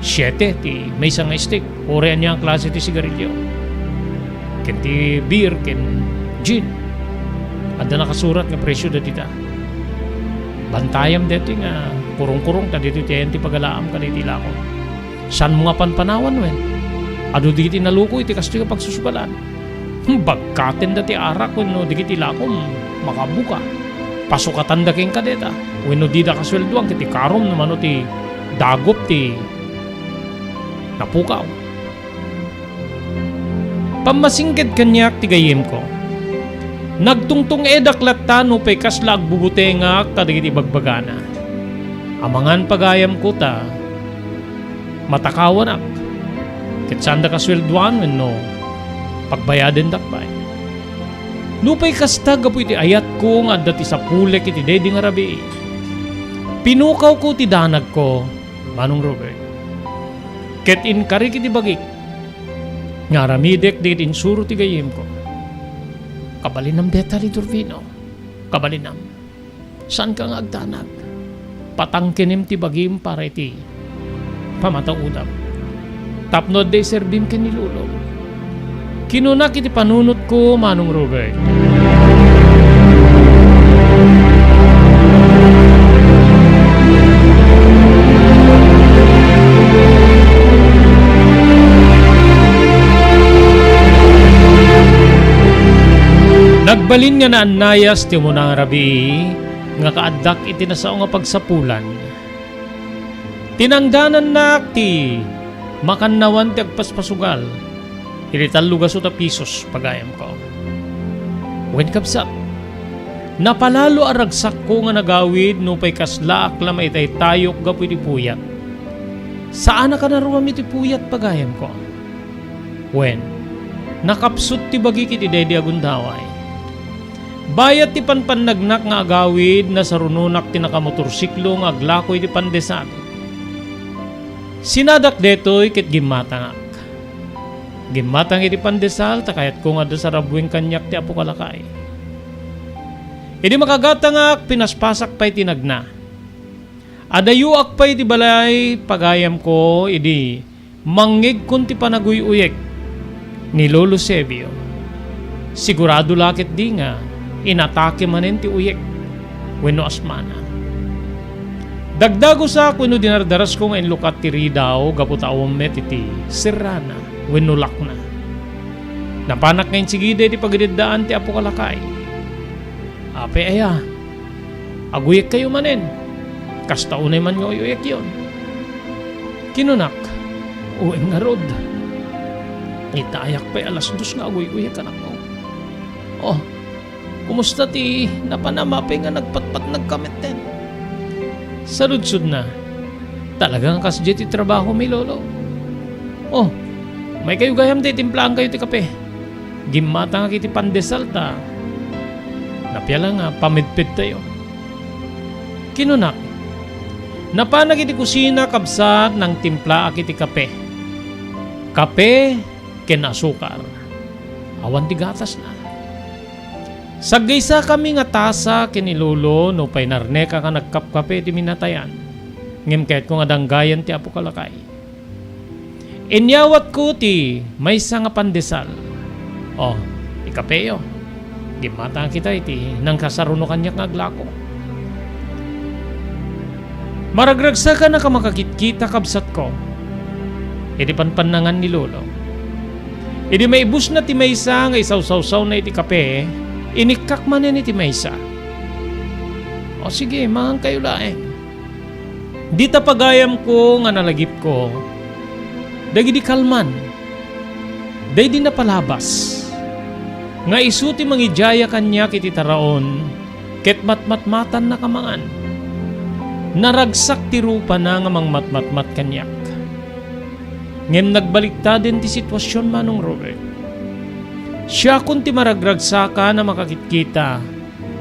siete ti maysa nga stick. Uray ania a klase ti sigarilio. Ken ti beer ken gin. Adda nakasurat nga presio dagita. Bantayam daytoy nga kurong-kurong ta ditoy ti ayan ti pagalaam kadagiti ilako. Saanmo nga panpanawan wen? Adu dagiti naluko iti kastoy nga pagsusugalan. Hmm, bagkatenda ti arak wenno dagiti ilakom, makabuka. Pasukatanda kenka dayta, wenno dida kasueldoan ket ikarom no mano ti dagup ti napukaw." Pammasingked kaniak ti gayyemko. Nagtungtung-edak latta nupay kasla agbubutengak kadagiti bagbagana. Amangan pagayamko ta matakawanak, ket saanda kasueldoan wenno pagbayadendak pay. Nupay kasta, gapu iti ayatko nga adda ti sapulek iti daydi nga rabii, pinukawko ti danagko, Manong Robert, ket inkarik iti bagik nga aramidek dagiti insuro ti gayyemko. Kabalinam dayta, Lidor Vino. Kabalinam. Saanka nga agdanag. Patangkenem ti bagim para iti pamataudam. Tapno adda iserbim ken ni Lolo. Kinunak iti panunotko, Manong Robert. Nagbalin nga naannayas ti umuna nga rabii nga kaaddak iti nasao nga pagsapulan. Tinangdanannak ti makannawan ti agpaspasugal iti tallo gasut a pisos, pagayamko. Wen, kabsat, napalalo a ragsakko nga nagawid nupay kaslaak la maitaytayok gapu iti puyat. Saanak a naruam iti puyat, pagayamko. Wen, nakapsut ti bagik iti daydi a gundaway. Bayat ti panpannagnak nga agawid, nasarunonak ti nakamotorsiklo nga aglako iti pandesal. Sinadak daytoy ket gimmatangak. Gimmatang iti pandesal ta kayatko nga adda sarabuen kaniak ti apo kalakay. Idi makagatangak, pinaspasak pay ti nagna. Adayoak pay iti balay, pagayamko, idi mangngegkon ti panaguy-uyek ni Lolo Sebio. Sigurado la ketdi nga inatake manen ti uyek wenno asmana. Dagdagusak wenno dinardarasko nga inlukat ti ridaw gapu ta awan met iti serrana wenno lakna. Napanak nga insigida iti pagideddaan ti apo kalakay. Apay aya, aguyekkayo manen. Kasta unay man nga uy-uyekyon. Kinunak, wen ngarud. Itayak pay alas dos nga aguy-uyek, anakko. Oh, kumusta ti napanam apay nga nagpatpatnagka metten? Saludsodna, talaga nga kasdiay ti trabaho mi, Lolo. Oh, maykayo gayam ta itimplaan kayo ti kape. Gimmatangak iti pandesal ta Apia la nga pamedpedtayo. Kinunak, napanak iti kusina, kabsat, nangtimplaak iti kape. Kape ken asukar. Awan ti gatasna. Saggaysakami nga tasa ken ni Lolo nupay narnekak a nagkapkape iti minatayan. Ngem kayatko nga danggayan ti Apo Kalakay. Inyawatko ti maysa nga pandesal. O, ikapeyo. Gimmata kita iti nangkasaruno kaniak nga aglako. Maragragsakan a makakit-kita, kabsatko, iti panpannangan ni Lolo. Idi maibusna ti maysa nga isawsawsawna iti kape, inikkak manen iti maysa. O sige, mangankayo laeng. Dita pagayamko nga nalagipko dagidi kalman, daydi napalabas, nga isu ti mangidiaya kaniak iti taraon, ket matmatmatannak a mangan. Naragsak ti rupana nga mangmatmatmat kaniak. Ngem nagbaliktaden ti situasion, Manong Robert. Siakon ti maragragsakan a makakitkita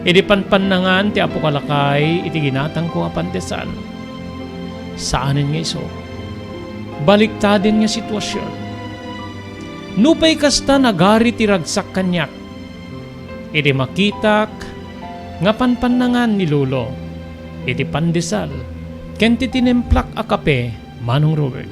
idi panpannangan ti Apo Kalakay iti ginatangko a pandesal. Saanen nga isu. Baliktaden nga situasion. Nupay kasta, nagari ti ragsak kaniak idi makitak nga panpannangan ni Lolo iti pandesal ken ti tinimplak a kape, Manong Robert.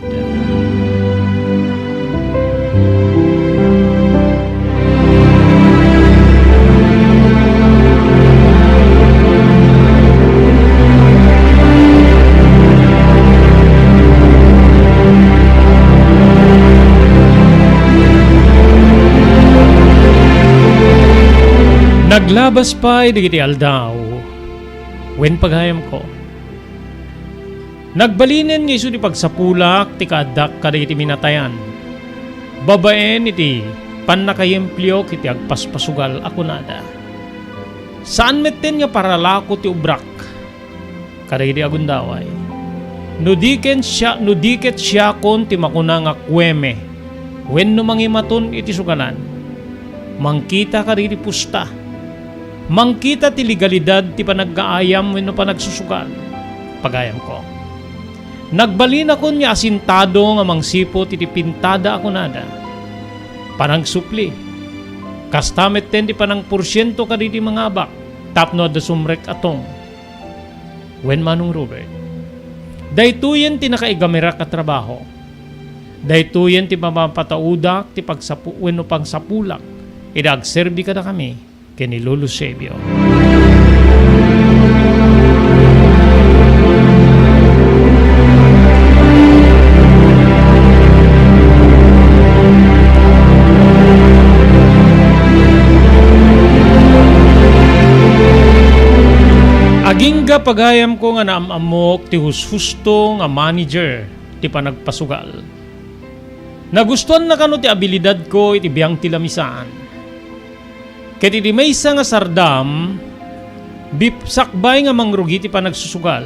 Naglabas pay dagiti aldaw, wen pagayamko. Nagbalinen nga isu ti pagsapulak ti kaaddak kadagiti minatayan, babaen iti pannakayempliok iti agpaspasugal a kunada. Saan metten nga paralako ti ubrak kadagiti agundaway. No di ken sia-, no di ket siakon ti makuna nga kueme wenno mangimaton iti sugalan, mangkita kadagiti pusta, mangkita ti legalidad ti panaggaayam wenno panagsusugal, pagayamko. Nagbalinakon nga asintado nga mangsiput iti pintada a kunada. Panagsupli. Kasta metten ti panangporsiento kadagiti mangabak tapno adda sumrek a tong. Wen, Manong Robert, daytoyen ti nakaigamirak a trabaho. Daytoyen ti mapapataudak ti pagsapu-, wenno pangsapulak idi agserbi kadakami ken ni Lolo Eusebio. Agingga pagayamko nga naam-ammok ti hushusto nga manager ti panagpasugal. Nagustuanna kano ti abilidadko iti biang ti lamisaan. Ket iti maysa nga sardam, bip-, sakbay nga mangrugi ti panagsusugal,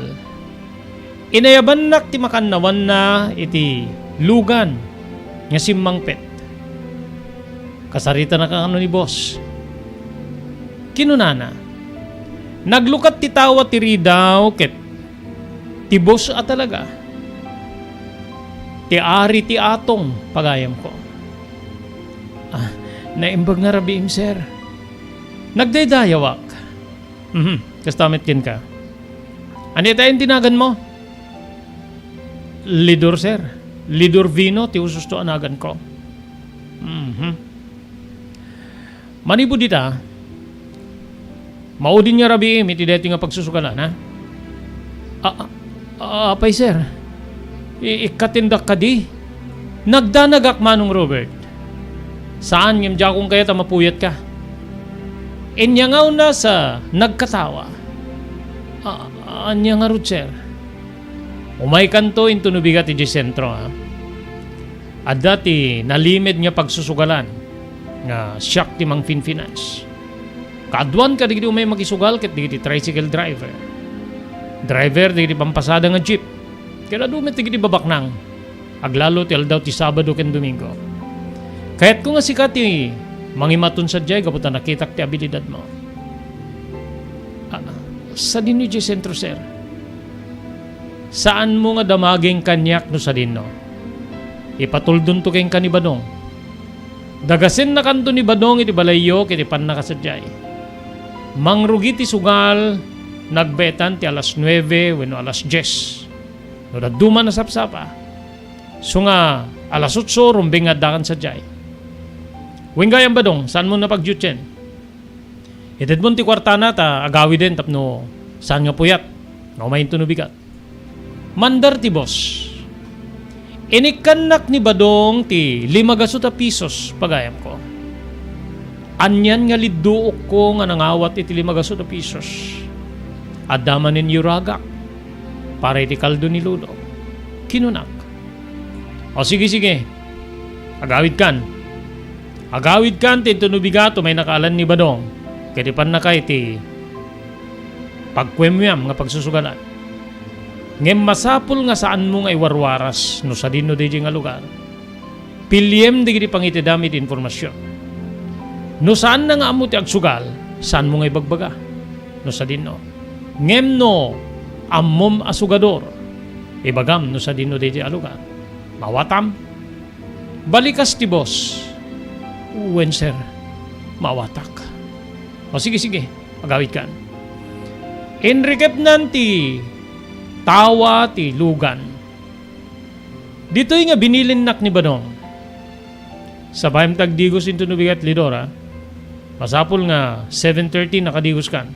inayabannak ti makannawanna iti lugan nga simmangpet. Kasaritanaka kano ni boss. Kinunana, naglukat ti tawa ti ridaw ket ti boss a talaga. Ti ari ti atong, pagayamko. Ah, naimbag nga rabiim, sir. Nagdaydayawak. Mhm, kasta met kenka. Ania ti naganmo? Lidor, sir. Lidor Vino ti husto a naganko. Mhm. Manipud ita, maudin nga rabiim iti daytoy nga pagsusugalan, ha? A-, a-, apay, sir? I-, ikkatendak kadi? Nagdanagak, Manong Robert. Saan ngem diakon kayat a mapuyatka. Inyangawna sa nagkatawa. A-, ania ngarud, sir? Umaykanto inton ubigat idiay sentro, ha? Adda ti nalimed nga pagsusugalan nga siak ti mangfinfinance. Kaaduan kadagiti umay makisugal ket dagiti tricycle driver. Driver dagiti pampasada nga jeep. Ket adu met dagiti babaknang. Aglalo ti aldaw ti Sabado ken Domingo. Kayatko nga sika ti mangimaton sadiay gapu ta nakitak ti abilidadmo. Sadino idiay sentro, sir? Saanmo nga damageng kaniak no sadino. Ipatuldonto kenka ni Badong. Dagasennakanto ni Badong iti balayyo ket ipannaka sadiay. Mangrugi ti sugal, nagbaetan ti alas nuebe wenno alas dies. No dadduma, nasapsapa. Isu nga alas otso, rumbeng nga addakan sadiay. Wen gayam, Badong, saanmo nga pagdiotien? Itedmon ti kuartana ta agawiden tapno saan nga puyat nga umayento no bigat. Mandar ti boss. Inikkannak ni Badong ti lima gasut a pisos, pagayamko. Anian nga lidduokko nga nangawat iti lima gasut a pisos? Adda manen yuragak para iti kaldo ni Lolo. Kinunak, "O, sige, sige. Agawidkan. Agawidkan ti intono bigat umayna kaalan ni Badong ket ipannaka iti pagkuemkuem nga pagsusugalan. Ngem masapul nga saanmo nga iwarwaras no sadino daydiay nga lugar. Piliem dagiti pangitedam iti impormasion. No saanna nga ammo ti agsugal, saanmo nga ibagbaga no sadino. Ngem no ammom a sugador, ibagam no sadino daydiay a lugar. Maawatam?" Balikas ti boss. "Wen, sir. Maawatak." "O, sige, sige. Agawidkan." Inrikepnan ti tawa ti lugan. Ditoy nga binilinnak ni Badong. "Sabayam ti agdigos intono bigat, Lidor, a. Masapul nga seven thirty nakadigoskan.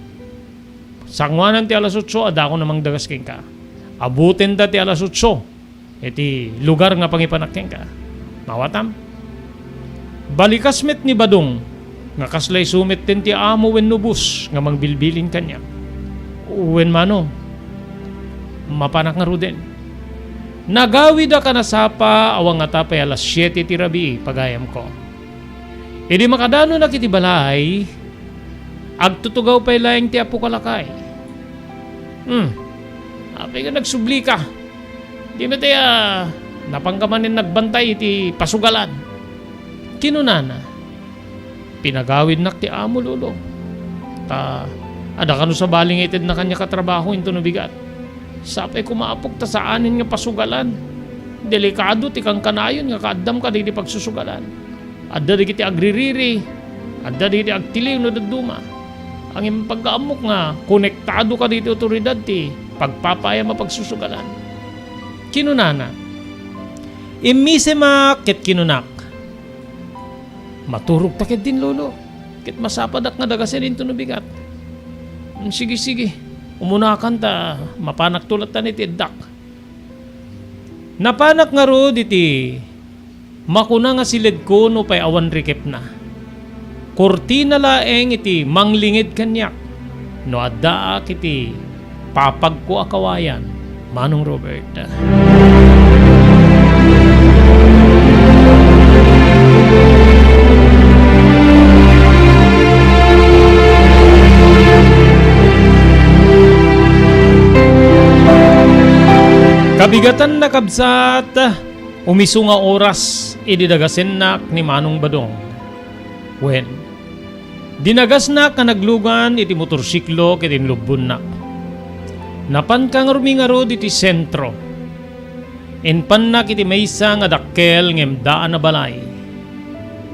Sanguanan ti alas otso, addakon a mangdagas kenka. Abutenta ti alas otso iti lugar nga pangipanak kenka. Maawatam?" Balikas met ni Badong nga kasla isu metten ti amo wenno boss nga mangbilbilin kaniak. "Wen, Manong. Mapanak ngaruden. Nagawidak a nasapa awan ngata pay alas siete ti rabii, pagayamko. Idi makadanonak iti balay, agtutugaw pay laeng ti apoka lakay." "Hmm. Apay nga nagsublika? Di met aya napanka manen nagbantay iti pasugalan?" Kinunana, "Pinagawidnak ti amo, Lolo. Ta adda kano sabali nga itedna kaniak a trabaho intono bigat. Sapay koma, apok, ta saanen nga pasugalan. Delikado ti kankanayon nga kaaddam kadagiti pagsusugalan. Adda dagiti agririri, adda dagiti agtiliw no dadduma. Ngem pagkaammok nga konektado kadagiti awtoridad ti pagpapaayam a pagsusugalan." Kinunana, "Immisemak ket kinunak, 'Maturogta ketdin, Lolo, ket masapadak nga dagasen intono bigat.'" "Sige, sige. Umunakan ta mapanakto latta iti eddak." Napanak ngarud iti makuna nga siledko nupay awan rikepna. Kurtina laeng iti manglinged kaniak no addaak iti papagko a kawayan, Manong Robert. Kabigatanna, kabsat, umisu nga oras idi dagasennak ni Manong Badong. Wen, dinagasnak nga naglugan iti motorsiklo ket inlubbonnak. Napanka ngarud iti sentro. Inpannak iti maysa nga dakkel ngem daan a balay.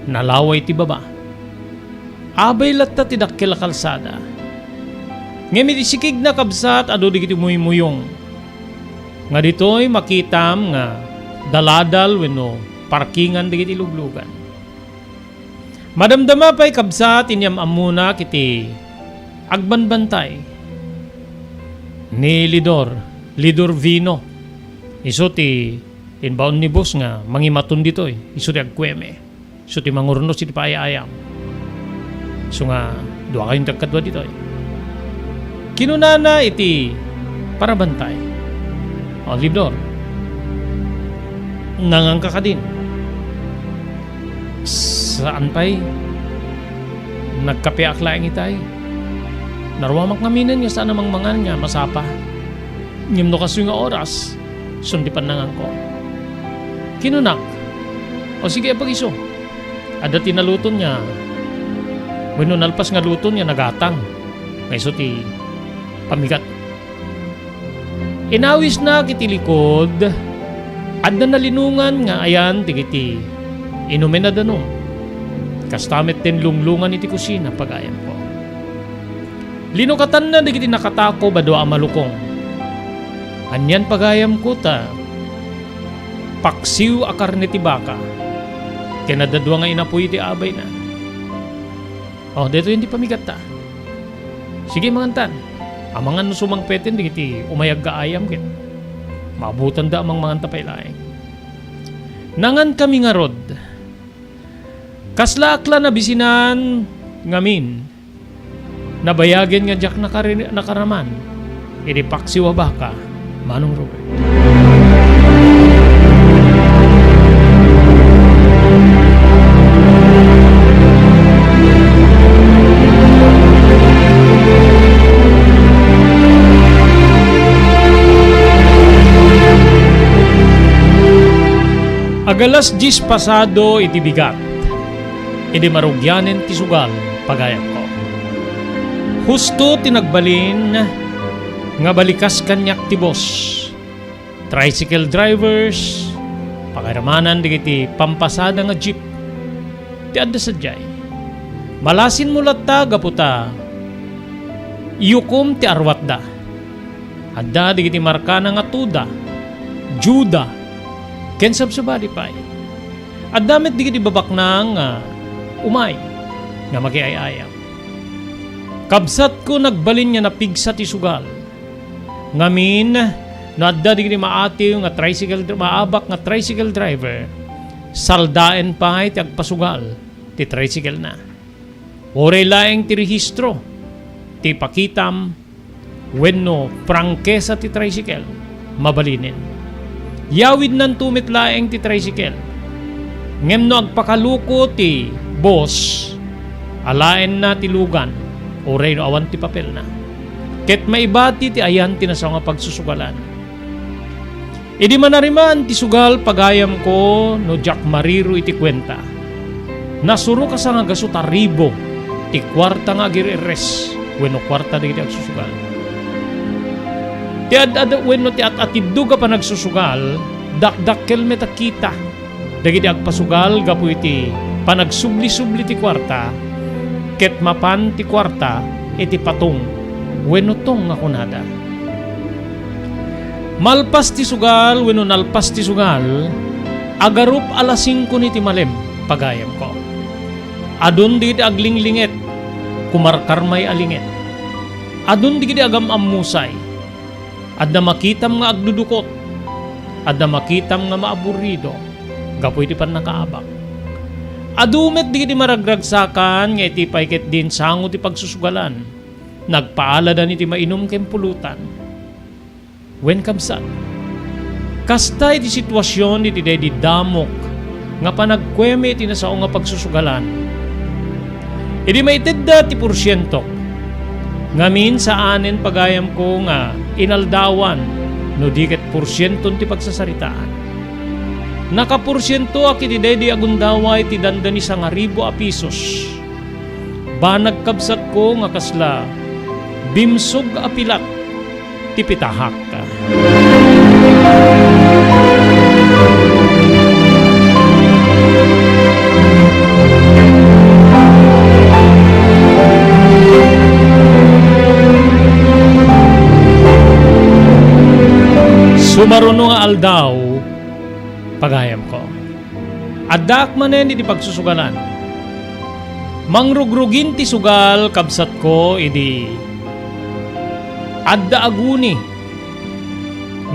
Nalaway ti baba. Abay latta ti dakkel a kalsada. Ngem iti sikigna, kabsat, adu dagiti muymuyong nga ditoy makitam nga daladal wenno parkingan dagiti luglugan. Madamdama pay, kabsat, inyam-ammonak iti agbanbantay ni Lidor, Lidor Vino. Isu ti imbaon ni boss nga mangimaton ditoy. Isu ti agkueme. Isu ti mangurnos iti paay-ayam. Isu nga duakayon ti agkadua ditoy. Kinunana iti parabantay, "O, Lidor, nanganka kadin?" "Saan pay. Nagkapeak laeng itay. Naruamak ngaminen nga saan a mangmangan nga masapa. Ngem no kastoy nga oras, isun ti pannanganko." Kinunak, "O, sige, apag isu. Adda ti naluton nga, wenno nalpas nga luton nga nagatang, nga isu ti pamigat. Inawisnak iti likud, adda nalinungan nga ayan dagiti inumen a danum. Kasta met ti lunglungan iti kusina, pagayamko. Linukatanna dagiti nakatakob a dua a malukong. Anian, pagayamko, ta paksiw a karne ti baka ken adda dua nga inapuy iti abayna. Oh, daytoy ti pamigatta. Sige, mangantan. Amangan no sumangpeten dagiti umayag nga ayam ket maabutanda a mangmanganta pay laeng. Nangankami ngarud. Kasla ak la nabisinan ngamin, nabayagen nga diak nakari-, nakaraman iti paksiw a baka, Manong Robert. Agalas dies pasado iti bigat, idi marugianen ti sugal, pagayamko. Husto ti nagbalin nga balikas kaniak ti bus, tricycle drivers, pakairamanan dagiti pampasada nga jeep ti adda sadiay. Malasinmo latta gapu ta yukom ti arwatda. Adda dagiti markana nga Toda, Juda, ken sabsabali pay. Adda met dagiti babaknang nga umay nga makiay-ayam. Kabsatko, nagbalin nga napigsa ti sugal. Ngamin, no adda dagiti maatiw nga tricycle dri-, maabak nga tricycle driver, saldaen pay ti agpasugal ti tricycle-na. Uray laeng ti rehistro ti ipakitam wenno prangkesa ti tricycle, mabalinen. Yawidnanto met laeng ti tricycle. Ngem no agpakaluko ti bus, alaenna ti lugan, uray no awan ti papelna. Ket maibati ti ayan ti nasao nga pagsusugalan. Idi manarimaan ti sugal, pagayamko, no diak mariro iti kuenta, nasurok a sangagasut a ribu ti kuarta nga agir-ires wenno kuarta dagiti agsusugal. Ti ad-ad wenno ti at-atiddog a panagsusugal, dakdakkel met a kita dagiti agpasugal gapu iti panagsubli-subli ti kuarta, ket mapan ti kuarta iti patong wenno tong nga kunada. Malpas ti sugal wenno nalpas ti sugal, agarup alas singko iti malem, pagayamko. Adun dagiti aglinglinget, kumarkarmay a linget. Adun dagiti agam-ammusay. Adda makitam nga agdudukot. Adda makitam nga maaburido gapu iti pannakaabak. Adu met dagiti maragragsakan nga iti pay ket di insango ti pagsusugalan, nagpaaladan iti mainum ken pulutan. Wen, kabsat, kasta iti situasion iti daydi damok nga panagkuemi iti nasao nga pagsusugalan. Idi maitedda ti porsientok, ngamin saanen, pagayamko, nga inaldawan no di ket porsienton ti pagsasaritaan. Nakaporsientoak iti daydi a gundaway ti dandani sangaribu a pisos. Banag, kabsatko, nga kasla bimsog a pilat ti pitahak. Sumaruno nga aldaw, pagayamko. Addaak manen iti pagsusugalan. Mangrugrugin ti sugal, kabsatko, idi adda aguni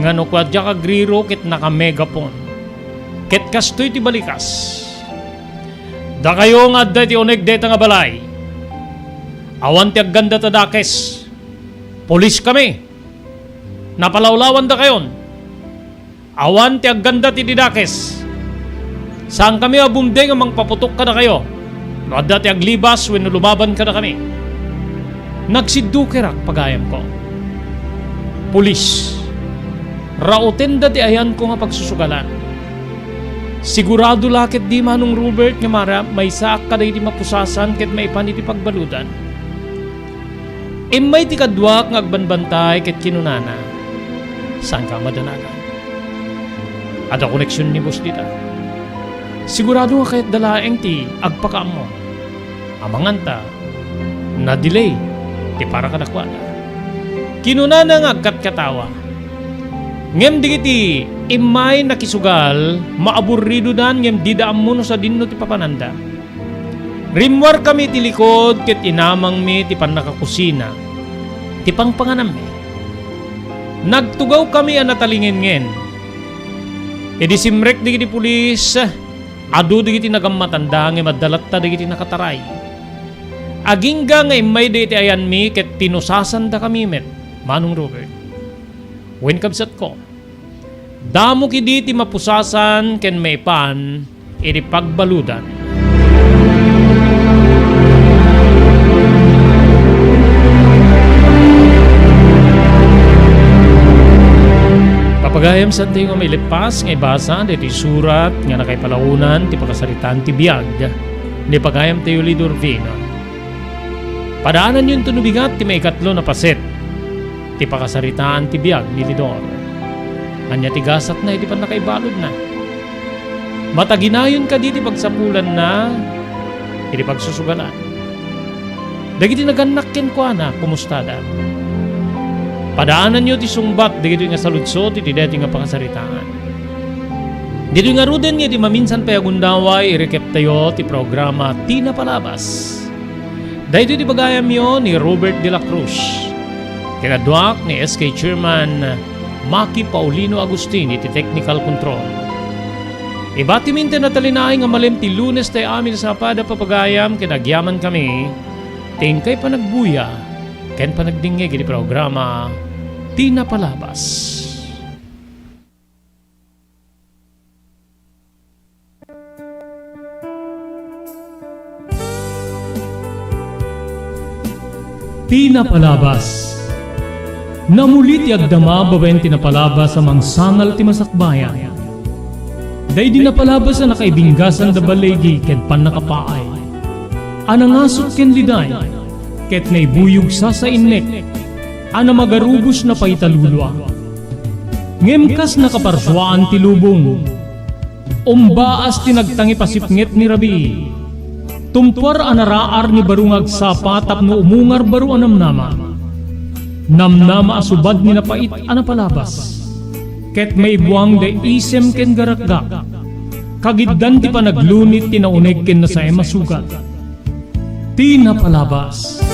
nga no kua diak agriro ket naka-megapon. Ket kastoy ti balikas. Dakayo nga adda iti uneg dayta nga balay, awan ti agganda ta dakes. Poliskami. Napalawlawandakayon. Awan ti agganda ti didakes. Saankami a bumdeng a mangpaputok kadakayo no adda ti aglibas wenno lumaban kadakami. Nagsiddukerak, pagayamko. Pulis, rautenda ti ayanko nga pagsusugalan. Sigurado la ketdi, Manong Robert, nga mara-, maysaak kadagiti mapusasan ket maipan iti pagbaludan. Immay ti kaduak nga agbanbantay ket kinunana, "Saanka a madanagan? Adda koneksion ni boss dita. Sigurado nga kayatda laeng ti agpakaammo. Amanganta, na-delay ti para kadakuada." Kinunana nga agkatkatawa. Ngem dagiti immay nakisugal, maaburridodan ngem dida ammo no sadinno ti papananda. Rimmuarkami iti likod ket inamangmi ti pannakakusina ti pangpanganammi. Nagtugawkami a natalingengen. Idi simrek dagiti pulis, adu dagiti nagammatanda ngem adda latta dagiti nakataray. Agingga nga immayda iti ayanmi ket tinusasandakami met, Manong Robert. Wen, kabsatko, damok idi ti mapusasan ken maipan iti pagbaludan. Papagayam, saantayo nga maileppas nga ibasa daytoy surat nga nakaipalaonan ti pakasaritaan ti biag ni pagayamtayo, Lidor Vino. Padaananyo inton no bigat ti maikatlo a paset ti pakasaritaan ti biag ni Lidor. Ania ti gasatna iti pannakaibaludna? Mataginayon kadi ti pagsapulanna iti pagsusugalan? Dagiti nagannak kenkuana, kumustada? Padaananyo ti sungbat dagitoy nga saludsod iti daytoy nga pakasaritaan. Ditoy ngaruden nga iti maminsan pay a gundaway, irikeptayo ti programa Ti Napalabas. Daytoy ti pagayamyo ni Robert de la Cruz. Kinaduak ni S K Chairman Maki Paulino Agustin iti technical control. Ibatimin ti natalinaay nga malem ti Lunes tay amin a sapad a papagayam ken agyamankami ti inkay panagbuya ken panagdingngeg iti programa Ti Napalabas. Ti napalabas. Namuli ti agdama babaen ti napalabas a mangsangal ti masakbayan. Daydi napalabas a nakaibinggasan da baligi ken pannakapaay, a nangasut ken liday, ket naibuyog sasainnek, a namagarubos na paitalulua. Ngem kas nakaparsuaan ti lubong, umbaas ti nagtangipasipnget ni rabii. Tumpuar a naraar ni baro nga agsapa tapno umungar baro a namnama. Namnama a subad ni napait a napalabas, ket maibuang da isem ken garakgak. Kagiddan ti panaglunit ti nauneg ken nasaem a sugat. Ti napalabas.